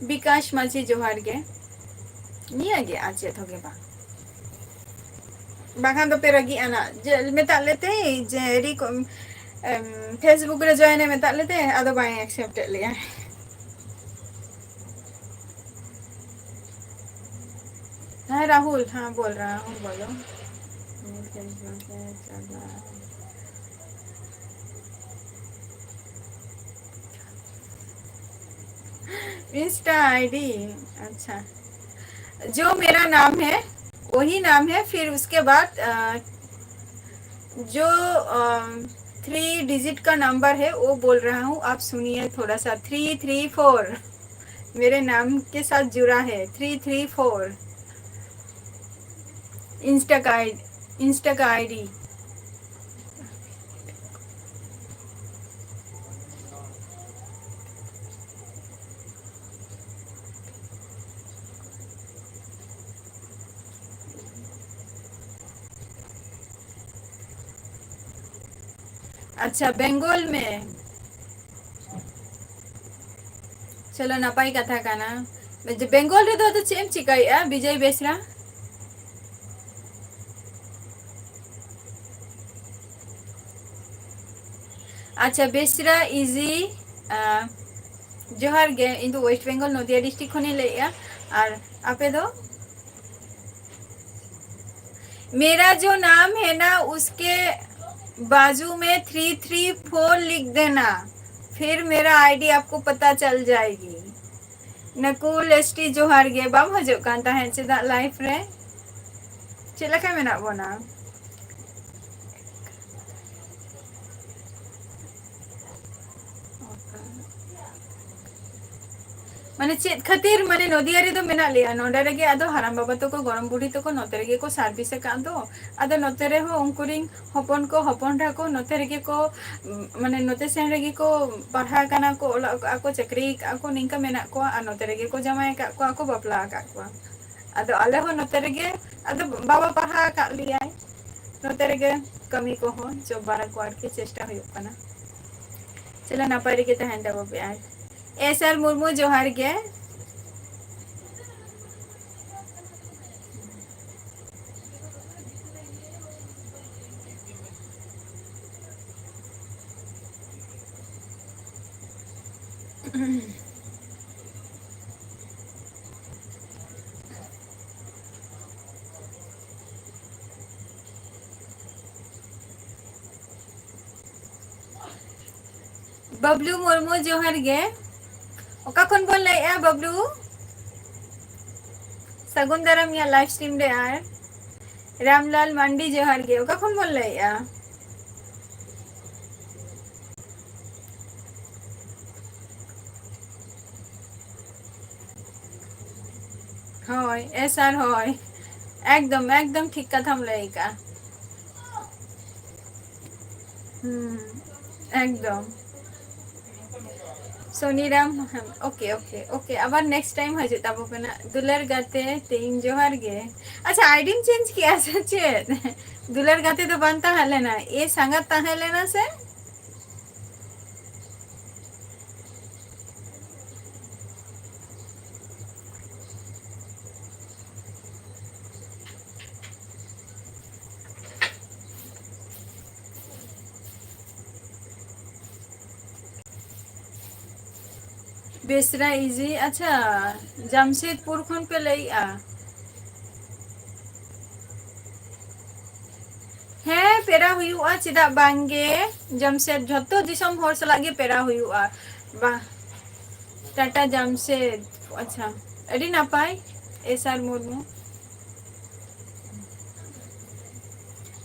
ᱵᱤᱠᱟᱥ ᱢᱟᱹᱡᱷᱤ, ᱡᱚᱦᱟᱨ ᱜᱮ᱾ ᱱᱤᱭᱟᱹ ᱜᱮ, ᱟᱨ ᱪᱮᱫ ᱦᱚᱸ ᱜᱮ ᱵᱟᱝ᱾ ᱵᱟᱠᱷᱟᱱ ᱫᱚᱯᱮ ᱨᱟᱹᱜᱤᱜᱼᱟ ᱱᱟᱜ, ᱡᱮ ᱢᱮᱛᱟᱜ ᱞᱮᱛᱮ ᱡᱮ ᱨᱤ-, ᱮᱢ, Facebook ᱨᱮ join ᱮ ᱢᱮᱛᱟᱜ ᱞᱮᱛᱮ, ᱟᱫᱚ ᱵᱟᱭ accept ᱮᱫ ᱞᱮᱭᱟ᱾ ᱦᱮᱸ ᱨᱟᱦᱩᱞ, ᱦᱮᱸ ᱵᱚᱞ ᱨᱟᱦᱟ ᱦᱩᱸ, ᱵᱚᱞᱚ᱾ Insta ID, अच्छा। जो मेरा नाम है, वही नाम है, फिर उसके बाद, अ, जो, अ, थ्री डिजिट का नंबर है, वो बोल रहा हूँ, आप सुनिए थोड़ा सा। थ्री थ्री फोर मेरे नाम के साथ जुड़ा है, थ्री थ्री फोर। Insta का आईडी, Insta का आईडी। अच्छा, बंगाल में। ᱪᱚᱞᱚ, ᱱᱟᱯᱟᱭ ᱠᱟᱛᱷᱟ ᱠᱟᱱᱟ᱾ ᱡᱮ ᱵᱮᱝᱜᱚᱞ ᱨᱮᱫᱚ ᱟᱫᱚ ᱪᱮᱫ ᱮᱢ ᱪᱤᱠᱟᱹᱭᱮᱫᱼᱟ, ᱵᱤᱡᱚᱭ ᱵᱮᱥᱨᱟ? ᱟᱪᱪᱷᱟ, ᱵᱮᱥᱨᱟ ᱤᱡᱤ, ᱟᱸ, ᱡᱚᱦᱟᱨ ᱜᱮ᱾ ᱤᱧ ᱫᱚ ᱳᱭᱮᱥᱴ ᱵᱮᱝᱜᱚᱞ, ᱱᱚᱫᱤᱭᱟ ᱰᱤᱥᱴᱨᱤᱠᱴ ᱠᱷᱚᱱᱤᱧ ᱞᱟᱹᱭᱮᱫᱼᱟ᱾ ᱟᱨ ᱟᱯᱮ ᱫᱚ? मेरा जो नाम है ना, उसके बाजू में थ्री थ्री फोर लिख देना, फिर मेरा आईडी आपको पता चल जाएगी। ᱱᱟᱠᱩᱞ ᱮᱥᱴᱤ, ᱡᱚᱦᱟᱨ ᱜᱮ᱾ ᱵᱟᱢ ᱦᱤᱡᱩᱜ ᱠᱟᱱ ᱛᱟᱦᱮᱸᱫ ᱪᱮᱫᱟᱜ ᱞᱟᱭᱤᱵᱷ ᱨᱮ? ᱪᱮᱫ ᱞᱮᱠᱟ ᱢᱮᱱᱟᱜ ᱵᱚᱱᱟ? ᱢᱟᱱᱮ ᱪᱮᱫ ᱠᱷᱟᱹᱛᱤᱨ ᱢᱟᱱᱮ ᱱᱚᱫᱤᱭᱟ ᱨᱮᱫᱚ ᱢᱮᱱᱟᱜ ᱞᱮᱭᱟ, ᱱᱚᱰᱮ ᱨᱮᱜᱮ ᱟᱫᱚ ᱦᱟᱲᱟᱢ ᱵᱟᱵᱟ ᱛᱟᱠᱚ ᱜᱚᱲᱚᱢ ᱵᱩᱰᱷᱤ ᱛᱟᱠᱚ ᱱᱚᱛᱮ ᱨᱮᱜᱮ ᱠᱚ service ᱟᱠᱟᱫ ᱫᱚ᱾ ᱟᱫᱚ ᱱᱚᱛᱮ ᱨᱮᱦᱚᱸ ᱩᱱᱠᱩ ᱨᱤᱱ ᱦᱚᱯᱚᱱ ᱠᱚ ᱦᱚᱯᱚᱱ ᱨᱟ ᱠᱚ ᱱᱚᱛᱮ ᱨᱮᱜᱮ ᱠᱚ, ᱢᱟᱱᱮ ᱱᱚᱛᱮ ᱥᱮᱱ ᱨᱮᱜᱮ ᱠᱚ ᱯᱟᱲᱦᱟᱣ ᱠᱟᱱᱟ ᱠᱚ, ᱚᱞᱚᱜ ᱟᱠᱟᱫ ᱠᱚ, ᱪᱟᱹᱠᱨᱤ ᱟᱠᱟᱫ ᱠᱚ, ᱱᱤᱝᱠᱟ ᱢᱮᱱᱟᱜ ᱠᱚᱣᱟ᱾ ᱟᱨ ᱱᱚᱛᱮ ᱨᱮᱜᱮ ᱠᱚ ᱡᱟᱶᱟᱭ ᱟᱠᱟᱫ ᱠᱚᱣᱟ, ᱠᱚ ᱵᱟᱯᱞᱟ ᱟᱠᱟᱫ ᱠᱚᱣᱟ᱾ ᱟᱫᱚ ᱟᱞᱮ ᱦᱚᱸ ᱱᱚᱛᱮ ᱨᱮᱜᱮ, ᱟᱫᱚ ᱵᱟᱵᱟ ᱯᱟᱲᱦᱟᱣ ᱟᱠᱟᱫ ᱞᱮᱭᱟᱭ, ᱱᱚᱛᱮ ᱨᱮᱜᱮ ᱠᱟᱹᱢᱤ ᱠᱚᱦᱚᱸ ᱡᱚᱵ ᱵᱟᱲᱟ ᱠᱚ ᱟᱨᱠᱤ ᱪᱮᱥᱴᱟ ᱦᱩᱭᱩᱜ ᱠᱟᱱᱟ᱾ ᱪᱚᱞᱚ ᱱᱟᱯᱟᱭ ᱨᱮᱜᱮ ᱛᱟᱦᱮᱱ ᱛᱟᱵᱚ ᱯᱮ᱾ ᱟᱨ ᱮᱥ ᱟᱨ ᱢᱩᱨᱢᱩ ᱡᱚᱦᱟᱨ ᱜᱮ᱾ ᱵᱟᱵᱞᱩ ᱢᱩᱨᱢᱩ ᱡᱚᱦᱟᱨ ᱜᱮ᱾ ᱚᱠᱟ ᱠᱷᱚᱱ ᱵᱚᱱ ᱞᱟᱹᱭᱮᱜᱼᱟ ᱵᱟᱵᱞᱩ? ᱥᱟᱹᱜᱩᱱ ᱫᱟᱨᱟᱢ ᱤᱧᱟᱹᱜ live stream ᱨᱮ᱾ ᱟᱨ ᱨᱟᱢᱞᱟᱞ ᱢᱟᱱᱰᱤ ᱡᱚᱦᱟᱨ ᱜᱮ᱾ ᱚᱠᱟ ᱠᱷᱚᱱ ᱵᱚᱱ ᱞᱟᱹᱭᱮᱜᱼᱟ? ᱦᱳᱭ, ᱮᱥ ᱟᱨ ᱦᱳᱭ᱾ ᱮᱠᱫᱚᱢ, ᱮᱠᱫᱚᱢ ᱴᱷᱤᱠ ᱠᱟᱛᱷᱟᱢ ᱞᱟᱹᱭ ᱠᱟᱜᱼᱟ᱾ ᱦᱩᱸ, ᱮᱠᱫᱚᱢ᱾ ᱥᱚᱱᱤᱨᱟᱢ, ᱦᱮᱸ, okay, okay, okay, ᱟᱵᱟᱨ next time ᱦᱤᱡᱩᱜ ᱛᱟᱵᱚ ᱠᱟᱱᱟ᱾ ᱫᱩᱞᱟᱹᱲ ᱜᱟᱛᱮ, ᱛᱮᱦᱮᱧ ᱡᱚᱦᱟᱨ ᱜᱮ᱾ ᱟᱪᱪᱷᱟ, ᱟᱭᱰᱤᱢ change ᱠᱮᱜᱼᱟ ᱥᱮ ᱪᱮᱫ? ᱫᱩᱞᱟᱹᱲ ᱜᱟᱛᱮ ᱫᱚ ᱵᱟᱝ ᱛᱟᱦᱮᱸ ᱞᱮᱱᱟ, ᱮ ᱥᱟᱸᱜᱟᱛ ᱛᱟᱦᱮᱸ ᱞᱮᱱᱟ ᱥᱮ? ᱵᱮᱥᱨᱟ ᱤᱡᱤ, ᱟᱪᱪᱷᱟ, ᱡᱟᱢᱥᱮᱫᱽᱯᱩᱨ ᱠᱷᱚᱱ ᱯᱮ ᱞᱟᱹᱭᱮᱜᱼᱟ? ᱦᱮᱸ, ᱯᱮᱲᱟ ᱦᱩᱭᱩᱜᱼᱟ, ᱪᱮᱫᱟᱜ ᱵᱟᱝ ᱜᱮ? ᱡᱟᱢᱥᱮᱫᱽ, ᱡᱷᱚᱛᱚ ᱫᱤᱥᱚᱢ ᱦᱚᱲ ᱥᱟᱞᱟᱜ ᱜᱮ ᱯᱮᱲᱟ ᱦᱩᱭᱩᱜᱼᱟ᱾ ᱵᱟ, ᱴᱟᱴᱟ ᱡᱟᱢᱥᱮᱫᱽ, ᱟᱪᱪᱷᱟ, ᱟᱹᱰᱤ ᱱᱟᱯᱟᱭ, ᱮᱥ ᱟᱨ ᱢᱩᱨᱢᱩ᱾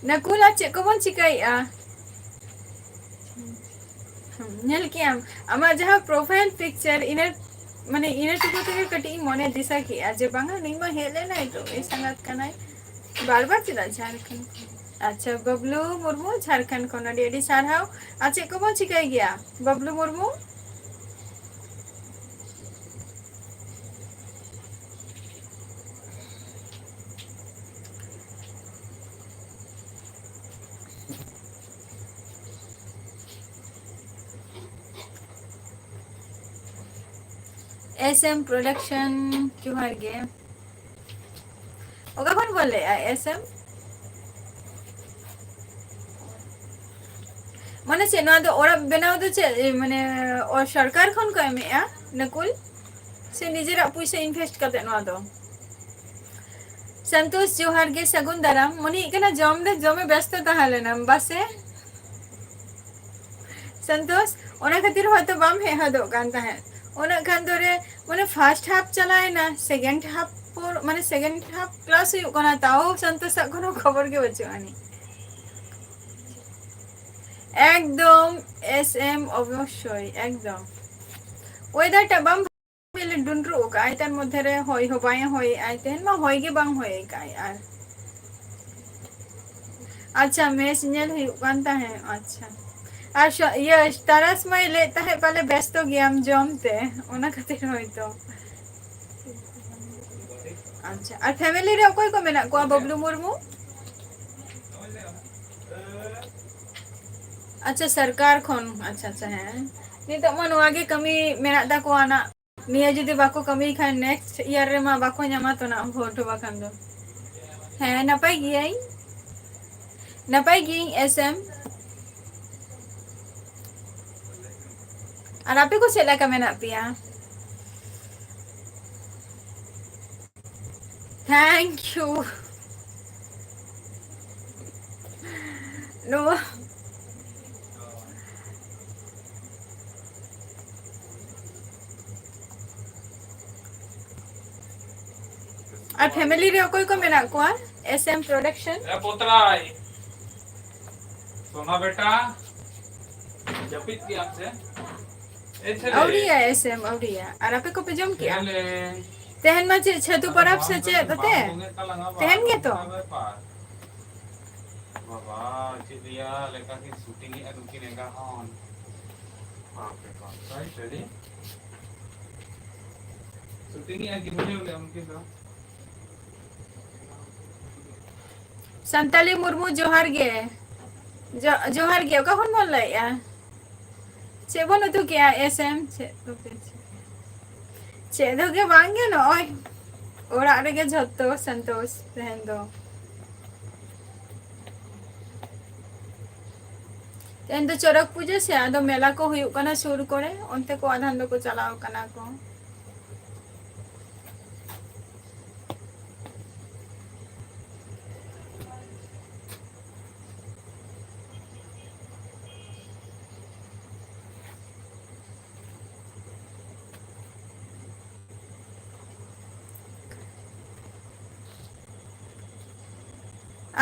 ᱱᱟᱠᱩᱞᱟ, ᱪᱮᱫ ᱠᱚᱵᱚᱱ ᱪᱤᱠᱟᱹᱭᱮᱜᱼᱟ? ᱦᱩᱸ, ᱧᱮᱞ ᱠᱮᱜᱼᱟᱢ, ᱟᱢᱟᱜ ᱡᱟᱦᱟᱸ profile picture, ᱤᱱᱟᱹ ᱢᱟᱱᱮ ᱤᱱᱟᱹ ᱴᱩᱠᱩ ᱛᱮᱜᱮ ᱠᱟᱹᱴᱤᱡ ᱤᱧ ᱢᱚᱱᱮ ᱫᱤᱥᱟᱹ ᱠᱮᱜᱼᱟ ᱡᱮ ᱵᱟᱝᱟ, ᱱᱩᱭ ᱢᱟ ᱦᱮᱡ ᱞᱮᱱᱟᱭ ᱛᱚ, ᱮ ᱥᱟᱸᱜᱟᱛ ᱠᱟᱱᱟᱭ᱾ ᱵᱟᱨ ᱵᱟᱨ ᱪᱮᱫᱟᱜ ᱡᱷᱟᱲᱠᱷᱚᱸᱰ ᱠᱷᱚᱱ? ᱟᱪᱪᱷᱟ, ᱵᱟᱵᱞᱩ ᱢᱩᱨᱢᱩ ᱡᱷᱟᱲᱠᱷᱚᱸᱰ ᱠᱷᱚᱱ, ᱟᱹᱰᱤ ᱟᱹᱰᱤ ᱥᱟᱨᱦᱟᱣ᱾ ᱟᱨ ᱪᱮᱫ ᱠᱚᱵᱚᱱ ᱪᱤᱠᱟᱹᱭ ᱜᱮᱭᱟ Bablu Murmu? S M Production, ᱡᱚᱦᱟᱨ ᱜᱮ᱾ ᱚᱠᱟ ᱠᱷᱚᱱ ᱵᱚᱱ ᱞᱟᱹᱭᱮᱜᱼᱟ, S M? ᱢᱟᱱᱮ ᱪᱮᱫ, ᱱᱚᱣᱟ ᱫᱚ ᱚᱲᱟᱜ ᱵᱮᱱᱟᱣ ᱫᱚ ᱪᱮᱫ, ᱮ, ᱢᱟᱱᱮ, ᱚ, ᱥᱚᱨᱠᱟᱨ ᱠᱷᱚᱱ ᱠᱚ ᱮᱢᱮᱜᱼᱟ ᱱᱟᱠᱩᱞ? ᱥᱮ ᱱᱤᱡᱮᱨᱟᱜ ᱯᱩᱭᱥᱟᱹ invest ᱠᱟᱛᱮ ᱱᱚᱣᱟ ᱫᱚ? ᱥᱚᱱᱛᱳᱥ, ᱡᱚᱦᱟᱨ ᱜᱮ, ᱥᱟᱹᱜᱩᱱ ᱫᱟᱨᱟᱢ᱾ ᱢᱚᱱᱮ ᱦᱩᱭᱩᱜ ᱠᱟᱱᱟ ᱡᱚᱢ ᱨᱮ, ᱡᱚᱢᱮ ᱵᱮᱥᱛᱚ ᱛᱟᱦᱮᱸ ᱞᱮᱱᱟᱢ ᱵᱟᱥᱮ? ᱥᱚᱱᱛᱳᱥ, ᱚᱱᱟ ᱠᱷᱟᱹᱛᱤᱨ ᱦᱚᱭᱛᱚ ᱵᱟᱢ ᱦᱮᱡ ᱦᱚᱫᱚᱜ ᱠᱟᱱ ᱛᱟᱦᱮᱸᱫ᱾ ᱩᱱᱟᱹᱜ ᱠᱷᱟᱱ ᱫᱚᱨᱮ, ᱢᱟᱱᱮ, first half ᱪᱟᱞᱟᱣᱮᱱᱟ, second half ᱯᱚᱨ, ᱢᱟᱱᱮ, second half class ᱦᱩᱭᱩᱜ ᱠᱟᱱᱟ, ᱛᱟᱣ ᱥᱚᱱᱛᱳᱥᱟᱜ ᱠᱳᱱᱳ ᱠᱷᱚᱵᱚᱨ ᱜᱮ ᱵᱟᱹᱪᱩᱜ ᱟᱹᱱᱤᱡ᱾ ᱮᱠᱫᱚᱢ, S M, ᱚᱵᱚᱥᱥᱳᱭ, ᱮᱠᱫᱚᱢ᱾ Weather ᱴᱟᱜ ᱵᱟᱢ ᱰᱩᱱᱰᱨᱩᱜ ᱟᱠᱟᱫ ᱟᱭ, ᱛᱟᱨ ᱢᱚᱫᱽᱫᱷᱮ ᱨᱮ ᱦᱚᱭ ᱦᱚᱸ ᱵᱟᱭ ᱦᱚᱭᱮᱜᱼᱟᱭ, ᱛᱮᱦᱮᱧ ᱢᱟ ᱦᱚᱭ ᱜᱮ ᱵᱟᱝ ᱦᱚᱭ ᱟᱠᱟᱫ ᱟᱭ᱾ ᱟᱨ ᱟᱪᱪᱷᱟ, ᱢᱮᱪ ᱧᱮᱞ ᱦᱩᱭᱩᱜ ᱠᱟᱱ ᱛᱟᱦᱮᱸᱫ᱾ ᱟᱪᱪᱷᱟ, ᱟᱨ ᱥᱚ-, ᱤᱭᱟᱹ, ᱛᱟᱨᱟᱥ ᱢᱟᱭ ᱞᱟᱹᱭᱮᱫ ᱛᱟᱦᱮᱸᱫ ᱯᱟᱞᱮ ᱵᱮᱥᱛᱚ ᱜᱮᱭᱟᱢ ᱡᱚᱢ ᱛᱮ, ᱚᱱᱟ ᱠᱷᱟᱹᱛᱤᱨ ᱦᱚᱭᱛᱚ᱾ ᱟᱪᱪᱷᱟ, ᱟᱨ family ᱨᱮ ᱚᱠᱚᱭ ᱠᱚ ᱢᱮᱱᱟᱜ ᱠᱚᱣᱟ, ᱵᱟᱵᱞᱩ ᱢᱩᱨᱢᱩ? ᱟᱪᱪᱷᱟ, ᱥᱚᱨᱠᱟᱨ ᱠᱷᱚᱱ᱾ ᱟᱪᱪᱷᱟ, ᱟᱪᱪᱷᱟ, ᱦᱮᱸ, ᱱᱤᱛᱚᱜ ᱢᱟ ᱱᱚᱣᱟ ᱜᱮ ᱠᱟᱹᱢᱤ ᱢᱮᱱᱟᱜ ᱛᱟᱠᱚᱣᱟ ᱱᱟᱜ᱾ ᱱᱤᱭᱟᱹ ᱡᱩᱫᱤ ᱵᱟᱠᱚ ᱠᱟᱹᱢᱤᱭ ᱠᱷᱟᱱ next year ᱨᱮᱢᱟ ᱵᱟᱠᱚ ᱧᱟᱢᱟ ᱛᱚ ᱱᱟᱜ vote ᱦᱚᱸ ᱵᱟᱠᱷᱟᱱ ᱫᱚ᱾ ᱦᱮᱸ, ᱱᱟᱯᱟᱭ ᱜᱤᱭᱟᱹᱧ, ᱱᱟᱯᱟᱭ ᱜᱤᱭᱟᱹᱧ S M᱾ ᱟᱨ ᱟᱯᱮ ᱠᱚ ᱪᱮᱫ ᱞᱮᱠᱟ ᱢᱮᱱᱟᱜ ᱯᱮᱭᱟ? Thank you᱾ ᱱᱚᱣᱟ ᱟᱨ family ᱨᱮ ᱚᱠᱚᱭ ᱠᱚ ᱢᱮᱱᱟᱜ ᱠᱚᱣᱟ? S M Production᱾ ᱮ ᱯᱚᱛᱨᱟᱭ, ᱥᱳᱱᱟ ᱵᱮᱴᱟ, ᱡᱟᱹᱯᱤᱫ ᱠᱮᱜ ᱟᱢ ᱥᱮ? ᱮ ᱪᱷᱮᱞᱮ᱾ ᱟᱹᱣᱨᱤᱭᱟ ᱮᱥ ᱮᱢ, ᱟᱹᱣᱨᱤᱭᱟ᱾ ᱟᱨ ᱟᱯᱮ ᱠᱚᱯᱮ ᱡᱚᱢ ᱠᱮᱜᱼᱟ? ᱪᱷᱮᱞᱮ᱾ ᱛᱮᱦᱮᱧ ᱢᱟ ᱪᱮᱫ ᱪᱷᱟᱹᱛᱩ ᱟᱨ ᱯᱚᱨᱚᱵᱽ ᱵᱟᱢ ᱥᱮ ᱡᱚᱢ, ᱪᱮᱫ ᱵᱟᱢ ᱛᱮ? ᱡᱚᱢᱮᱫ ᱛᱟᱞᱟᱝᱟ, ᱵᱟᱢ ᱛᱮᱦᱮᱧ ᱡᱚᱢᱮᱫ ᱜᱮᱛᱚ? ᱛᱟᱞᱟᱝᱟ, ᱵᱮᱯᱟᱨ᱾ ᱵᱟᱵᱟ, ᱪᱮᱫ ᱞᱟᱹᱭᱟ, ᱞᱮᱠᱟ ᱠᱤᱱ shooting ᱮᱫᱼᱟ ᱱᱩᱠᱤᱱ ᱮᱸᱜᱟ ᱦᱚᱸ᱾ ᱵᱟᱯ ᱨᱮ ᱵᱟᱯ, ᱥᱟᱹᱨᱤ, ᱥᱟᱹᱨᱤ᱾ Shooting ᱮᱫᱼᱟ ᱠᱤᱱ, ᱵᱩᱡᱷᱟᱹᱣ ᱞᱮᱫᱼᱟ ᱩᱱᱠᱤᱱ ᱫᱚ᱾ ᱥᱟᱱᱛᱟᱞᱤ ᱢᱩᱨᱢᱩ, ᱡᱚᱦᱟᱨ ᱜᱮ᱾ ᱡᱚ-, ᱡᱚᱦᱟᱨ ᱜᱮ᱾ ᱚᱠᱟ ᱠᱷᱚᱱ ᱵᱚᱱ ᱞᱟᱹᱭᱮᱜᱼᱟ? ᱪᱮᱫ ᱵᱚᱱ ᱩᱛᱩ ᱠᱮᱜᱼᱟ? ᱮᱥ ᱮᱢ, ᱪᱮᱫ ᱠᱚᱯᱮ ᱪᱤᱠᱟᱹ-, ᱪᱮᱫ ᱦᱚᱸ ᱜᱮ ᱵᱟᱝ ᱜᱮ, ᱱᱚᱜᱼᱚᱭ ᱚᱲᱟᱜ ᱨᱮᱜᱮ ᱡᱷᱚᱛᱚ ᱥᱟᱱᱛᱳᱥ ᱛᱮᱦᱮᱧ ᱫᱚ᱾ ᱛᱮᱦᱮᱧ ᱫᱚ ᱪᱚᱨᱚᱠ ᱯᱩᱡᱟᱹ ᱥᱮ, ᱟᱫᱚ ᱢᱮᱞᱟ ᱠᱚ ᱦᱩᱭᱩᱜ ᱠᱟᱱᱟ ᱥᱩᱨ ᱠᱚᱨᱮ, ᱚᱱᱛᱮ ᱠᱚ ᱟᱫᱷᱟᱱ ᱫᱚᱠᱚ ᱪᱟᱞᱟᱣ ᱠᱟᱱᱟ ᱠᱚ᱾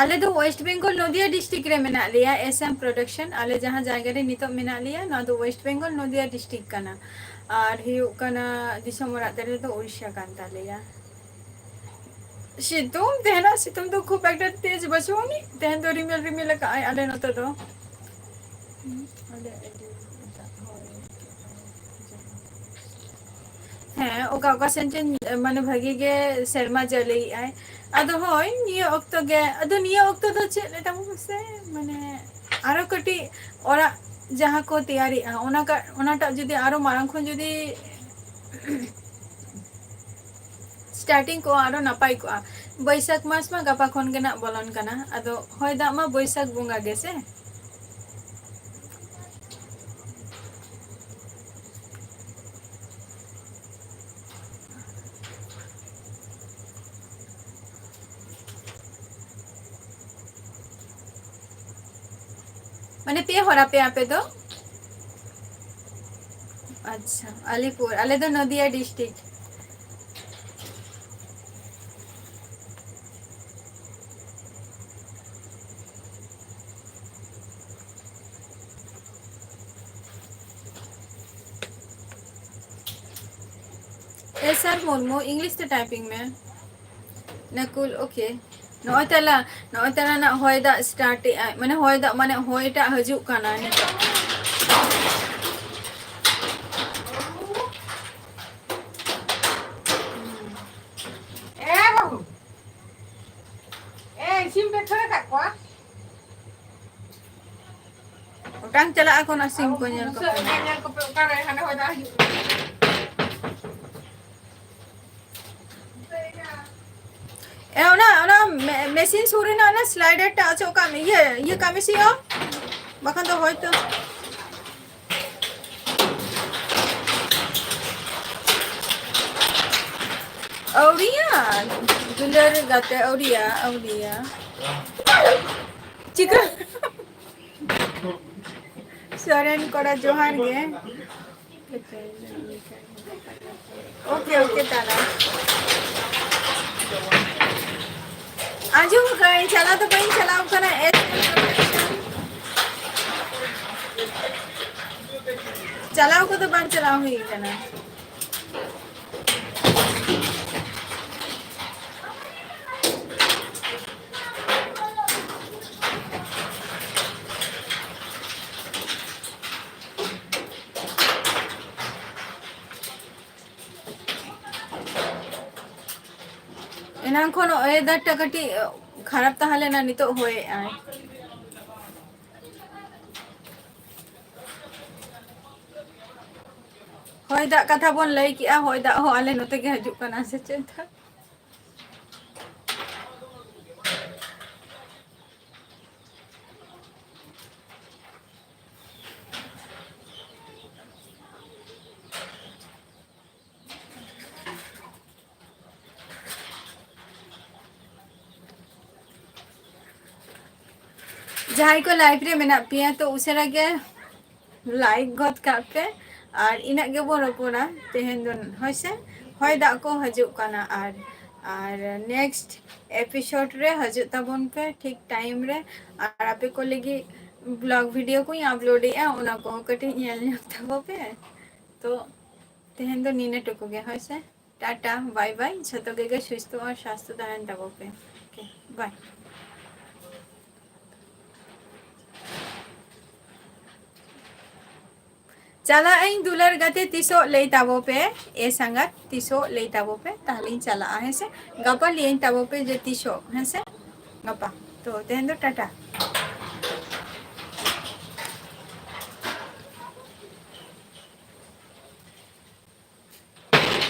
ᱟᱞᱮ ᱫᱚ West Bengal ᱱᱚᱫᱤᱭᱟ district ᱨᱮ ᱢᱮᱱᱟᱜ ᱞᱮᱭᱟ, ᱮᱥ ᱮᱢ Production᱾ ᱟᱞᱮ ᱡᱟᱦᱟᱸ ᱡᱟᱭᱜᱟ ᱨᱮ ᱱᱤᱛᱚᱜ ᱢᱮᱱᱟᱜ ᱞᱮᱭᱟ, ᱱᱚᱣᱟ ᱫᱚ West Bengal ᱱᱚᱫᱤᱭᱟ district ᱠᱟᱱᱟ᱾ ᱟᱨ ᱦᱩᱭᱩᱜ ᱠᱟᱱᱟ, ᱫᱤᱥᱚᱢ ᱚᱲᱟᱜ ᱛᱟᱞᱮ ᱫᱚ ᱩᱲᱤᱥᱥᱟ ᱠᱟᱱ ᱛᱟᱞᱮᱭᱟ᱾ ᱥᱤᱛᱩᱝ, ᱛᱮᱦᱮᱧᱟᱜ ᱥᱤᱛᱩᱝ ᱫᱚ ᱠᱷᱩᱵ ᱮᱠᱴᱟ ᱛᱮᱡᱽ ᱵᱟᱹᱪᱩᱜ ᱟᱹᱱᱤᱡ᱾ ᱛᱮᱦᱮᱧ ᱫᱚ ᱨᱤᱢᱤᱞ ᱨᱤᱢᱤᱞ ᱟᱠᱟᱜᱼᱟᱭ ᱟᱞᱮ ᱱᱚᱛᱮ ᱫᱚ᱾ ᱦᱩᱸ, ᱟᱞᱮ ᱟᱹᱰᱤ ᱮᱴᱟᱜ ᱦᱚᱲ᱾ ᱦᱮᱸ, ᱚᱠᱟ ᱚᱠᱟ ᱥᱮᱱ ᱪᱚᱧ, ᱢᱟᱱᱮ, ᱵᱷᱟᱹᱜᱤ ᱜᱮ ᱥᱮᱨᱢᱟ ᱡᱟᱹᱲᱤᱭᱮᱜᱼᱟᱭ᱾ ᱟᱫᱚ ᱦᱳᱭ, ᱱᱤᱭᱟᱹ ᱚᱠᱛᱚ ᱜᱮ, ᱟᱫᱚ ᱱᱤᱭᱟᱹ ᱚᱠᱛᱚ ᱫᱚ ᱪᱮᱫ ᱞᱮᱠᱟ ᱢᱟᱥᱮ, ᱢᱟᱱᱮ, ᱟᱨᱚ ᱠᱟᱹᱴᱤᱡ ᱚᱲᱟᱜ ᱡᱟᱦᱟᱸ ᱠᱚ ᱛᱮᱭᱟᱨᱮᱜᱼᱟ, ᱚᱱᱟ ᱠᱟ-, ᱚᱱᱟᱴᱟᱜ ᱡᱩᱫᱤ ᱟᱨᱚ ᱢᱟᱲᱟᱝ ᱠᱷᱚᱱ ᱡᱩᱫᱤ starting ᱠᱚᱜᱼᱟ, ᱟᱨᱚ ᱱᱟᱯᱟᱭ ᱠᱚᱜᱼᱟ᱾ ᱵᱟᱹᱭᱥᱟᱹᱠᱷ ᱢᱟᱥ ᱢᱟ ᱜᱟᱯᱟ ᱠᱷᱚᱱ ᱜᱮ ᱱᱟᱜ ᱵᱚᱞᱚᱱ ᱠᱟᱱᱟ, ᱟᱫᱚ ᱦᱚᱭ ᱫᱟᱜ ᱢᱟ ᱵᱟᱹᱭᱥᱟᱹᱠᱷ ᱵᱚᱸᱜᱟ ᱜᱮ ᱥᱮ᱾ ᱢᱟᱱᱮ ᱯᱮ ᱦᱚᱲ ᱟᱯᱮ, ᱟᱯᱮ ᱫᱚ? ᱟᱪᱪᱷᱟ, ᱟᱞᱤᱯᱩᱨ, ᱟᱞᱮ ᱫᱚ ᱱᱚᱫᱤᱭᱟ district᱾ ᱮᱥ ᱟᱨ ᱢᱩᱨᱢᱩ, ᱤᱝᱞᱤᱥ ᱛᱮ ᱴᱟᱭᱯᱤᱝ ᱢᱮ᱾ ᱱᱟᱠᱩᱞ, ᱳᱠᱮ᱾ ᱱᱚᱜᱼᱚᱭ ᱛᱟᱞᱟ, ᱱᱚᱜᱼᱚᱭ ᱛᱟᱞᱟ ᱱᱟᱜ ᱦᱚᱭ ᱫᱟᱜ ᱥᱴᱟᱨᱴ ᱮᱜᱼᱟᱭ, ᱢᱟᱱᱮ ᱦᱚᱭ ᱫᱟᱜ, ᱢᱟᱱᱮ ᱦᱚᱭᱴᱟᱜ ᱦᱤᱡᱩᱜ ᱠᱟᱱᱟ ᱱᱤᱛᱚᱜ᱾ ᱮ ᱵᱟᱹᱵᱩ, ᱮ ᱥᱤᱢ ᱯᱮ ᱠᱷᱟᱹᱲ ᱟᱠᱟᱫ ᱠᱚᱣᱟ? ᱚᱴᱟᱝ ᱪᱟᱞᱟᱜ ᱟᱠᱚ ᱱᱟᱜ ᱥᱤᱢ ᱠᱚ ᱧᱮᱞ ᱠᱚᱯᱮ᱾ ᱵᱩᱥᱟᱹᱜ ᱨᱮᱜᱮ ᱧᱮᱞ ᱠᱚᱯᱮ, ᱚᱠᱟᱨᱮ ᱦᱟᱱᱮ ᱦᱚᱭ ᱫᱟᱜ ᱦᱤᱡᱩᱜ ᱠᱟᱱᱟ᱾ ᱮ, ᱚᱱᱟ, ᱚᱱᱟ ᱢᱮ-, ᱢᱮᱥᱤᱱ ᱥᱩᱨ ᱨᱮᱱᱟᱜ ᱚᱱᱟ ᱥᱞᱟᱭᱰᱟᱨ ᱴᱟᱜ ᱚᱪᱚᱜ ᱠᱟᱜ ᱢᱮ, ᱤᱭᱟᱹ, ᱤᱭᱟᱹ ᱠᱟᱜ ᱢᱮ ᱥᱮ ᱭᱳ᱾ ᱵᱟᱠᱷᱟᱱ ᱫᱚ ᱦᱚᱭᱛᱚ᱾ ᱟᱹᱣᱲᱤᱭᱟ, ᱫᱩᱞᱟᱹᱲ ᱜᱟᱛᱮ ᱟᱹᱣᱲᱤᱭᱟ, ᱟᱹᱣᱲᱤᱭᱟ᱾ ᱪᱤᱠᱟᱹ? ᱥᱚᱨᱮᱱ ᱠᱚᱲᱟ ᱡᱚᱦᱟᱨ ᱜᱮ᱾ ᱳᱠᱮ, ᱳᱠᱮ, ᱫᱟᱫᱟ᱾ ᱟᱸᱡᱚᱢ ᱠᱟᱜ ᱟᱹᱧ, ᱪᱟᱞᱟᱣ ᱫᱚ ᱵᱟᱹᱧ ᱪᱟᱞᱟᱣ ᱠᱟᱱᱟ, ᱮᱥ ᱪᱟᱞᱟᱣ ᱠᱚᱫᱚ ᱵᱟᱝ ᱪᱟᱞᱟᱣ ᱦᱩᱭ ᱠᱟᱱᱟ᱾ ᱮᱱᱟᱝ ᱠᱷᱚᱱ ᱚᱭᱮᱫᱟᱨ ᱴᱟ ᱠᱟᱹᱴᱤᱡ ᱠᱷᱟᱨᱟᱯ ᱛᱟᱦᱮᱸ ᱞᱮᱱᱟ, ᱱᱤᱛᱚᱜ ᱦᱚᱭᱮᱜᱼᱟᱭ᱾ ᱦᱚᱭ ᱫᱟᱜ ᱠᱟᱛᱷᱟ ᱵᱚᱱ ᱞᱟᱹᱭ ᱠᱮᱜᱼᱟ, ᱦᱚᱭ ᱫᱟᱜ ᱦᱚᱸ ᱟᱞᱮ ᱱᱚᱛᱮ ᱜᱮ ᱦᱤᱡᱩᱜ ᱠᱟᱱᱟ ᱥᱮ ᱪᱮᱫ? ᱡᱟᱦᱟᱸᱭ ᱠᱚ ᱞᱟᱭᱤᱵᱷ ᱨᱮ ᱢᱮᱱᱟᱜ ᱯᱮᱭᱟ, ᱛᱚ ᱩᱥᱟᱹᱨᱟ ᱜᱮ ᱞᱟᱭᱤᱠ ᱜᱚᱫ ᱠᱟᱜ ᱯᱮ᱾ ᱟᱨ ᱤᱱᱟᱹᱜ ᱜᱮᱵᱚᱱ ᱨᱚᱯᱚᱲᱟ ᱛᱮᱦᱮᱧ ᱫᱚ, ᱦᱳᱭ ᱥᱮ? ᱦᱚᱭ ᱫᱟᱜ ᱠᱚ ᱦᱤᱡᱩᱜ ᱠᱟᱱᱟ᱾ ᱟᱨ, ᱟᱨ ᱱᱮᱠᱥᱴ ᱮᱯᱤᱥᱳᱰ ᱨᱮ ᱦᱤᱡᱩᱜ ᱛᱟᱵᱚᱱ ᱯᱮ ᱴᱷᱤᱠ ᱴᱟᱭᱤᱢ ᱨᱮ᱾ ᱟᱨ ᱟᱯᱮ ᱠᱚ ᱞᱟᱹᱜᱤᱫ ᱵᱞᱚᱜ ᱵᱷᱤᱰᱤᱭᱳ ᱠᱚᱧ ᱟᱯᱞᱳᱰᱮᱜᱼᱟ, ᱚᱱᱟ ᱠᱚᱦᱚᱸ ᱠᱟᱹᱴᱤᱡ ᱧᱮᱞ ᱧᱚᱜ ᱛᱟᱵᱚ ᱯᱮ᱾ ᱛᱚ ᱛᱮᱦᱮᱧ ᱫᱚ ᱱᱤᱱᱟᱹ ᱴᱩᱠᱩ ᱜᱮ, ᱦᱳᱭ ᱥᱮ? ᱴᱟᱴᱟ, ᱵᱟᱭ ᱵᱟᱭ, ᱡᱷᱚᱛᱚ ᱜᱮ ᱥᱩᱥᱛᱷᱚ ᱟᱨ ᱥᱟᱥᱛᱷᱚ ᱛᱟᱦᱮᱱ ᱛᱟᱵᱚ ᱯᱮ᱾ ᱳᱠᱮ, ᱵᱟᱭ᱾ ᱪᱟᱞᱟᱜ ᱟᱹᱧ ᱫᱩᱞᱟᱹᱲ ᱜᱟᱛᱮ, ᱛᱤᱥᱚᱜ ᱞᱟᱹᱭ ᱛᱟᱵᱚ ᱯᱮ? ᱮ ᱥᱟᱸᱜᱟᱛ, ᱛᱤᱥᱚᱜ ᱞᱟᱹᱭ ᱛᱟᱵᱚ ᱯᱮ? ᱛᱟᱦᱞᱮᱧ ᱪᱟᱞᱟᱜᱼᱟ, ᱦᱮᱸ ᱥᱮ? ᱜᱟᱯᱟ ᱞᱟᱹᱭᱟᱹᱧ ᱛᱟᱵᱚ ᱯᱮ ᱡᱮ ᱛᱤᱥᱚᱜ, ᱦᱮᱸ ᱥᱮ? ᱜᱟᱯᱟ᱾ ᱛᱚ, ᱛᱮᱦᱮᱧ ᱫᱚ ᱴᱟᱴᱟ᱾